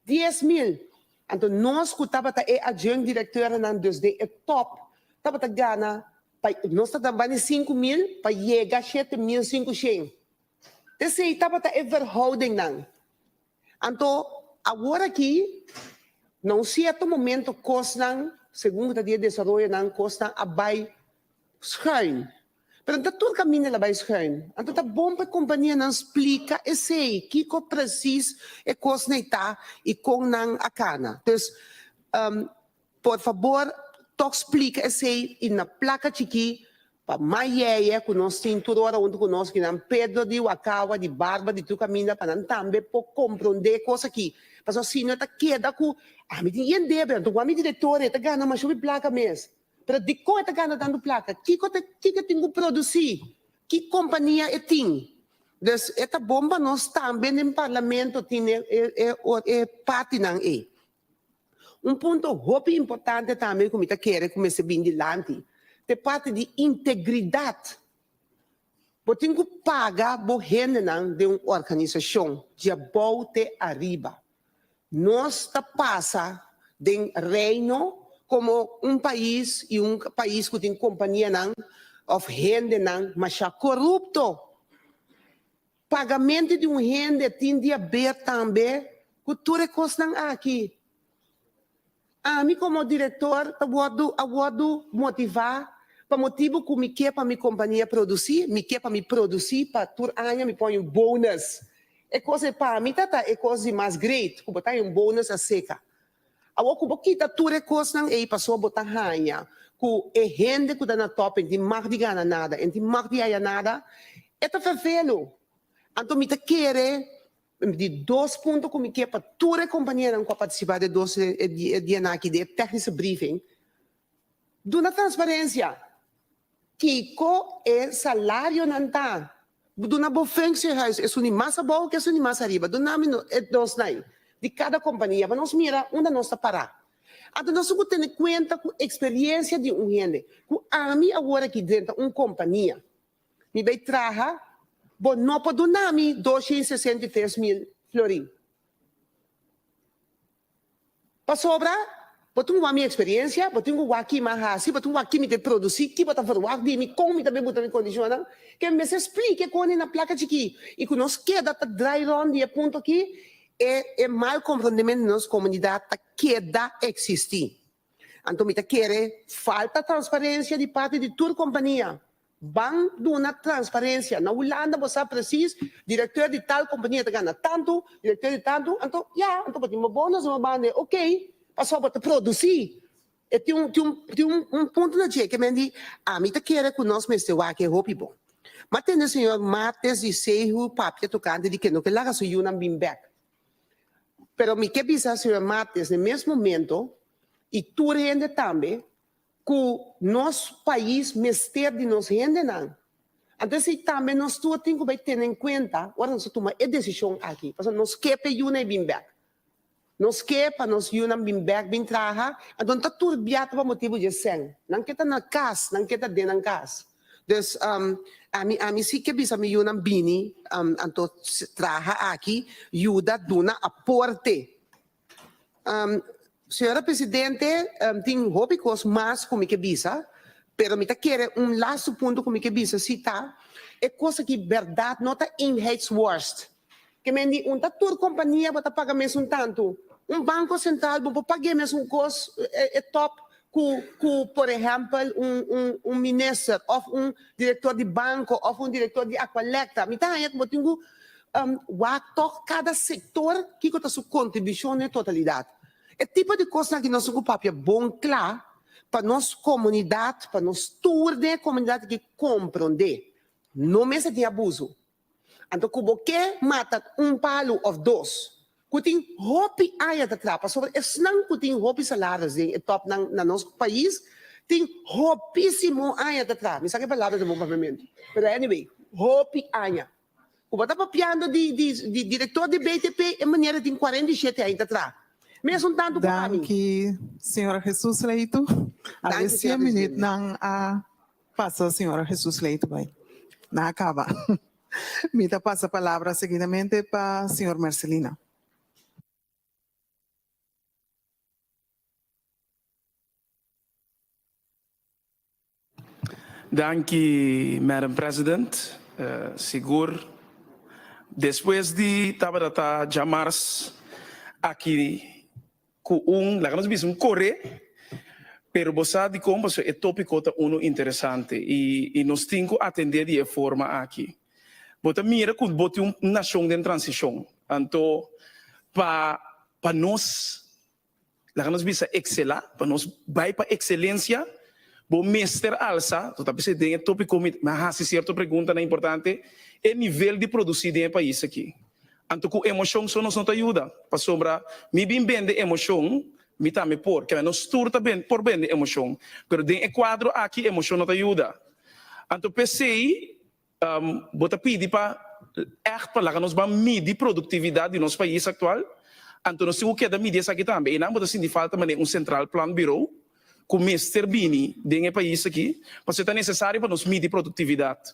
10,000! Anto nos cu tabata e adjunct directeurnan dus den e top tabata gana pa nos tabata bani 5,000 pa yega 7,500. Esey tabata e verhoudingnan. Anto awor aki, na un sierto momento kosnan, segun ku ta di e desaroyonan, kosnan a bai schuin. Pero no ta tur kaminda el a bai schuin. Anto ta bon pa e kompanianan splika esei, kiko presis e kosnan ei ta i kon nan a kana. Dus, por fabor tòg splika esei i na plaka chikí Pa mas yeye ku nos tin tur ora huntu ku nos, kinan Pedro di Wakawa, di Barba, di tur kaminda, pa nan tambe por komprondé e kos aki. Pasobra si no e ta keda ku, Ami tin yen debe, anto ku ami direktor e ta gana masha hopi plaka mes. Pero dikon e ta gana tantu plaka? Kiko ta kiko e tin ku produsí? Ki kompania e tin? Dus e ta bon pa nos tambe den parlamento tin e e e partinan ei. Un punto hopi importante tambe ku mi ta kere ku mester bin dilanti ta e parti di integridat. Bo tin ku paga bo hendenan den un organisashon di abou te ariba. Nos ta pasa den Reino komo un pais i un pais ku tin kompanianan òf hendenan masha korupto. Pagamento di un hende tin di haber tambe cu tur e cosnan aki. Ami como director ta wordo a wordo motiva pa motibo cu mi ke pa mi compania produci, mi ke pa mi produci pa tur aña mi pone un bonus. E cos ei pa mi ta ta e cos di mas great cu bo ta haña un bonus aseca. Awor ku bo kita tur e kosnan ei pasobra bo ta haña ku e hende ku ta na tòp en tin mag di gana nada, en tin mag di haya nada, e ta fervelu. Anto mi ta kere di dos punto ku mi ke pa tur e kompanianan ku a partisipá den dos e dianan aki den e tèknische briefing, Duna transparencia. Kico e salarionan ta? Duna bo functiehuis esun di mas abou cu esun di mas ariba. Duna mi e dosnan di cada compania pa nos mira unda nos ta para. Anto nos tin cu tene cuenta cu experiencia di un hende. Cu ami awor aki drenta un compania, mi bay traha, bo no por duna mi 263,000 florin. Pasobra bo tin ku wak mi eksperensia, bo tin ku wak ki mi a hasi, bo tin ku wak ki mi ta produsí, ki bo ta verwagt di mi, kon mi ta bin buta mi kondishonnan. Ke mi mester splika e koni na plaka chikí i ku nos keda ta drai rònt di e punto akí, e e mal komprondementu di nos komunidat ta keda eksistí. Anto mi ta kere falta transparensia di parti di tur kompania. Ban duna transparencia. Na Hulanda bo sa precies, directeur di tal compania ta gana tanto, directeur di tanto, anto ya, anto bo tin bo bonus bo banda, ok, pasobra bo ta produci. E tin un tin un tin un un punto na dje ke men di, ami ta kere ku nos mester wak e hopi bon. M'a tende señor Martes di Sehu papia tokante di ke no ke laga su yunan bin bek. Pero mi ke bisa señor Martes na e mes momento i tur hende tambe Ku nos pais mester di nos hendenan. Anto esei tambe nos tur tin ku bai tene en kuenta ora nos ta tuma e desishon aki. Pasobra nos ke pa e yunan e bin bèk. Nos ke pa nos yunan bin bèk bin traha. Anto no ta tur bia ta pa motibu dje sèn. Nan ke ta na kas, nan ke ta den nan kas. Dus ami ami si ke bisa mi yunan bini anto traha aki, yuda duna aporte. Señora Presidente, tin hopi kos mas ku mi ke bisa, pero mi ta kere un lastu punto ku mi ke bisa si ta, e kos aki bèrdat no ta eenheidsworst. Ke men di un ta tur kompania bo ta paga mesun tantu. Un banko sentral bo por pag'é mesun kos e tòp ku ku por ehèmpel un un un minister òf un direktor di banko òf un direktor di Aqualectra. Mi ta haña ku bo tin ku Wak tòg kada sektor kiko ta su kontribushon na e totalidat. E tipo di kosnan aki nos tin ku papia bon kla pa nos komunidat, pa nos tur den e komunidat aki komprondé. No mester tin abuso. Anto ku bo ke mata un palu òf dos ku tin hopi aña ta traha pasobra esnan ku tin hopi salaris den e tòpnan na nos pais tin hopisimo aña ta traha. Mi sa ku e palabra ta bon papiamentu, pero anyway, hopi aña. Ku bo ta papiando di di di direktor di BTP e manera tin 47 aña ta traha. Mesun tantu ku ami. Danki señora Jesus Leito. A Danki, bes señora 100 minuut presidente. nan a pasa señora Jesus Leito bai. Nan a kaba. Mi ta pasa palabra seguidamente pa señor Mercelina. Danki Madam President. Sigur despues di tabata ta djamars aki ku un, laga nos bisa un kore, pero bo sa dikon pasobra e topiko ta unu interesante i nos tin ku atendé di e forma aki. Bo ta mira ku bo tin un nashon den transishon, anto pa pa nos Laga nos bisa ekselá, pa nos bai pa ekselensia, bo mester alsa, to ta bisa den e topiko mi a hasi sierto preguntanan importante, e nivel di produsí den e pais aki. Anto ku emoshon so nos no ta yuda, pasobra mi bin bende emoshon, mi tambe por, kende nos tur ta por bende emoshon, pero den e kuadro aki emoshon no ta yuda. Anto p'esei Bo ta pidi pa ègt pa laga nos ban midi produktividat di nos pais aktual, anto nos tin ku keda midi esaki tambe. Einan bo ta sinti falta manera un Centraal Planbureau ku mester bini den e pais aki, pasobra ta nesesario pa nos midi produktividat.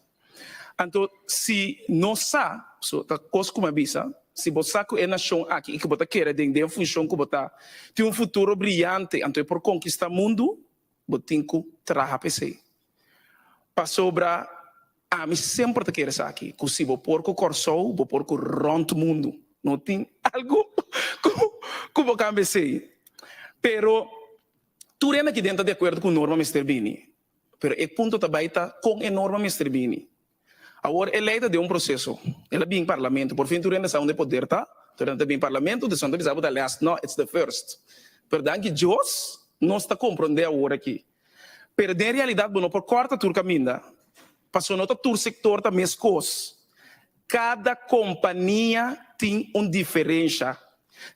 Anto si nos sa, so ta kos ku mi a bisa, si bo sa ku e nashon aki i ku bo ta kere den den funshon ku bo ta tin un futuro briyante anto e por konkistá mundu, Bo tin ku traha pa esei. Pasobra ami semper ta kere esaki, ku si bo por ku Kòrsou, bo por ku rònt mundu. No tin algu ku bo kambia esei. Pero tur hende aki den ta di akuerdo ku norma mester bini. Pero e punto ta bai ta kon e norma mester bini. Awor e lei ta den un proseso. El a bin parlamento. Por fin tur hende sa unda e poder ta. Tur hende ta bin parlamento, dus nan ta bisa bo ta last. No, it's the first. Pero danki Dios nos ta comprende awor aki. Pero den realidad bo no por corta tur caminda. Pasobra no ta tur sector ta mescos. Cada compania tin un diferencia.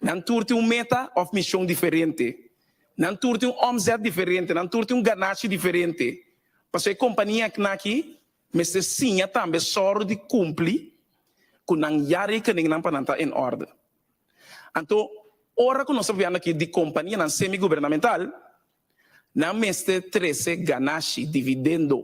Nan tur tin un meta of mision diferente. Nan tur tin un omzet diferente. Nan tur tin un ganashi diferente. Pasobra e compania aki mester siña tambe sòru di kumpli ku nan jaarrekeningnan pa nan ta in orde. Anto, ora ku nos ta papiando aki di kompanianan semi-gubernamental, nan mester trese ganashi, dividendo,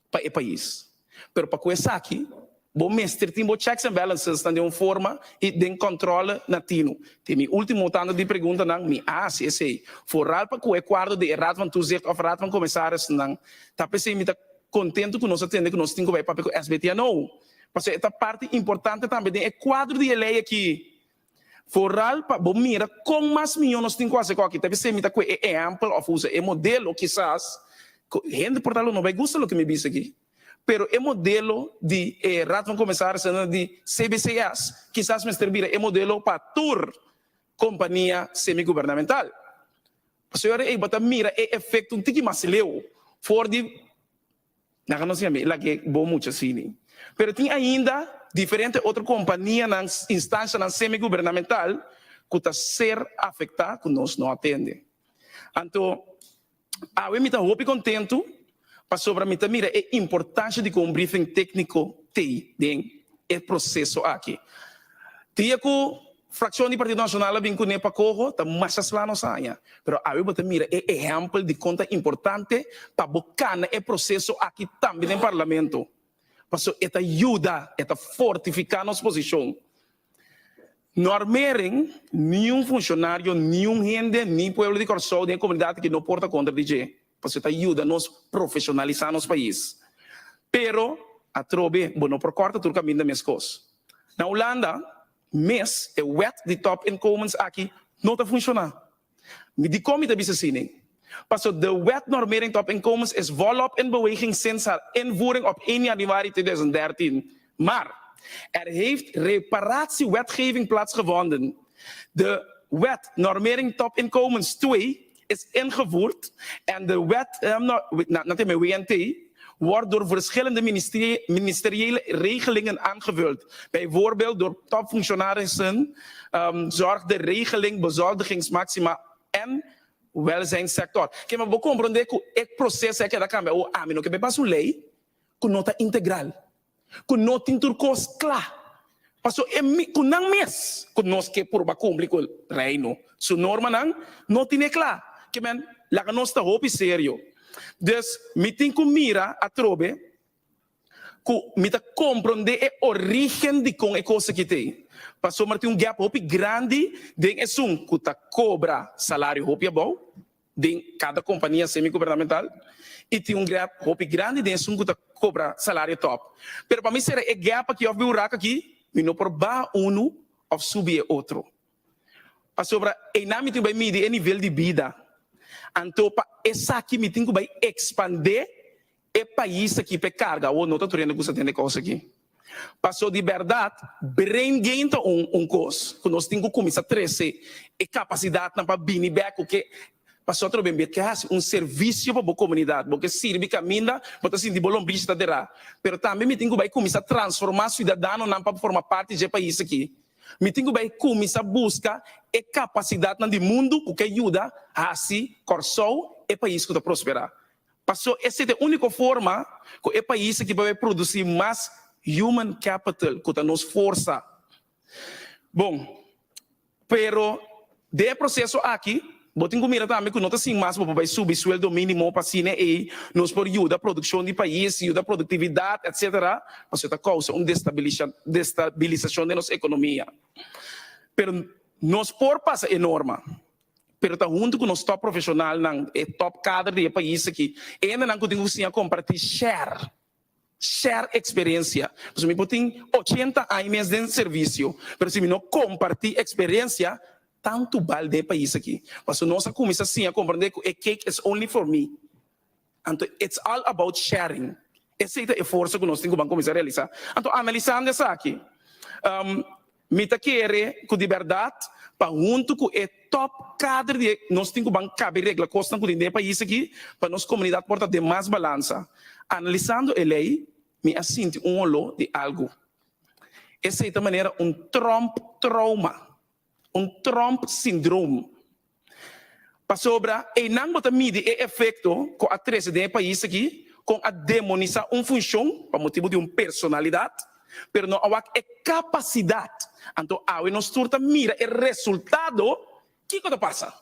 pa e pais. Pero pa ku esaki, bo mester tin bo checks and balancesnan den un forma i den kòntròle na tinu. Te mi último tanda di preguntanan, mi a hasi esei. Foral pa ku e kuadro di e Raad van Toezicht òf Raad van Commissarissen-nan, ta p'esei mi ta Kontentu ku nos a tende ku nos tin ku bai papia ku SBTNO, pasobra e ta parti importante tambe den e kuadro di e lei aki. Foral pa bo mira kon mas mihó nos tin ku hasi ku aki. Ta bisei mi ta kue e ehèmpel òf usa e modelo kisas ku hende por ta lo no bai gusta loke mi bisa aki. Pero e modelo di e Raad van Commissarissen di cbcs kisas mester bira e modelo pa tur kompania semigubernamental. Pasobra ei bo ta mira e efekto un tiki mas leu for di Laga nos yam'é lag'é bo mucha sini. Pero tin ainda diferente otro kompanianan, instanshanan semigubernamental ku ta ser afektá ku nos no a tende. Anto awe mi ta hopi kontentu pasobra mi ta mira e importansha di ku un briefing tékniko t'ei den e proseso aki. Dia ku Frakshon di Partido Nashonal a bin kuné pa koho ta masha sla nos haña, pero awe bo ta mira e ehèmpel di kon ta importante pa bo kana e proseso aki tambe den Parlamento, pasobra e ta yuda, e ta fortifiká nos posishon. Normering, niun funshonario, niun hende, ni pueblo di Kòrsou den e komunidat aki no por ta kontra di dje, pasobra e ta yuda nos profeshonalisá nos pais. Pero, atrobe, bo no por kòrta tur kaminda meskos. Na Hulanda mes e wet di topinkomens aki no ta funshoná. Mi dikon mi ta bisa asina? Paso de Wet Normering Topinkomens is volop in beweging sinds haar invoering op 1 januari 2013. Maar er heeft reparatiewetgeving plaatsgevonden. De Wet Normering Topinkomens 2 is ingevoerd en de Wet, na WNT, wordt door verschillende ministeriële regelingen aangevuld. Bijvoorbeeld door topfunctionarissen, zorg de regeling bezoldigingsmaxima en welzijnssector. Ke men bo komprondé ku e proseso a keda kambia o ami no ke bai pasa un lei ku no ta integral, ku no tin tur kos kla. Paso e ku nan mes ku nos ke purba kumpli ku Reino su normanan no tine kla. Ke men laga nos ta hopi serio. Dus mi tin ku mira atrobe ku mi ta komprondé e orígen dikon e kos aki t'ei. Pasobra tin un gap hopi grandi den esun ku ta kobra salario hopi abou den kada kompania semigubernamental i tin un gap hopi grandi den esun ku ta kobra salario tòp. Pero pa mi sera e gap aki òf mi hurak aki, mi no por baha unu òf subi e otro. Pasobra einan mi tin ku bai midi e nivel di bida. Anto pa esaki mi tin ku bai ekspandé e pais aki pa e karga. Awor no ta tur hende gusta tende kos aki. Paso di bèrdat brain gain ta un un kos ku nos tin ku kuminsá trese e kapasidatnan pa bini bèk ku ke paso otro ben ke hasi un servisio pa bo komunidat, bo ke sirbi kaminda bo ta sinti bo lombrishi ta derá. Pero tambe mi tin ku bai kuminsá transformá siudadanonan pa forma parti dje pais aki. Mi tin ku bai kuminsá buska e kapasidatnan di mundu ku ke yuda hasi Kòrsou e pais ku ta prosperá. Paso esei ta e úniko forma ku e pais aki por bai produsí mas human capital ku ta nos forsa. Bon, pero den e proseso aki bo tin ku mira tambe ku no ta sin mas bo por bai subi sueldo mínimo pa asina ei nos por yuda produkshon di pais, yuda produktividat etcetera, pasobra ta kousa un destabilisashon den nos ekonomia. Pero nos por pasa e norma. Pero ta huntu ku nos top profeshonalnan, e top kader di e pais aki, e hendenan ku tin ku siña kompartí, share, share eksperensia. Pasobra mi por tin ochenta aña mes den servisio, pero si mi no kompartí eksperensia, tantu bal den e pais aki. Pasobra nos a kuminsá siña komprendé ku e cake is only for me. Anto it's all about sharing. Esei ta e forsa ku nos tin ku ban kuminsá realisá. Anto analisando esaki, mi ta kere ku di bèrdat pa huntu ku e top kader di e nos tin ku ban kabe regla kosnan ku tin den e pais aki pa nos komunidat por ta den mas balansa. Analisando e lei, mi a sinti un holó di algu. Esei ta manera un Trump trauma, un Trump syndroom. Pasobra einan bo ta midi e efekto ku a trese den e pais aki kon a demonisá un funshon pa motibu di un personalidat, pero no a wak e kapasidat. Anto awe nos tur ta mira e resultado, kiko ta pasa?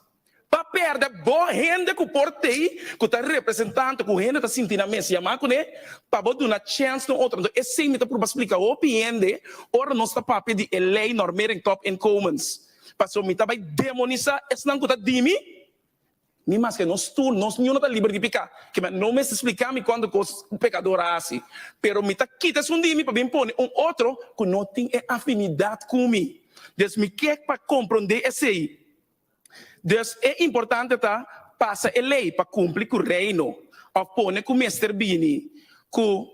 Pa pèrdè bo hende ku por tei, ku ta representante, ku hende ta sinti nan mes yamá kuné, pa bo duna chèns na un otro. Anto esei mi ta purba splika hopi hende ora nos ta papia di e lei normering topinkomens. Pasobra mi ta bai demonisá esnan ku ta di mi, ni maske nos tur, nos niun no ta liber di piká. Ke men no mester splika mi kuantu kos un pekador a hasi, pero mi ta kita esun di mi pa bin pone un otro ku no tin e afinidat ku mi. Dus mi ke pa komprondé esei. Dus e importante ta pasa e lei pa kumpli ku Reino òf pone ku mester bini ku.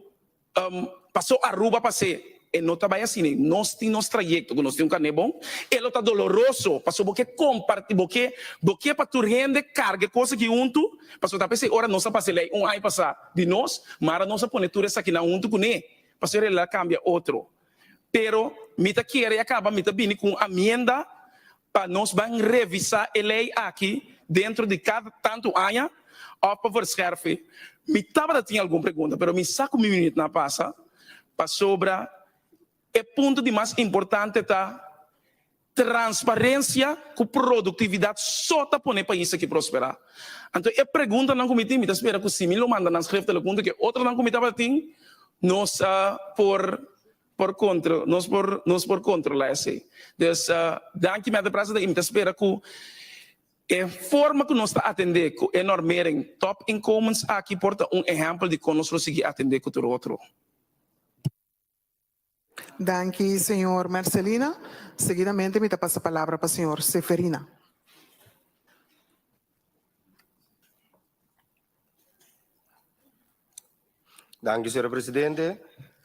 Paso Aruba pas'é, e no ta bai asina, nos tin nos trayekto ku nos tin un karné bon, e lo ta doloroso paso bo ke kompartí, bo ke bo ke pa tur hende karga e kos aki huntu, paso ta p'esei ora nos a pasa e lei un aña pasá di nos, mara nos a pone tur esakinan huntu kuné, paso e realidad a kambia otro. Pero mi ta kere a kaba mi ta bini ku un amienda pa nos ban revisá e lei aki dentro di kada tantu aña òf pa verscherf. Mi tabata tin algun pregunta, pero mi sa ku mi minütnan a pasa, pasobra e punto di mas importante ta transparensia ku produktividat so ta pone e pais aki prosperá. Anto e preguntanan ku mi tin, mi ta spera ku si mi lo manda nan schriftelijk huntu ku e otronan ku mi tabata tin, nos por por contro nos por nos por controla esey. Dus danki Madam President y mi ta spera cu e forma cu nos ta atende cu e normering top inkomens aki por ta un ehempel di con nos lo sigui atende cu tur otro. Danki señor Mercelina. Seguidamente mi ta pasa palabra pa señor Seferina. Danki, señora presidente.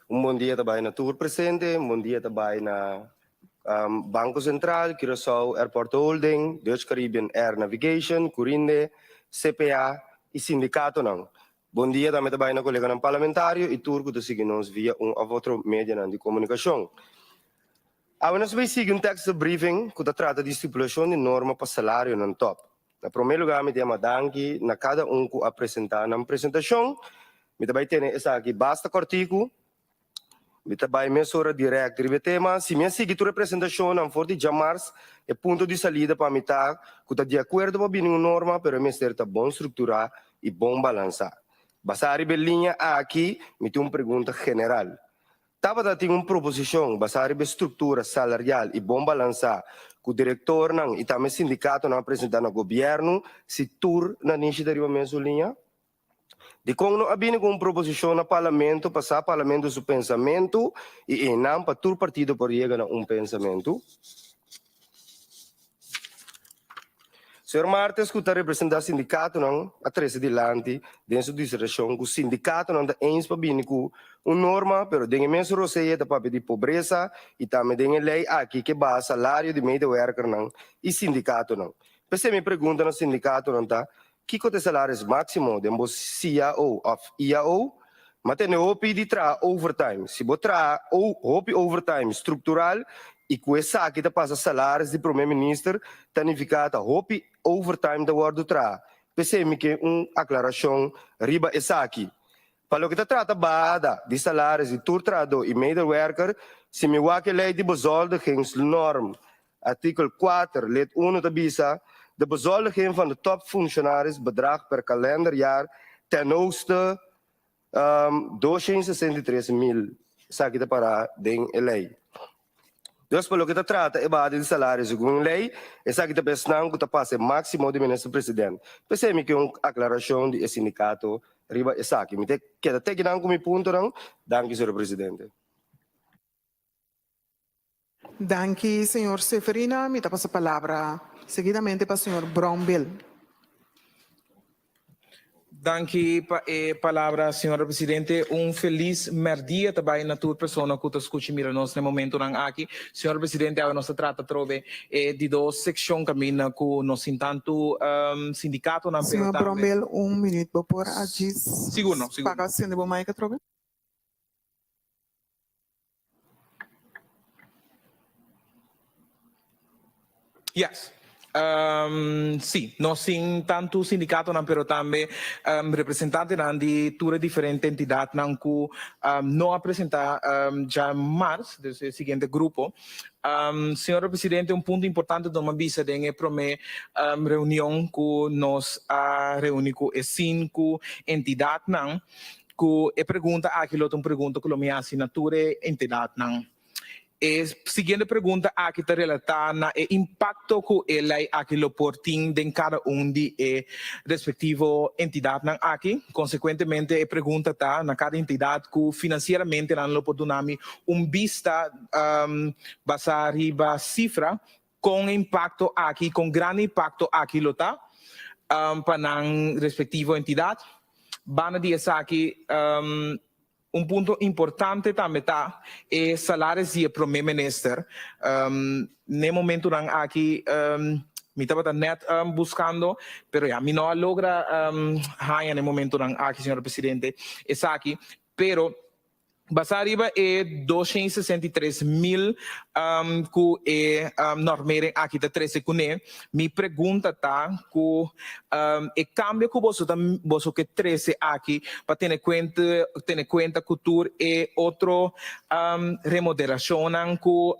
Un bon dia ta bai na tur presente. Un bon dia ta bai na Banco Central, Curaçao Airport Holding, Dutch Caribbean Air Navigation, Curinde, CPA y sindicatonan. Bon dia tambe ta bai na coleganan parlamentario y tur cu ta sigui nos via un of otro medianan di comunicacion. Awe nos bay sigui un tekst de briefing cu ta trata di stipulacion di norma pa salarionan top. Na promé lugá mi ta yama danki na kada un ku a presentá nan presentashon. Mi ta bai tene esaki basta kòrtiku. Mi ta bai mesora dirèkt riba e tema. Si mi a sigui tur e presentashonnan for di djamars, e punto di salida pa mi ta ku ta di akuerdo pa bini un norma, pero e mester ta bon strukturá i bon balansá. Basá riba e liña aki, mi tin un pregunta general. Tabata tin un proposishon basá riba e struktura salarial i bon balansá ku direktornan i tambe sindikatonan a presentá na gobièrnu si tur nanishi ta riba mesun liña? Dikon no a bini ku un proposishon na parlamento pa sa parlamento su pensamentu i einan pa tur partido por yega na un pensamentu? Señor Martes ku ta representá sindikatonan a trese dilanti den su disertashon ku sindikatonan ta eens pa bini ku un norma pero den e mesun roseye ta papia di pobresa i tambe den e lei aki ke baha salario di medewerkernan i sindikatonan. P'esei mi pregunta na sindikatonan ta kiko ta e salaris máksimo den bo cao òf IAO? Ma tene hopi di traha overtime. Si bo traha hopi overtime structural y cu esaki ta pasa salaris di Prome Minister, ta nifica ta hopi overtime ta wordo traha. P'esey mi ke un aclaracion riba esaki. Pa loke ta trata bahada di salaris di tur trahador y medewerker, si mi wak e ley di bezoldigingsnorm, artikel kuater, lid uno ta bisa, De bezoldiging van de topfunctionaris bedraagt per kalenderjaar ten hoogste 263 mil, esaki ta pará den e lei. Dus pa loke ta trata e bahada di salario segun lei, esaki ta pa esnan ku ta pasa e máksimo di Minister President. P'esei mi ke un aklarashon di e sindikato riba esaki. Mi ta keda teki nan ku mi puntonan. Danki, señor Presidente. Danki, señor Seferina. Mi ta pasa palabra seguidamente pa señor Brownbill. Danki pa e palabra, señora Presidente. Un felis merdia ta bai na tur persona ku ta skucha i mira nos na e momentunan aki. Señora Presidente, awe nos ta trata atrobe e di dos sekshon kaminda ku nos tin tantu sindikatonan pero Señor tambe. Brownbill, un minuut. Bo por a djis Sigur no, sigur no. paga sende bo mic atrobe? Yes. Um, sí, nos tin tantu sindikatonan pero tambe um, representantenan di tur e diferente entidadnan ku um, no a presenta um, djamars, dus e siguiente grupo. Um, señora Presidente, un punto importante doma bisa den e prome um, reunion ku nos a reuni ku e sinku entidadnan Ku e pregunta aki lo ta un pregunta ku lo mi hasi na tur e entidatnan. E siguiente pregunta aki ta relatá na e impakto ku e lei aki lo por tin den kada un di e respektivo entidatnan aki. Konsekuentemente e pregunta ta na kada entidat ku finansieramente nan lo por duna mi un bista basá riba sifra kon e impakto aki, kon grandi e impakto aki lo ta pa nan respektivo entidat. Banda di esaki. Un punto importante tambe ta e salaris di e prome minister. N'e momentunan aki mi tabata net buscando, pero ya mi no a logra haña n'e momentunan aki, señor presidente, esaki. Pero basá riba e 263 mil ku e normering aki ta trese kuné, mi pregunta ta ku e kambio ku boso ta boso ke trese aki pa tene kuenta tene kuenta ku tur e otro remoderashonnan ku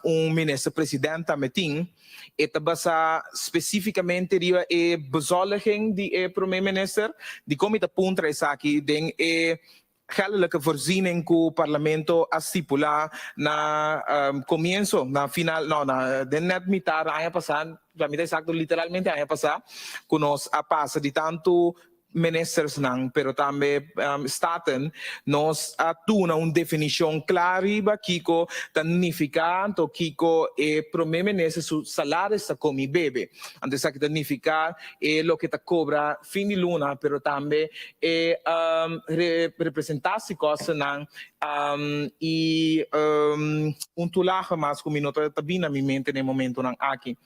un minister president tambe tin, e ta basá spesífikamente riba e bezoldiging di e prome minister? Dikon mi ta puntra esaki den e Geldelijke voorziening ku Parlamento a stipulá na komienso, na final, no, na den nèt mitar aña pasá, pa mi ta eksakto literalmente aña pasá, ku nos a pasa di tantu ministersnan pero tambe Staten, nos a duna un definishon kla riba kiko ta nifiká anto kiko e prome minister su salaris ta komi bebe. Anto esaki ta nifiká e loke ta kobra fin di luna, pero tambe e representatiekostennan i un toelage mas ku mi no ta bin na mi mente na e momentonan aki.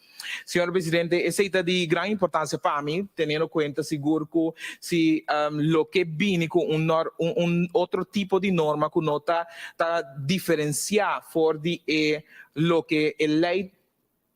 Señor Presidente, esei ta di gran importansia pa mi, teniendo kuenta sigur ku si loke bini ku un un otro tipo di norma ku no ta ta diferensiá for di e loke e lei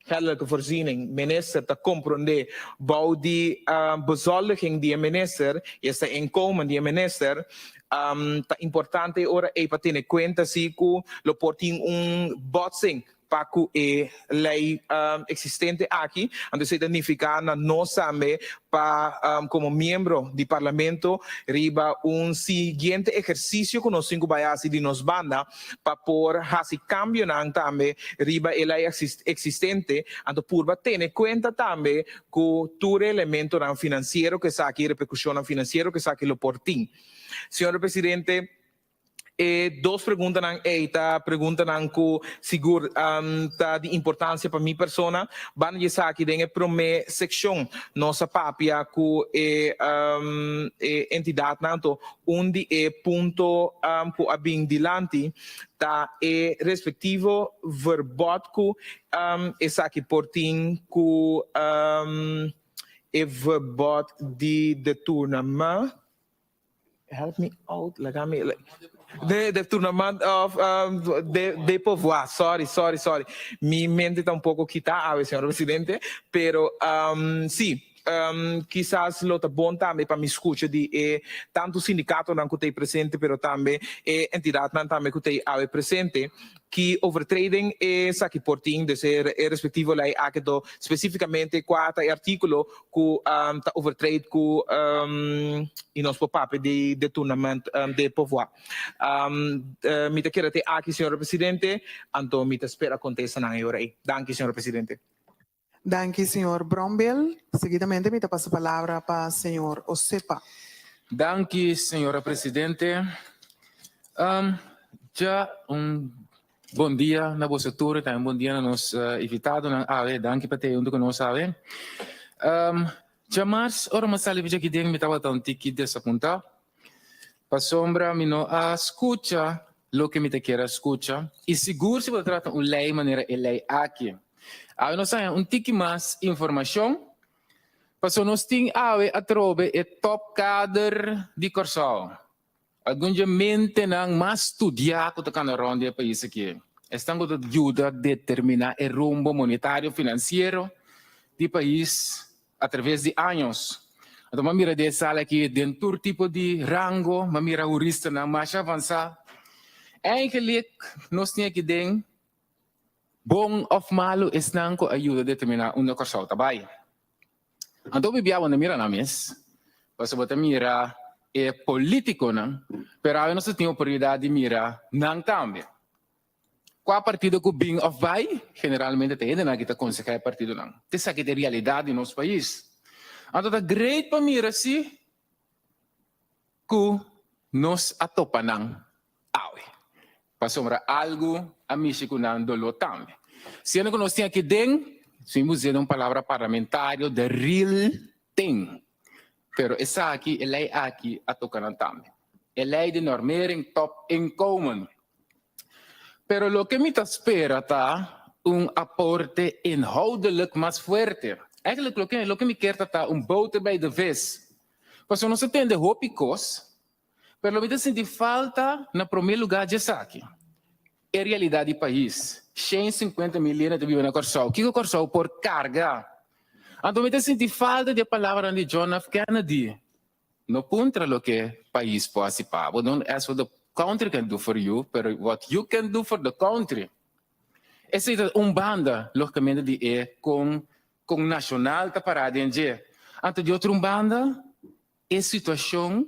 Geldelijke voorziening, minister ta komprondé bou di bezoldiging di e minister, i esta inkomen di e minister, ta importante e ora ei pa tene kuenta si ku lo por tin un botsing pa ku e lei eksistente aki. Anto esei ta nifiká na nos tambe pa komo miembro di parlamento riba un siguiente ehersisio ku nos tin ku bai hasi di nos banda pa por hasi kambionan tambe riba e lei eksistente, anto purba tene kuenta tambe ku tur e elementonan finansiero ku esaki, reperkushonnan finansiero ku esaki lo por tin. Señor Presidente, E dos preguntanan ei ta preguntanan ku sigur ta di importansia pa mi persona. Banda di esaki den e promé sekshon nos a papia ku e e entidatnan anto un di e punto ku a bin dilanti ta e respektivo verbod ku esaki por tin ku e verbod di detournement. Help me out, laga mi de detournement of de de pouvoir, sorry, sorry, sorry. Mi mente ta un poco kita awe, señor presidente, pero si, kisas lo ta bon tambe pa mi scucha di e tanto sindicatonan cu ta ei presente, pero tambe e entidadnan tambe cu ta ei awe presente, Ki overtreding esaki por tin? Dus e respectivo ley aki do specificamente cua ta e articulo cu ta overtreed cu y nos por papia di detournement de pouvoir. Mi ta kere te aki, señor Presidente, anto mi ta spera contestanan e ora ey. Danki, señor Presidente. Danki, señor Brombeel. Seguidamente mi ta pasa palabra pa señor Osepa. Danki, señora Presidente. Ja un bon dia na boso tur y tambe bon dia na nos invitadonan awe. Danki pa te hunto cu nos awe. Djamars ora mi a sali bichi aki den mi tabata un tiki desapunta pasobra mi no a scucha loke mi ta kier a scucha y sigur si bo ta trata un ley manera e ley aki. Awe nos haña un tiki mas informacion pasobra nos tin awe atrobe e topkader di Kòrsou. Algun dje mentenan mas studiá ku ta kanda rònt di e pais aki. Esnan ku ta yuda determiná e rumbo monetario finansiero di pais atraves di años. Anto m'a mira den e sala aki den tur tipo di rango, m'a mira huristanan masha avansá. Eigenlik nos tin aki den bon òf malu esnan ku a yuda determiná unda Kòrsou ta bai. Anto bibia bo no mira nan mes, pasobra bo ta mira e politiconan, pero awe nos ta tin oportunidad di mira nan tambe. Cua partido cu bin of bay, generalmente ta hendenan ki ta conseha e partidonan. Ta esaki ta e realidad di nos pais. Anto ta great pa mira si cu nos a topa nan awe. Pasobra algu a mishi ku nan doló tambe. Siendo ku nos tin aki den, si mi us'é den un palabra parlamentario, the real thing. Pero esaki, e lei aki a toka nan tambe. E lei di normering topinkomen. Pero loke mi ta spera ta un aporte inhoudelijk mas fuerte. Eigenlijk loke loke mi kier ta ta un boter bij de vis. Pasobra nos a tende hopi kos, pero lo mi ta sinti falta na prome lugar djesaki. E realidad di pais. 150 mil hende ta biba na Kòrsou. Kiko Kòrsou por karga? Anto mi ta sinti falta di e palabranan di John F. Kennedy. No puntra loke pais por hasi pa bo, don't ask what the country can do for you, pero what you can do for the country. Esei ta un banda, logicamente, di e con con nacional ta para den dje. Anto di otro un banda, e situacion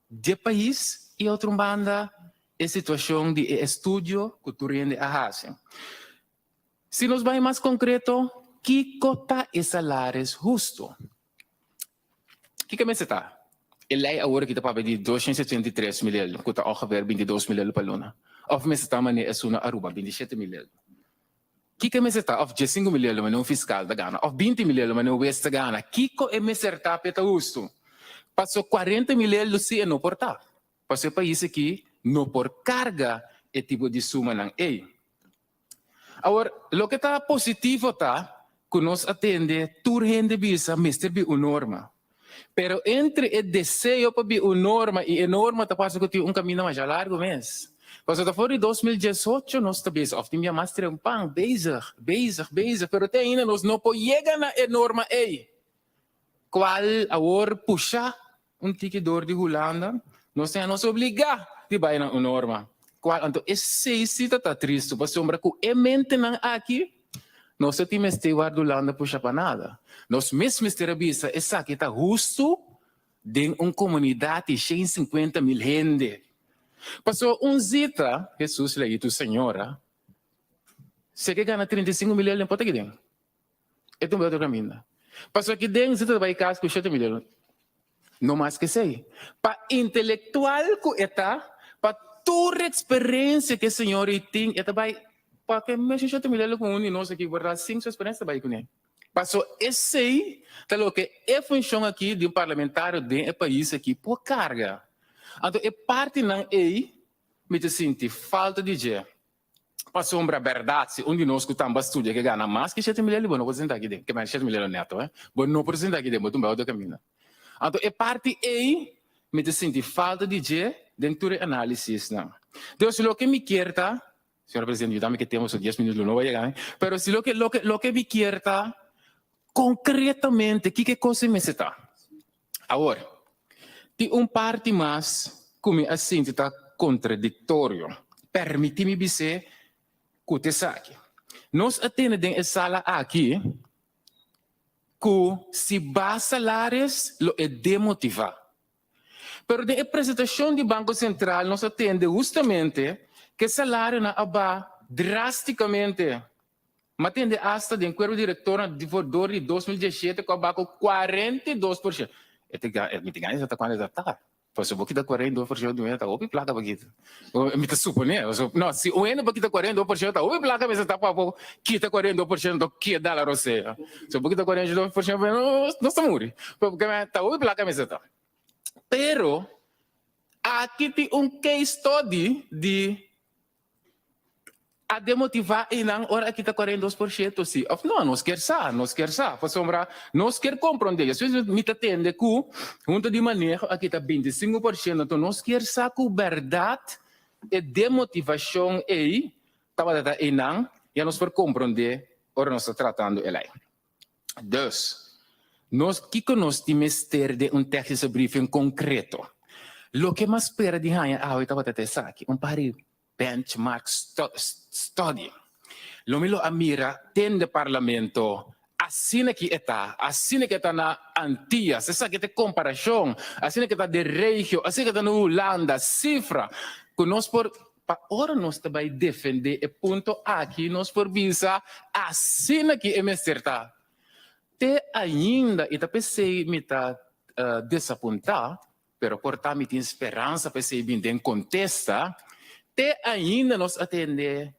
dje pais y otro un banda e situacion di e estudio cu tur hende a haci. Si nos bai mas concreto, kico ta e salaris husto? Kiko mester ta? E lei awor aki ta papia di 273 mil ku ta ongeveer 22 mil pa luna. Òf mester ta manera esun na Aruba, 27 mil. Kiko mester ta? Òf 15 mil manera un fiskal ta gana, òf 20 mil manera un wes ta gana. Kiko e mester ta pa e ta hustu? Paso 40 mil si e no por ta. Paso e pais aki no por karga e tipo di sumanan ei. Awor, loke ta positivo ta ku nos a tende tur hende bisa mester bin un norma. Pero entre e deseo pa bin un norma i e norma ta parse ku tin un kaminda masha largu mes. Pasobra ta for di 2018 nos ta bezig, òf tin bia mas trempan, bezig, bezig, bezig, pero te ainda nos no por yega na e norma ei. Kual awor pusha un tiki dor di Hulanda, nos tin a nos obligá di bai na un norma. Kual anto esei si ta ta tristu, pasobra ku e mentenan aki nos no tin mester warda Hulanda pusha pa nada. Nos mes mester a bisa esaki ta hustu den un komunidat di 150 mil hende. Pasobra un zita, Hesus lei tu señora, si ke gana 35 mil el den por ta aki den. E ta un otro kaminda. Pasobra aki den si ta bai kas ku shete mil No mas ke esei. Pa intelektual ku e ta, pa tur eksperensia ku e señor ei tin, e ta bai pa ke mesun shete mil ku un di nos aki por ta sin su eksperensia ta bai kuné. Paso esei ta loke e funshon aki di un parlamentario den e pais aki por karga. Anto e partinan ei mi ta sinti falta di dje. Pasobra bèrdat, si un di nos ku tamba studia ke gana mas ke shete mil, bo no por sinta aki den. Ke men shete mil nèto, eh. Bo no por sinta aki den, bo tumba otro kaminda. Anto e parti ei mi ta sinti falta di dje den tur e análisisnan. Dus loke mi kier ta, señora presidente, yuda mi ke tempo so dies minuut lo no bai yega, pero si loke loke loke mi kier ta konkretamente kiko e kos ei mester ta. Awor, tin un parti mas ku mi a sinti ta kontradiktorio. Permití mi bis'é ku ta esaki. Nos a tene den e sala aki ku si baha salaris lo e demotivá. Pero den e presentashon di Banko Sentral nos a tende hustamente ku e salarionan a baha drástikamente. M'a tende asta den cuerpo directornan di for dor di 2017 cu a baha cu 42%. E ta ga, mi ta gana esata cuanto ta ta. Pasobra bo kita 42% di un hende ta hopi placa pa kita. Mi ta supone, pasobra, no, si un hende por kita 42% ta hopi placa mester ta pa bo kita 42% to keda la rosea. Si bo kita 42% nos ta muri. Porque ta hopi placa mester ta. Pero aki tin un case study di A demotivá einan ora a kita 42% si òf no? Nos kier sa, nos kier sa, pasobra nos kier komprondé. Despues mi ta tende ku Hunta di Maneho a kita 25%, anto nos kier sa ku bèrdat e demotivashon ei tabata ta einan, ya nos por komprondé ora nos ta tratando e lei. Dus, nos kiko nos tin mester den un tèknische briefing konkreto? Loke mas spera di haña awe tabata ta esaki, un par di Benchmark study. Lo mi lo a mira den de parlamento asina ki e ta, asina ki e ta na Antillas, esaki ta e comparacion, asina ki e ta den regio, asina ki e ta na Hulanda, cifra cu nos por, pa ora nos ta bay defende e punto aki nos por bisa asina ki e mester ta. Te ainda, y ta pesey mi ta desapunta, Pero por ta mi tin speransa pa esei bin den kontesta, te ainda nos a tende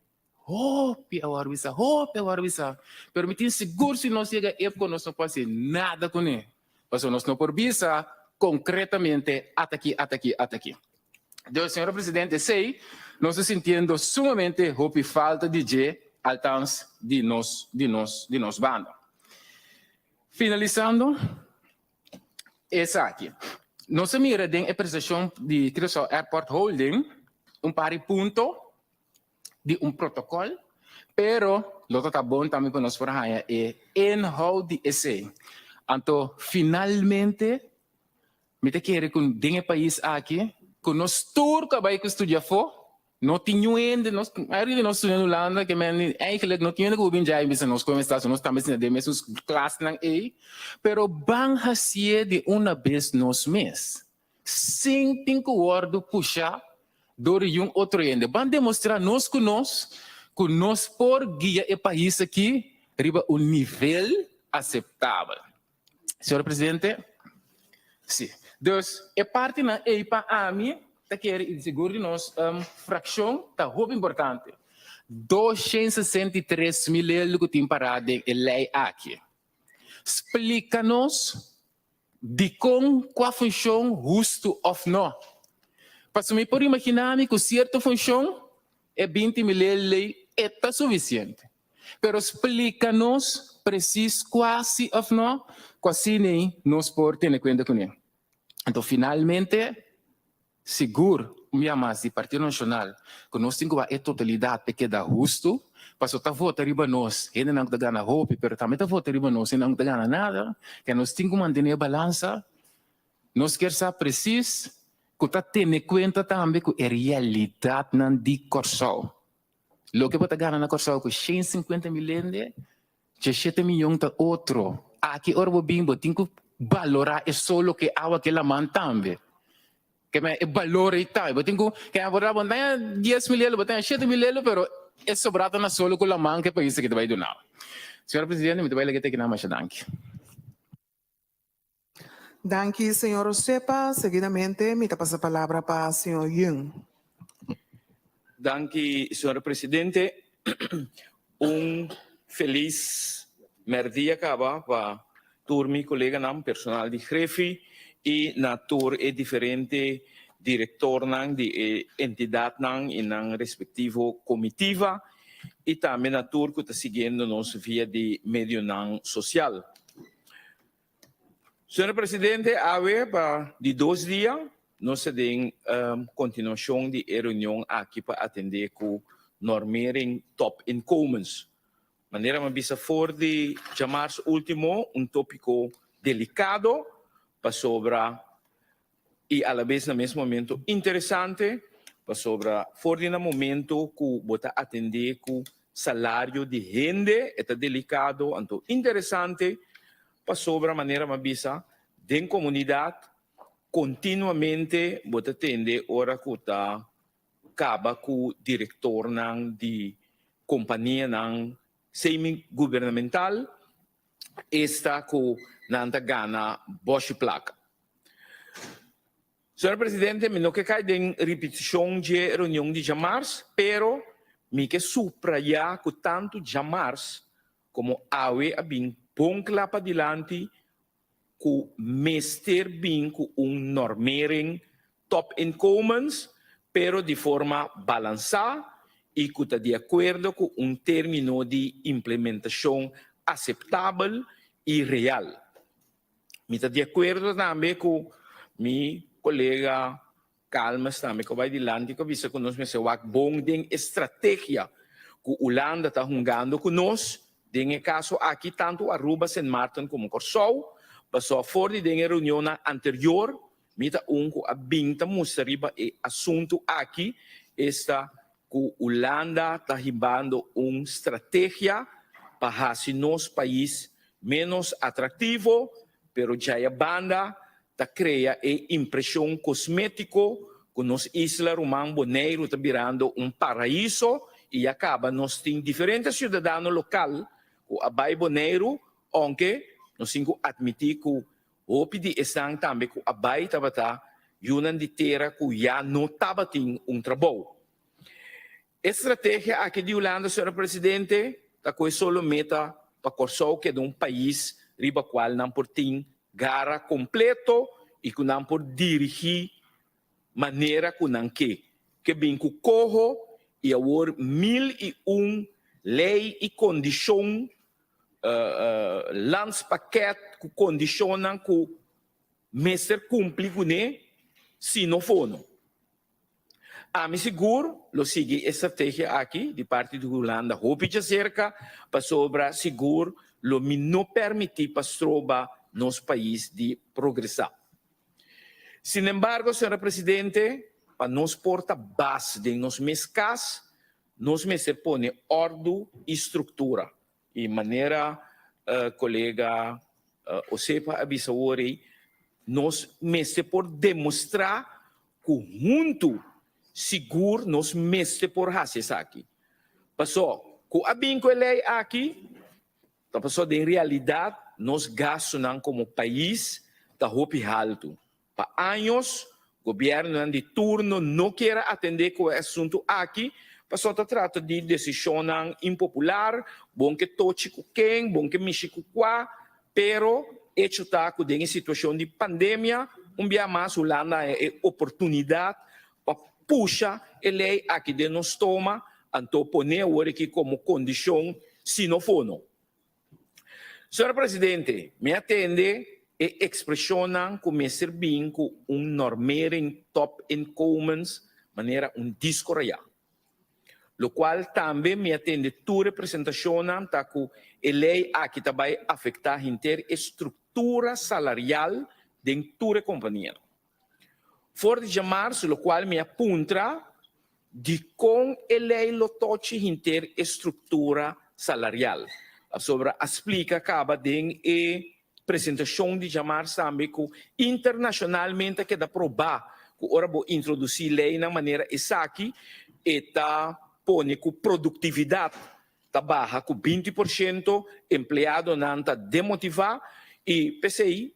hopi a wòrdu bisa, hopi a wòrdu bisa, pero mi tin sigur si nos yega epko nos no por hasi nada kuné, pasobra nos no por bisa konkretamente ata aki, ata aki, ata aki. Dus, señora Presidente, esey nos ta sintiendo sumamente hopi falta di dje, althans di nos, di nos, di nos banda. Finalisando esaki, nos a mira den e presentacion di Curaçao Airport Holding un par di punto di un protocol, pero lo ta ta bon tambe pa nos por haya e inhoud di esey. Anto finalmente Mi ta kere ku den e pais aki ku nos tur ku a bai ku studia afó no tin niun hende, nos mayoria di nos studia na Hulanda ke men eigenlijk no tin hende ku por bin djai bisa nos kon esta nos tambe sinta den mesun klasnan ei, pero ban hasié di una bes nos mes sin tin ku wòrdu pushá dor di yun otro hende. Ban demostrá nos ku nos ku nos por guia e pais aki riba un nivel aseptabel. Señor Presidente, si. Dus, e partinan ei pa ami ta kere i di sigur di nos frakshon ta hopi importante. 263 mil lel ku tin pará den e lei aki. Splika nos dikon kua funshon hustu òf no. Pasobra mi por imaginá mi ku sierto funshon e 20 mil lel ei e ta sufisiente. Pero splika nos presis kua si òf no, ku asina nos por tene kuenta kuné. Anto finalmente, sigur un bia mas di Partido Nashonal ku nos tin ku wak e totalidat pa e keda hustu, pasobra ta vota riba nos hendenan ku ta gana hopi, pero tambe ta vota riba nos hendenan ku ta gana nada, ke nos tin ku mantené e balansa. Nos kier sa presis ku ta tene kuenta tambe ku e realidatnan di Kòrsou. Loke bo ta gana na Kòrsou ku 150 mil hende, 17 miyon ta otro. Aki ora bo bin bo tin ku balorá e sol loke awa ke laman tambe. Ke men e balor ei tambe. Bo tin ku ke bo ta haña 10 mil elo, bo ta haña 7 mil elo, pero e sobrá ta na solo ku laman ku e pais aki ta bai duna. Señora Presidente, mi ta bai laga te kinan masha danki. Danki, señor Osepa. Seguidamente mi ta pasa palabra pa señor Yung. Danki, señora Presidente. Un felis merdia caba pa tur mi coleganan, personal di Grefi y na tur e diferente directornan di e entidadnan y nan respectivo comitiva y tambe na tur cu ta siguiendo nos via di medionan social. Señor Presidente, awe pa di dos dia nos ta den continuacion di e reunion aki pa atende cu normering topinkomens. Manera mi a bisa for di djamars ultimo, un topico delicado pasobra y alabes na mes momento interesante pasobra for di na momento cu bo ta atende cu salario di hende e ta delicado anto interesante pasobra manera mi a bisa den comunidad continuamente bo ta tende ora cu ta caba cu directornan di companianan semi-gubernamental esta cu nan ta gana boshi placa. Señor Presidente, mi no ke kai den ripiticion dje reunion di djamars, pero mi ke subraya cu tanto djamars como awe a bin bon cla padilanti cu mester bin cu un normering topinkomens, pero di forma balansa y cu ta di acuerdo cu un termino di implementacion aceptabel y real. Mi ta di acuerdo tambe cu mi colega Calmes tambe cu a bay dilanti cu a bisa cu nos mester wak bon den e strategia cu Hulanda ta hungando cu nos, den e caso aki tanto Aruba, Sint Maarten como Corsou, pasobra for di den e reunionnan anterior mi ta un cu a bin ta mustra riba e asunto aki, esta cu Hulanda ta hibando un strategia pa haci nos pais menos atractivo, pero djaya banda ta crea e impresion cosmetico cu nos isla ruman Boneiru ta birando un paraiso y ya caba nos tin diferente ciudadano local cu a bay Boneiru, aunke nos tin cu admiti cu hopi di esnan tambe cu a bay tabata yunan di tera cu ya no tabatin un trabou. E strategia aki di Hulanda, señor Presidente, ta cu e solo meta pa Corsou keda un pais riba cual nan por tin gara completo y cu nan por dirigi. manera ku nan ke. Ke bin ku koho i awor 1001 lei i kondishon, landspakket ku kondishonnan ku mester kumpli kuné si no fono. Ami sigur lo sigui e strategia aki di parti di Hulanda hopi djaserka pasobra sigur lo mi no permiti pa stroba nos pais di progresa. Sinembargo, señora Presidente, pa nos por ta bas den nos mes kas, nos mester pone òrdu i struktura. I manera kolega Osepa a bisa awor ei, nos mester por demostrá ku huntu sigur nos mester por hasi esaki. Pasó ku a bin ku e lei aki, ta pasó den realidat nos gastunan komo pais ta hopi haltu. Pa años, gobièrnunan di turno no kier a atendé ku e asuntu aki, pasobra ta trata di desishonnan impopular, bon ke tochi ku ken, bon ke mishi ku kua, pero echo ta ku den e situashon di pandemia, un bia mas Hulanda haña e oportunidat pa pusha e lei aki den nos stoma, anto pon'é awor aki komo kondishon sino fono. Señor Presidente, mi a tende e expresionnan cu mester bin cu un normering topinkomens manera un disco rayá. Locual tambe mi a tende tur e presentacionnan ta cu e ley aki ta bay afecta henter e structura salarial den tur e companianan. For di djamarsu lokual mi a puntra dikon e lei lo tochi hinter e struktura salarial. Pasobra a splika kaba den e presentashon di djamars tambe ku internashonalmente a keda probá ku ora bo introdusí leinan manera esaki e ta pone ku produktividat ta baha ku 20%, empleadonan ta demotivá i p'esei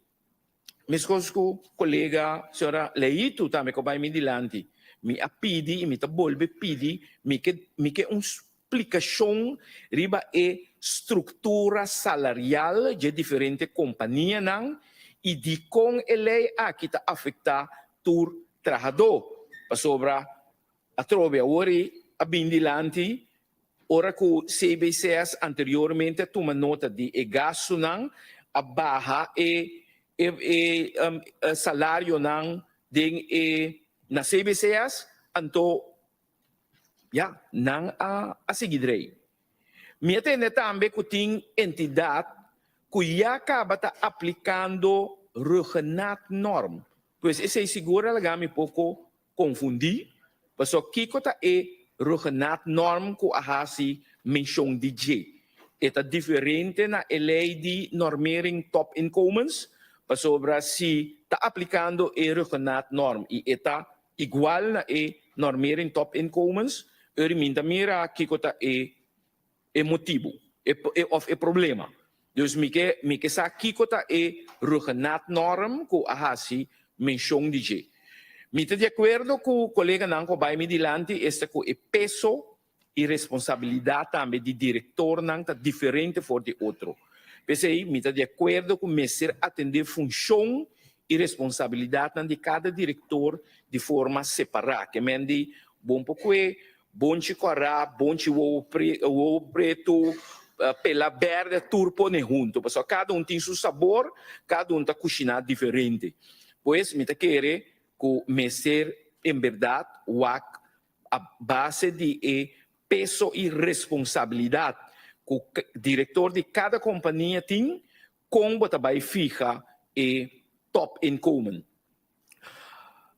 Meskos ku kolega señora Leitu tambe ku a bai mi dilanti, mi a pidi i mi ta bolbe pidi, mi ke mi ke un splikashon riba e struktura salarial dje diferente kompanianan i dikon e lei aki ta afektá tur trahadó. Pasobra Atrobe awor e a bin dilanti ora ku cbcs anteriormente a tuma nota di e gastunan, a baha e e salarionan den e na cbcs, anto ya nan a a sigui drei. Mi a tende tambe ku tin entidat ku ya kaba ta aplikando Ruggenaath-norm. Pues esei sigur a laga mi poko Konfundí? Pasobra kiko ta e Ruggenaath-norm ku a hasi menshon di dje? E ta diferente na e lei di normering topinkomens? Pasobra si ta aplikando e Ruggenaath-norm i e ta igual na e normering topinkomens, eur mi ta mira kiko ta e e motibu e e òf e problema. Dus mi ke mi ke sa kiko ta e Ruggenaath-norm ku a hasi menshon di dje. Mi ta di akuerdo ku koleganan ku a bai mi dilanti esta ku e peso i responsabilidat tambe di direktornan ta diferente for di otro. P'esei mi ta di akuerdo ku mester atendé funshon i responsabilidatnan di kada direktor di forma separá. Ke men di bon por kue Bonchi kòrá, bonchi wowo wowo pretu, pela bèrdè, tur pone huntu. Pasobra kada un tin su sabor, kada un ta kushiná diferente. Pues mi ta kere ku mester en bèrdat wak a base di e peso i responsabilidat ku direktor di kada kompania tin, kon bo ta bai fiha e topinkomen.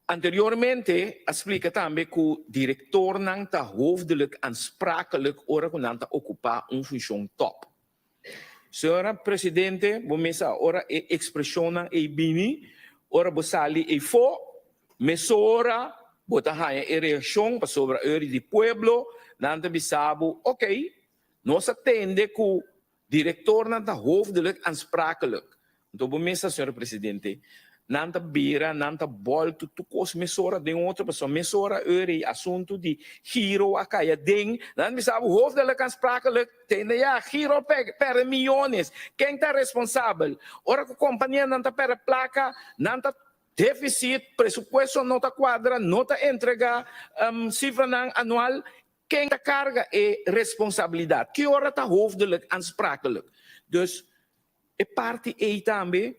Anteriormente a splica tambe cu directornan ta hoofdelijk aansprakelijk ora cu nan ta ocupa un funcion top. Señora Presidente, bo mes sa ora e expresionnan ey bini, ora bo sali eyfo, mesora bo ta haya e reaccion pasobra eur di pueblo nan ta bisa bo, ok, nos a tende cu Directornan ta hoofdelijk aansprakelijk. Anto bo mesa, señor presidente, nan ta bira, nan ta boltu tur kos mesora den otro, pasobra mesora ora e asuntu di Giro a kai aden, nan bisa bo hoofdelijk aansprakelijk, tende ya, Giro perde miyones, ken ta responsabel? Ora ku kompanianan ta perde plaka, nan ta. Deficit, presupuesto no ta cuadra, no ta entrega cifranan anual, ken ta carga e responsabilidad? Ki ora ta hoofdelijk aansprakelijk? Dus e parti ey tambe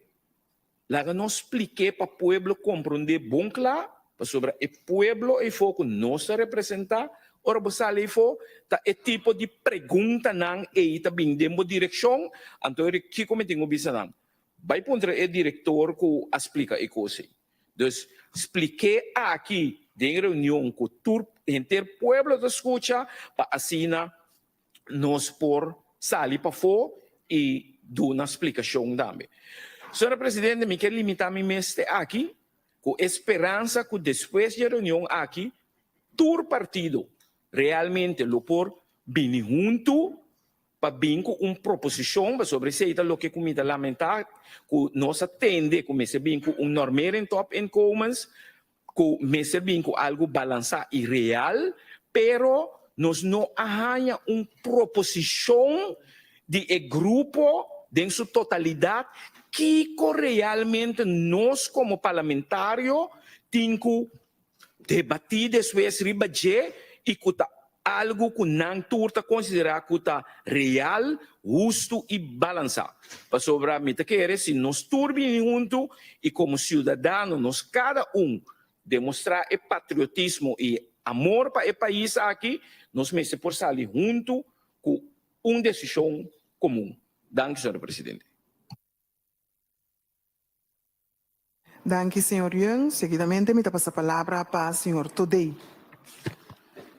laga nos splik'é pa pueblo comprende bon cla, pasobra e pueblo eyfo cu nos ta representa, ora bo sali eyfo ta e tipo di preguntanan ey ta bin den bo direccion, anto kico mi tin cu bisa nan? Bai puntra e direktor ku a splika e kos ei. Dus, splik'é aki den reunion ku tur henter pueblo ta skucha pa asina nos por sali pafó i duna splikashon tambe. Señora Presidente, mi ke limitá mi mes te aki ku e speransa ku despues di e reunion aki tur partido realmente lo por bini huntu pa bin ku un proposishon pasobra esei ta loke ku mi ta lamentá ku nos a tende ku mester bin ku un normering topinkomens ku mester bin ku algu balansá i real pero nos no a haña un proposishon di e grupo den su totalidat kiko realmente nos komo parlamentario tin ku debatí despues riba dje i ku ta algu ku nan tur ta konsiderá ku ta real, hustu i balansá. Pasobra mi ta kere si nos tur bini huntu i komo siudadano nos kada un demostrá e patriotismo i e amor pa e pais aki, nos mester por sali huntu ku un desishon komun. Danki, señor presidente. Danki señor Young. Seguidamente mi ta pasa palabra pa señor Todey.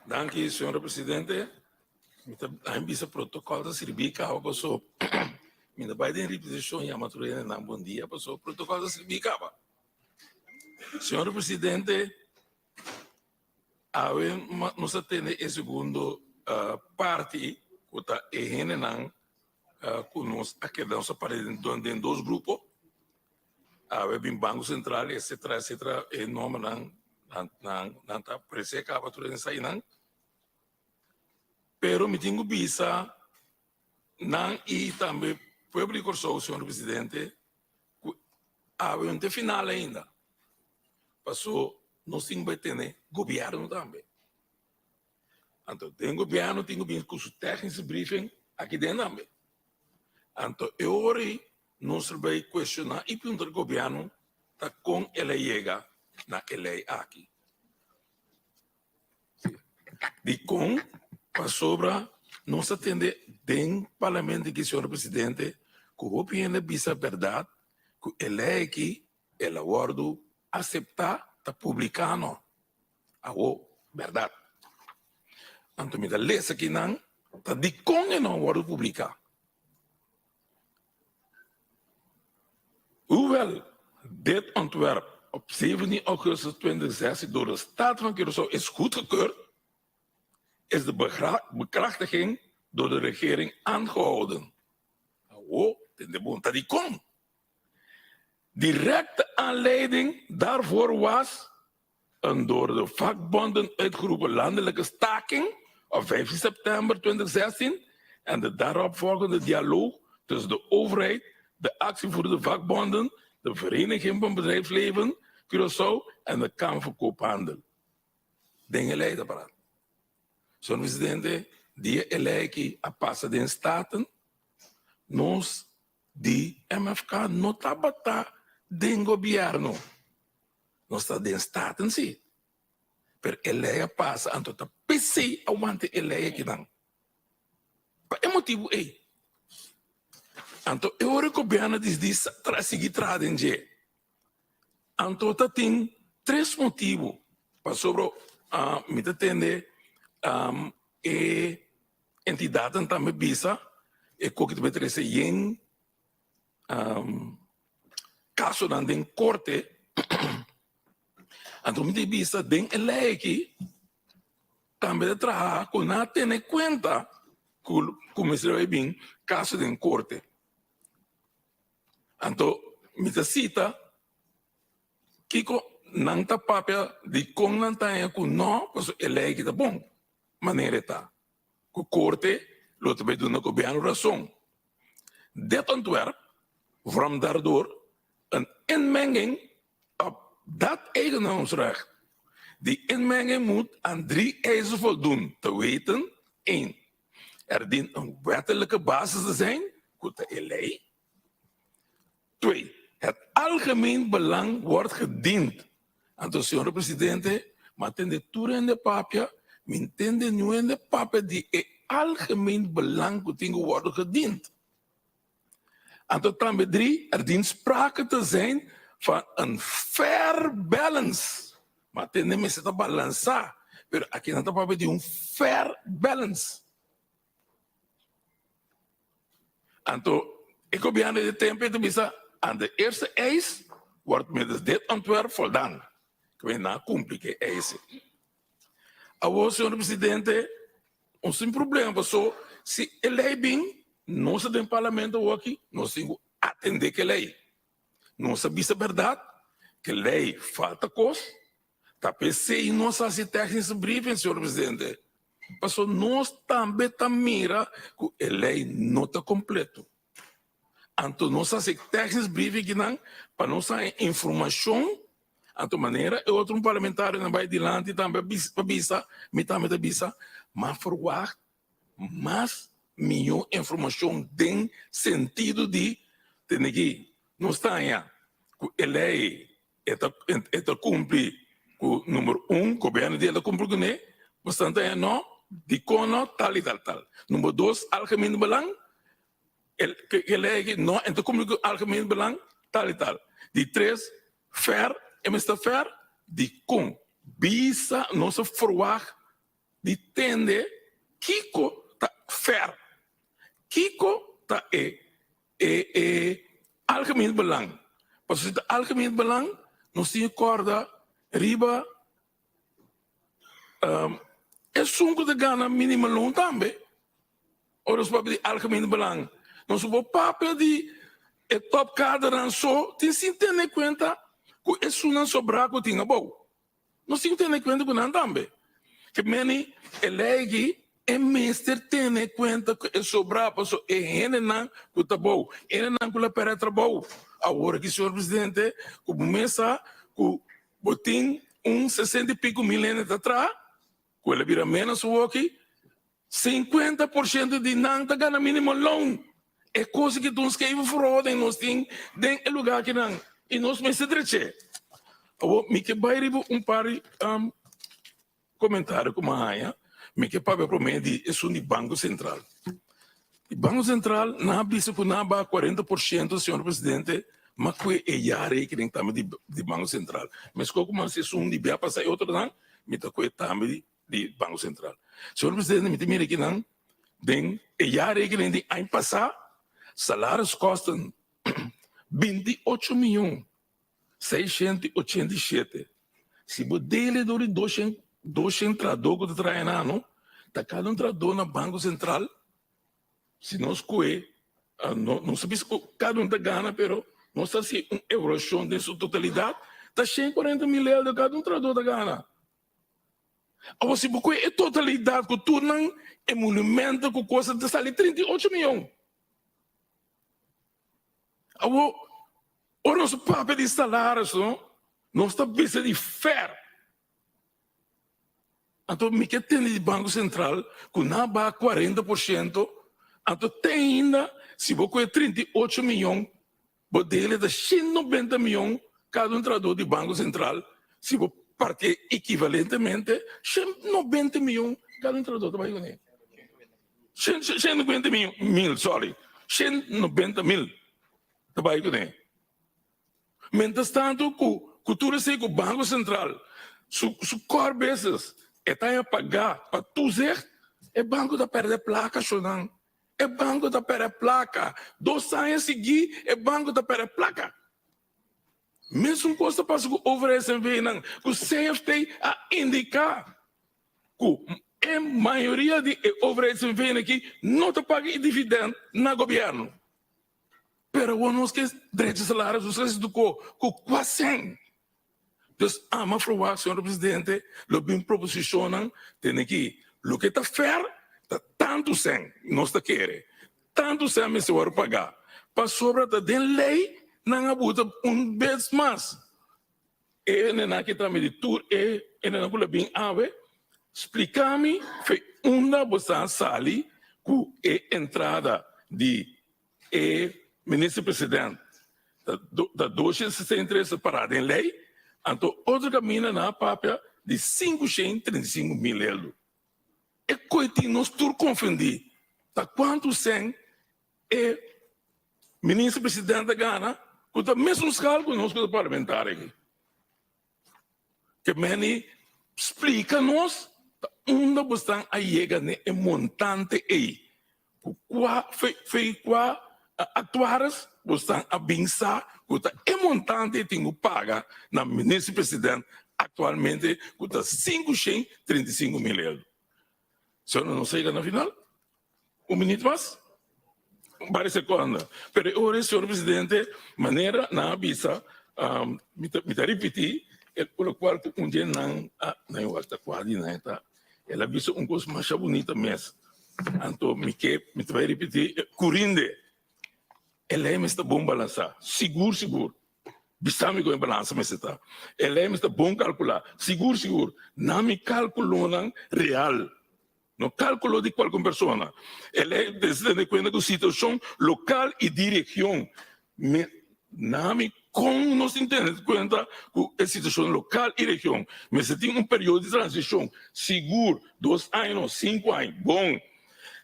Danki señora presidente. Mi ta a bisa protocol ta sirbi caba paso mi ta bay den repeticion yama tur hendenan bon dia paso protocol ta sirbi caba. Señora presidente awe nos a tende e segundo parti cu ta e hendenan cu nos a keda nos a parti den dos grupo. Awe bin Banco Central etcetera etcetera e nombernan nan nan ta aparece caba tur esainan. Pero mi tin cu bisa nan y tambe pueblo di Corsou señor presidente cu awe no ta e final ainda paso nos tin cu bay tene gobierno tambe. Anto den gobierno tin cu bin cu su technische briefing aki den tambe. Anto e ora ei nos lo bay cuestiona y puntra gobierno ta con el a yega na e ley aki. Dicon? Pasobra nos a tende den parlamento aki, señor presidente, cu hopi hende bisa berdad cu e ley aki el a wordo acepta ta publica no. Awo, berdad. Anto mi ta lesa kinan ta dikon e no a wòrdu publiká. Hoewel dit ontwerp op 17 augustus 2016 door de Staten van Curaçao is goedgekeurd, is de bekrachtiging door de regering aangehouden. Awo, tende bon, ta dikon? Directe aanleiding daarvoor was een door de vakbonden uitgeroepen landelijke staking op 15 september 2016 en de daaropvolgende dialoog tussen de overheid, de actievoerende vakbonden, de Vereniging van Bedrijfsleven Curaçao en de Kamer van Koophandel. Den e lei ta pará. Señor Presidente, dia e lei aki a pasa den Staten, nos di MFK no tabata den gobierno. Nos ta den Staten si, pero e lei a pasa anto ta pesey a wanta e lei akinan. Pa e motibu ei, anto e ora e gobierno disidi sigui traha den dje. Anto ta tin tres motibu pasobra mi ta tende e entidadnan tambe bisa e koki ta trese yen kasonan den korte anto mi ta bisa den e lei aki tambe ta traha ku nan a tene kuenta ku mester bai bin kaso den korte anto mi ta sita kiko nan ta papia dikon nan ta haña ku no pasobra e lei aki ta bon manera e ta ku korte lo ta bai duna gobièrnu rason. Dit ontwerp vormt daardoor een inmenging op. Dat eigendomsrecht. Die inmenging moet aan drie eisen voldoen, te weten, 1. Er dient een wettelijke basis te zijn, ku ta e lei. 2. Het algemeen belang wordt gediend. Anto, señor presidente, m'a tende tur hende papia, mi ntende niun hende papia di e algemeen belang ku tin ku wòrdu gediend. Anto tambe 3. Er dient sprake te zijn van een fair balance. M'a tende mester ta balansá, pero aki nan ta papia di un fair balance. Anto e gobièrnu di e tempu ei ta bisa, Aan de eerste eis wordt middels dit ontwerp voldaan. Ku e nan a kumpli ku e eis ei. Awor, señor presidente, nos tin problema paso si e lei bin, nos ta den parlamento awoki, nos tin ku atendé ku e lei. Nos a bisa bèrdat ku e lei falta kos, Ta p'esei nos hasi technische briefing, señor presidente, pasobra nos tambe ta mira ku e lei no ta kompleto. Anto nos hasi technische briefing kinan pa nos haña informashon, anto manera e otro parlamentarionan bai dilanti tambe a bisa, mi tambe ta bisa, m'a ferwagt mas mihó informashon den sentido di tene ki nos ta haña ku e lei e ta e ta kumpli ku number un gobièrnu di el ta kumpli kuné bastante haña no dikon no tal i tal tal number dos algemeen belang e lei aki no e ta kumpli ku algemeen belang tal i tal di tres fair e mester fair dikon bisa nos a ferwagt Di tende kiko ta fair, kiko ta e e e algemeen belang. Pasobra si ta algemeen belang nos tin ku kòrda riba esun ku ta gana minimumloon tambe. Ora nos papia di algemeen belang nos no por papia di e topkadernan so tin sin tene kuenta ku esunnan sobrá ku tin abou. Nos tin ku tene kuenta ku nan tambe. Ke meni e lei aki e mester tene kuenta ku e sobrá pasobra e hendenan ku ta bou, hendenan ku lo pèrdè trabou. Awor aki señor presidente ku bo mes sa ku bo tin un sesenta i piko mil hende ta traha ku el a bira ménos awoki, 50% di nan ta gana minimo loon. E kos aki ta un skeve verhouding nos tin den e lugar akinan i nos mester drech'é. Awor mi ke bai riba un par di komentario ku mi a haña. Mi ke papia promé di esun di Banko Sentral. Di Banko Sentral nan a bisa ku nan a baha 40%, señor presidente, ma ku e jaarrekening tambe di Banko Sentral. Meskos ku mi a hasi esun di bia pasa e otronan, mi ta ku e tambe di di Banco Central. Señor Presidente, mi ta mira kinan den e jaarrekening di aña pasá, salariskosten 28 miyon 687. Si bo dele dor di 200 trahadó ku ta traha einan, ta kada un trahadó na Banco Central, si nos kohe, no sa bisa ku kada un ta gana, pero nos ta hasi un evaluashon den su totalidat, ta 140 mil euro kada un trahadó ta gana. Awor si bo kohe e totalidat ku tur nan emolumento ku kosa ta sali 38 miyon. Awor ora nos papia di salaris no, nos ta bisa di fair. Anto mi ke tende di Banko Sentral ku nan a baha 40%, anto te ainda si bo kohe 38 miyon Bo dele ta 190 mion kada un trahador di Banko Sentral, si bo partié ekivalentemente, 190 mion kada un trahador ta bai kuné. 190 mil, sorry, 190 mil ta bai kuné. Mientras tanto ku ku tur esei ku Banko Sentral su su core business e ta haña pagá pa toezicht, e banko ta pèrdè plaka shonnan. E banco ta perde placa. Dos aña sigui e banco ta perde placa. Mesun cos ta pasa cu overheidsnv-nan, cu CFT a indica cu e mayoria di e overheidsnv-nan aki no ta paga e dividend na gobierno. Pero awor nos ke drecha salario, nos ke hasi cu cua cen? Dus ama verwagt, señor presidente, lo bin proposicionnan tene ki loke ta fair ta tantu cen nos ta kere, tantu cen mester wòrdu pagá, pasobra ta den ley nan a buta un bes mas. E hendenan aki ta midi tur e hendenan ku lo bin awe, splika mi fe unda bo sa sali ku e entrada di e minister president ta 263 ta pará den lei, anto otro kaminda nan a papia di 535 mil eldo. E koe tin nos tur konfundí ta kuantu sèn e minister president a gana ku ta mesun skal ku nos ku ta parlamentario aki. Ke meni splika nos ta unda bo stan a yega ne e montante ei ku kua fe kua aktuaris bo stan a bin sa ku ta e montante ei tin ku paga na minister president aktualmente ku ta 535 mil euro. Señor nos a yega na final. Un minuut mas? Varios seconda. Pero e ora, señor presidente, manera nan a bisa, mi ta, mi ta ripiti, e locual cu un dje nan a, nan e wak ta cua di nan e ta, el a bisa un cos masha bunita mes. Anto mi ke, mi ta bay ripiti, Curinde, e ley mester bon balansa, sigur, sigur. Bisa mi con e balansa mester ta. E ley mester bon calcula, sigur, sigur. Nan mi calculonan real. No kalkulo di kualkun persona. E lei mester tene kuenta ku situashon lokal i di region. Mi nami kon nos tin tene kuenta ku e situashon lokal i region. Mester tin un periodo di transishon sigur, dos aña no, sinku aña, bon.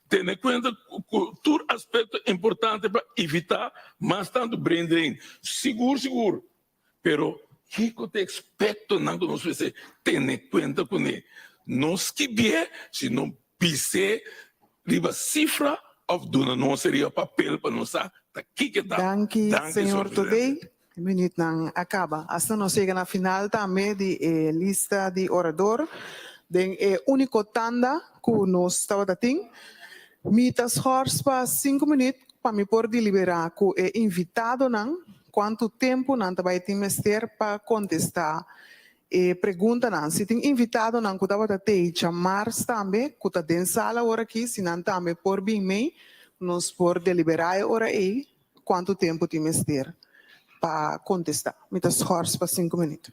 Tene kuenta ku tur aspekto importante pa evitá mas tantu brain drain, sigur sigur. Pero kiko ta e aspektonan ku nos mester tene kuenta kuné? No skibié, sino bis'é riba sifra òf duna nos riba papel pa nos sa ta kiko ta. Danki, Danki, señor señor presidente. Todey. E minuutnan a caba. Asta nos yega na final tambe di e lista di orador den e unico tanda cu nos tabata tin. Mi ta schors pa cinco minuut pa mi por delibera cu e invitadonan Kuantu tempu nan ta bai tin mester pa kontestá e preguntanan? Si tin invitadonan ku tabata tei djamars tambe ku ta den sala awor aki, si nan tambe por bin mei, nos por deliberá e ora ei kuantu tempu tin mester pa kontestá. Mi ta schors pa sinku minuut.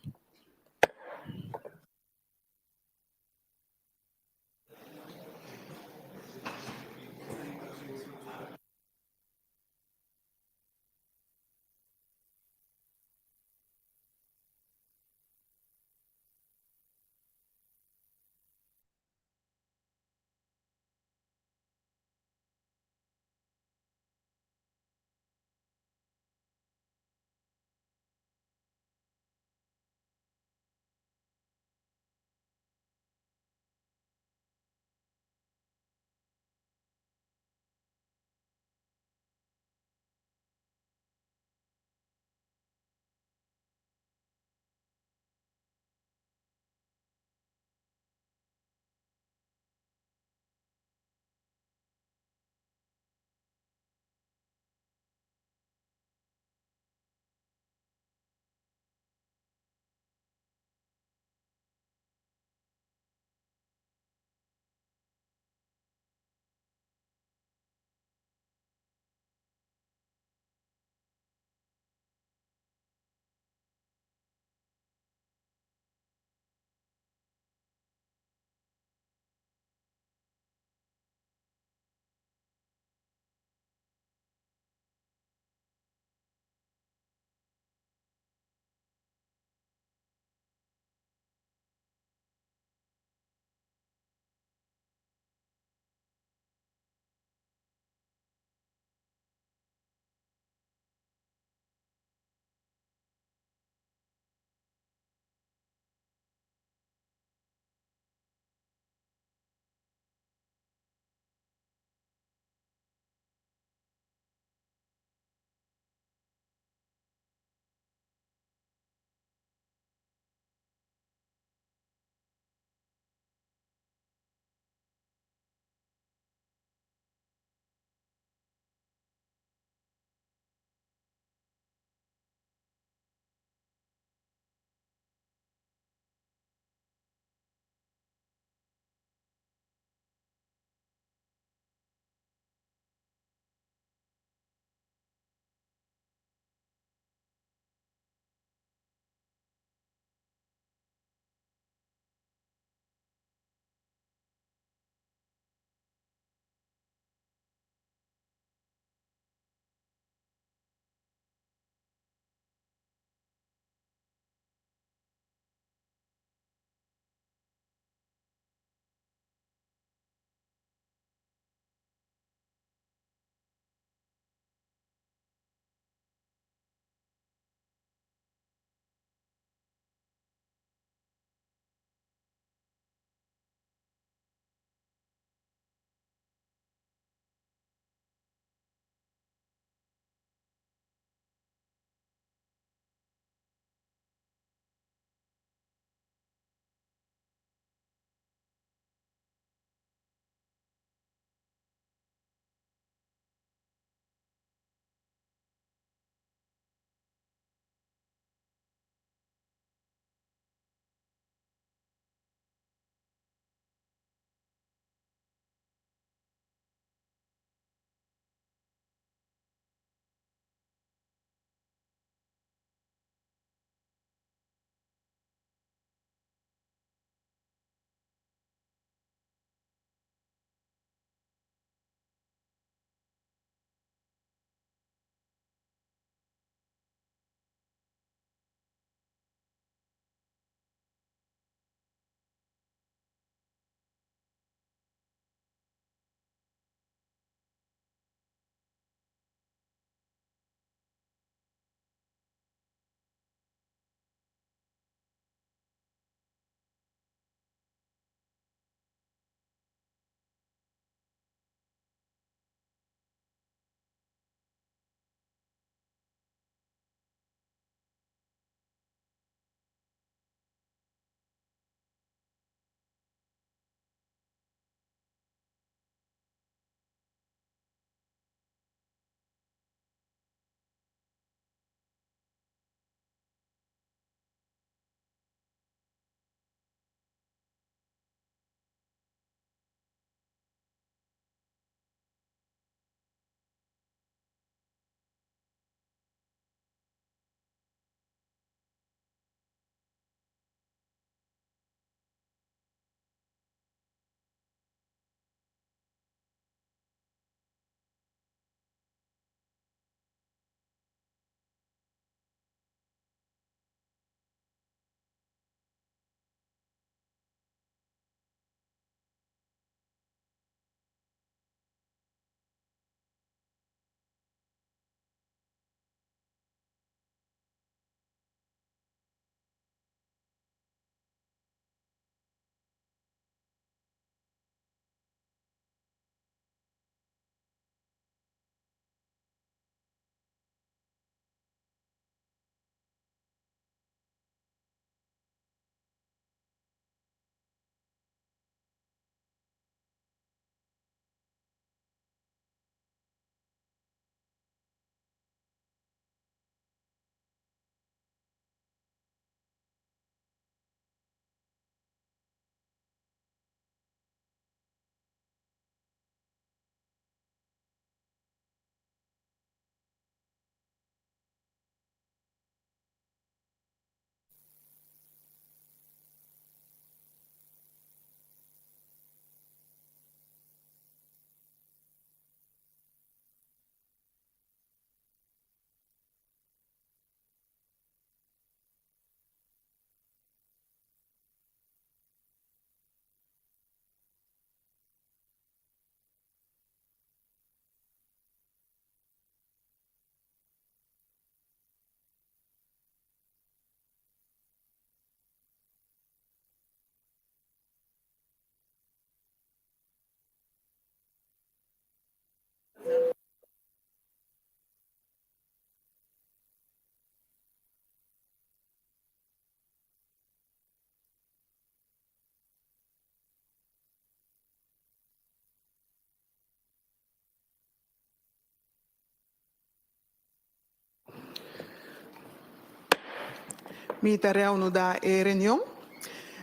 Mi ta reanudá e reunion.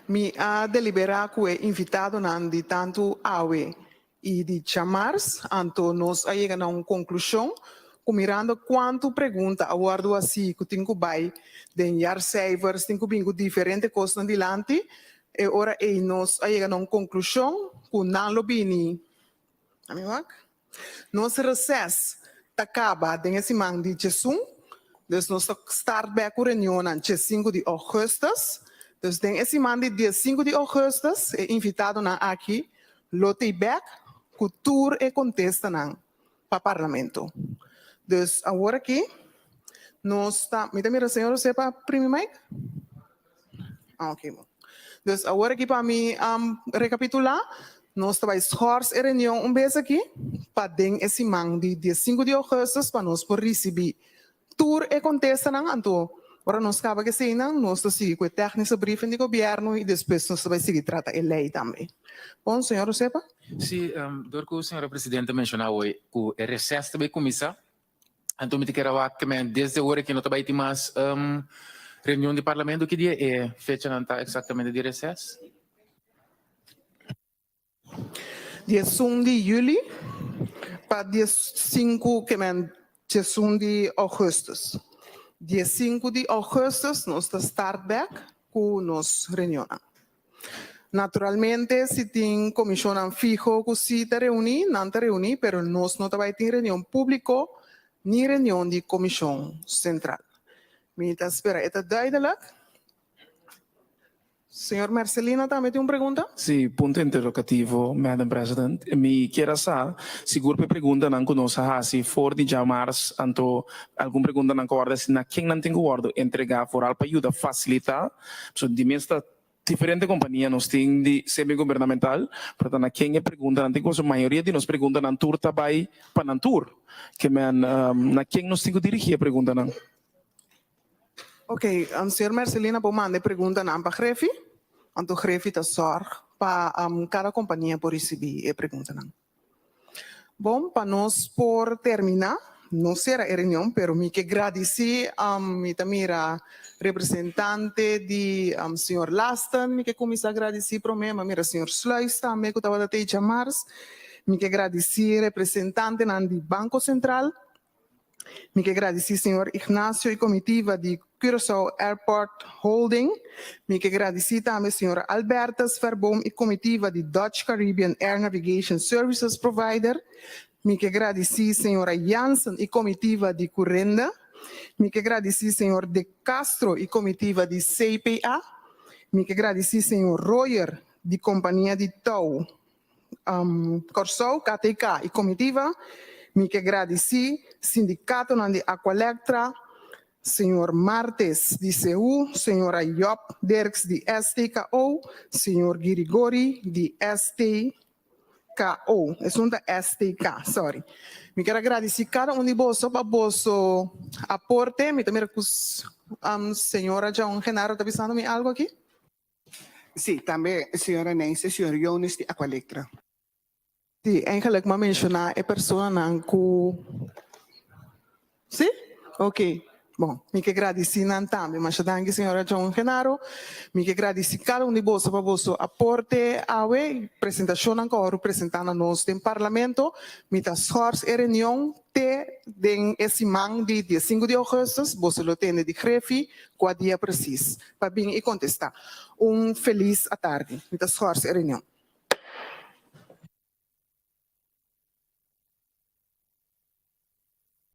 Mi a deliberá ku e invitadonan di tantu awe i di djamars, anto nos a yega na un konklushon ku mirando kuantu pregunta a wòrdu hasí ku tin ku bai den jaarcijfers, tin ku bin ku diferente kosnan dilanti, e ora ei nos a yega na un konklushon ku nan lo bini, ami wak, nos reses ta kaba den e siman di djesun, dus nos ta start bèk ku reunionnan djesinku di ougùstùs, dus den e siman di diesinku di ougùstùs e invitadonan aki Lo tei bek ku tur e kontestanan pa Parlamento. Dus awor aki nos ta, mi ta mira señor José pa primi mic? Ah ok bon. Dus awor aki pa mi rekapitulá, nos ta bai schors e reunion un bes aki pa den e siman di diesinku di ougùstùs pa nos por risibí Tur e kontestanan, anto ora nos kaba ku eseinan, nos ta sigui ku e tèknische briefing di gobièrnu i despues nos ta bai sigui trata e lei tambe. Bon, señor Osepa? Sí, dor ku señora presidente a menshoná awor ku e reses ta bai kuminsá, anto mi ta kere wak ke men desde ora ke no ta bai tin mas reunion di parlamento, ki dia e fechanan ta eksaktamente di reses? Diesun di juli pa diesinku ke men diesun di augustus. Diesinku di augustus nos ta start bek ku nos reunionnan. Naturalmente si tin komishonnan fiho ku si ta reuní, nan ta reuní, pero nos no ta bai tin reunion públiko ni reunion di komishon sentral. Mi ta spera e ta duidelijk. Señor Mercelina tambe tin un pregunta? Sí, punto interrogativo, Madam President. Mi kier a sa, sigur p'e preguntanan ku nos a hasi for di djamars, anto algun preguntanan ku a wòrdu hasi na ken nan tin ku wòrdu entregá foral pa yuda fasilitá, pasobra di mes ta diferente kompania nos tin di semigubernamental, pero ta na ken e preguntanan tin ku, pasobra mayoria di nos preguntanan tur ta bai pa nan tur. Ke men na ken nos tin ku dirigí e preguntanan? Ok, señor Mercelina por manda e preguntanan pa Grefi, anto Grefi ta zorg pa cada compania por ricibi e preguntanan. Bon, pa nos por termina, no cera e reunion, pero mi ke gradici, mi ta mira representante di señor Lasten, mi ke cuminsa gradici prome, mi a mira señor Sluis tambe cu tabata te djamars, mi ke gradici representantenan di Banco Central, Mi ke gradisí señor Ignacio i komitiva di Curaçao Airport Holding. Mi ke gradisí tambe señora Albertus Verboom i komitiva di Dutch Caribbean Air Navigation Services Provider. Mi ke gradisí señora Jansen i komitiva di Curinde. Mi ke gradisí señor De Castro i komitiva di CPA. Mi ke gradisí señor Royer di kompania di tou. Kòrsou, KTK i komitiva, mi ke gradisí sindikatonan di Aqualectra, señor Martes di CU, señora Job Dirks di STKO, señor Girigori di STKO, esun ta STK, sorry. Mi kier a gradisí kada un di boso pa boso aporte, mi ta mira ku señora John Genaro ta bisando mi algu aki. Sí, tambe señora Nancy, señor Jones di Aqualectra. Sí, eigenlijk m'a menciona e personanan cu. Sí? Ok. Bon, mi ke gradici nan tambe. Masha danki señora John Genaro. Mi ke gradici cada un di boso pa boso aporte awe, presentacionnan cu a wòrdu presenta na nos den Parlamento. Mi ta schors e reunion te den e siman di diesinku di augustus. Boso lo tende di Grefi cua dia precies. Pa bin i kontestá. Un felis atardi. Mi ta schors e reunion.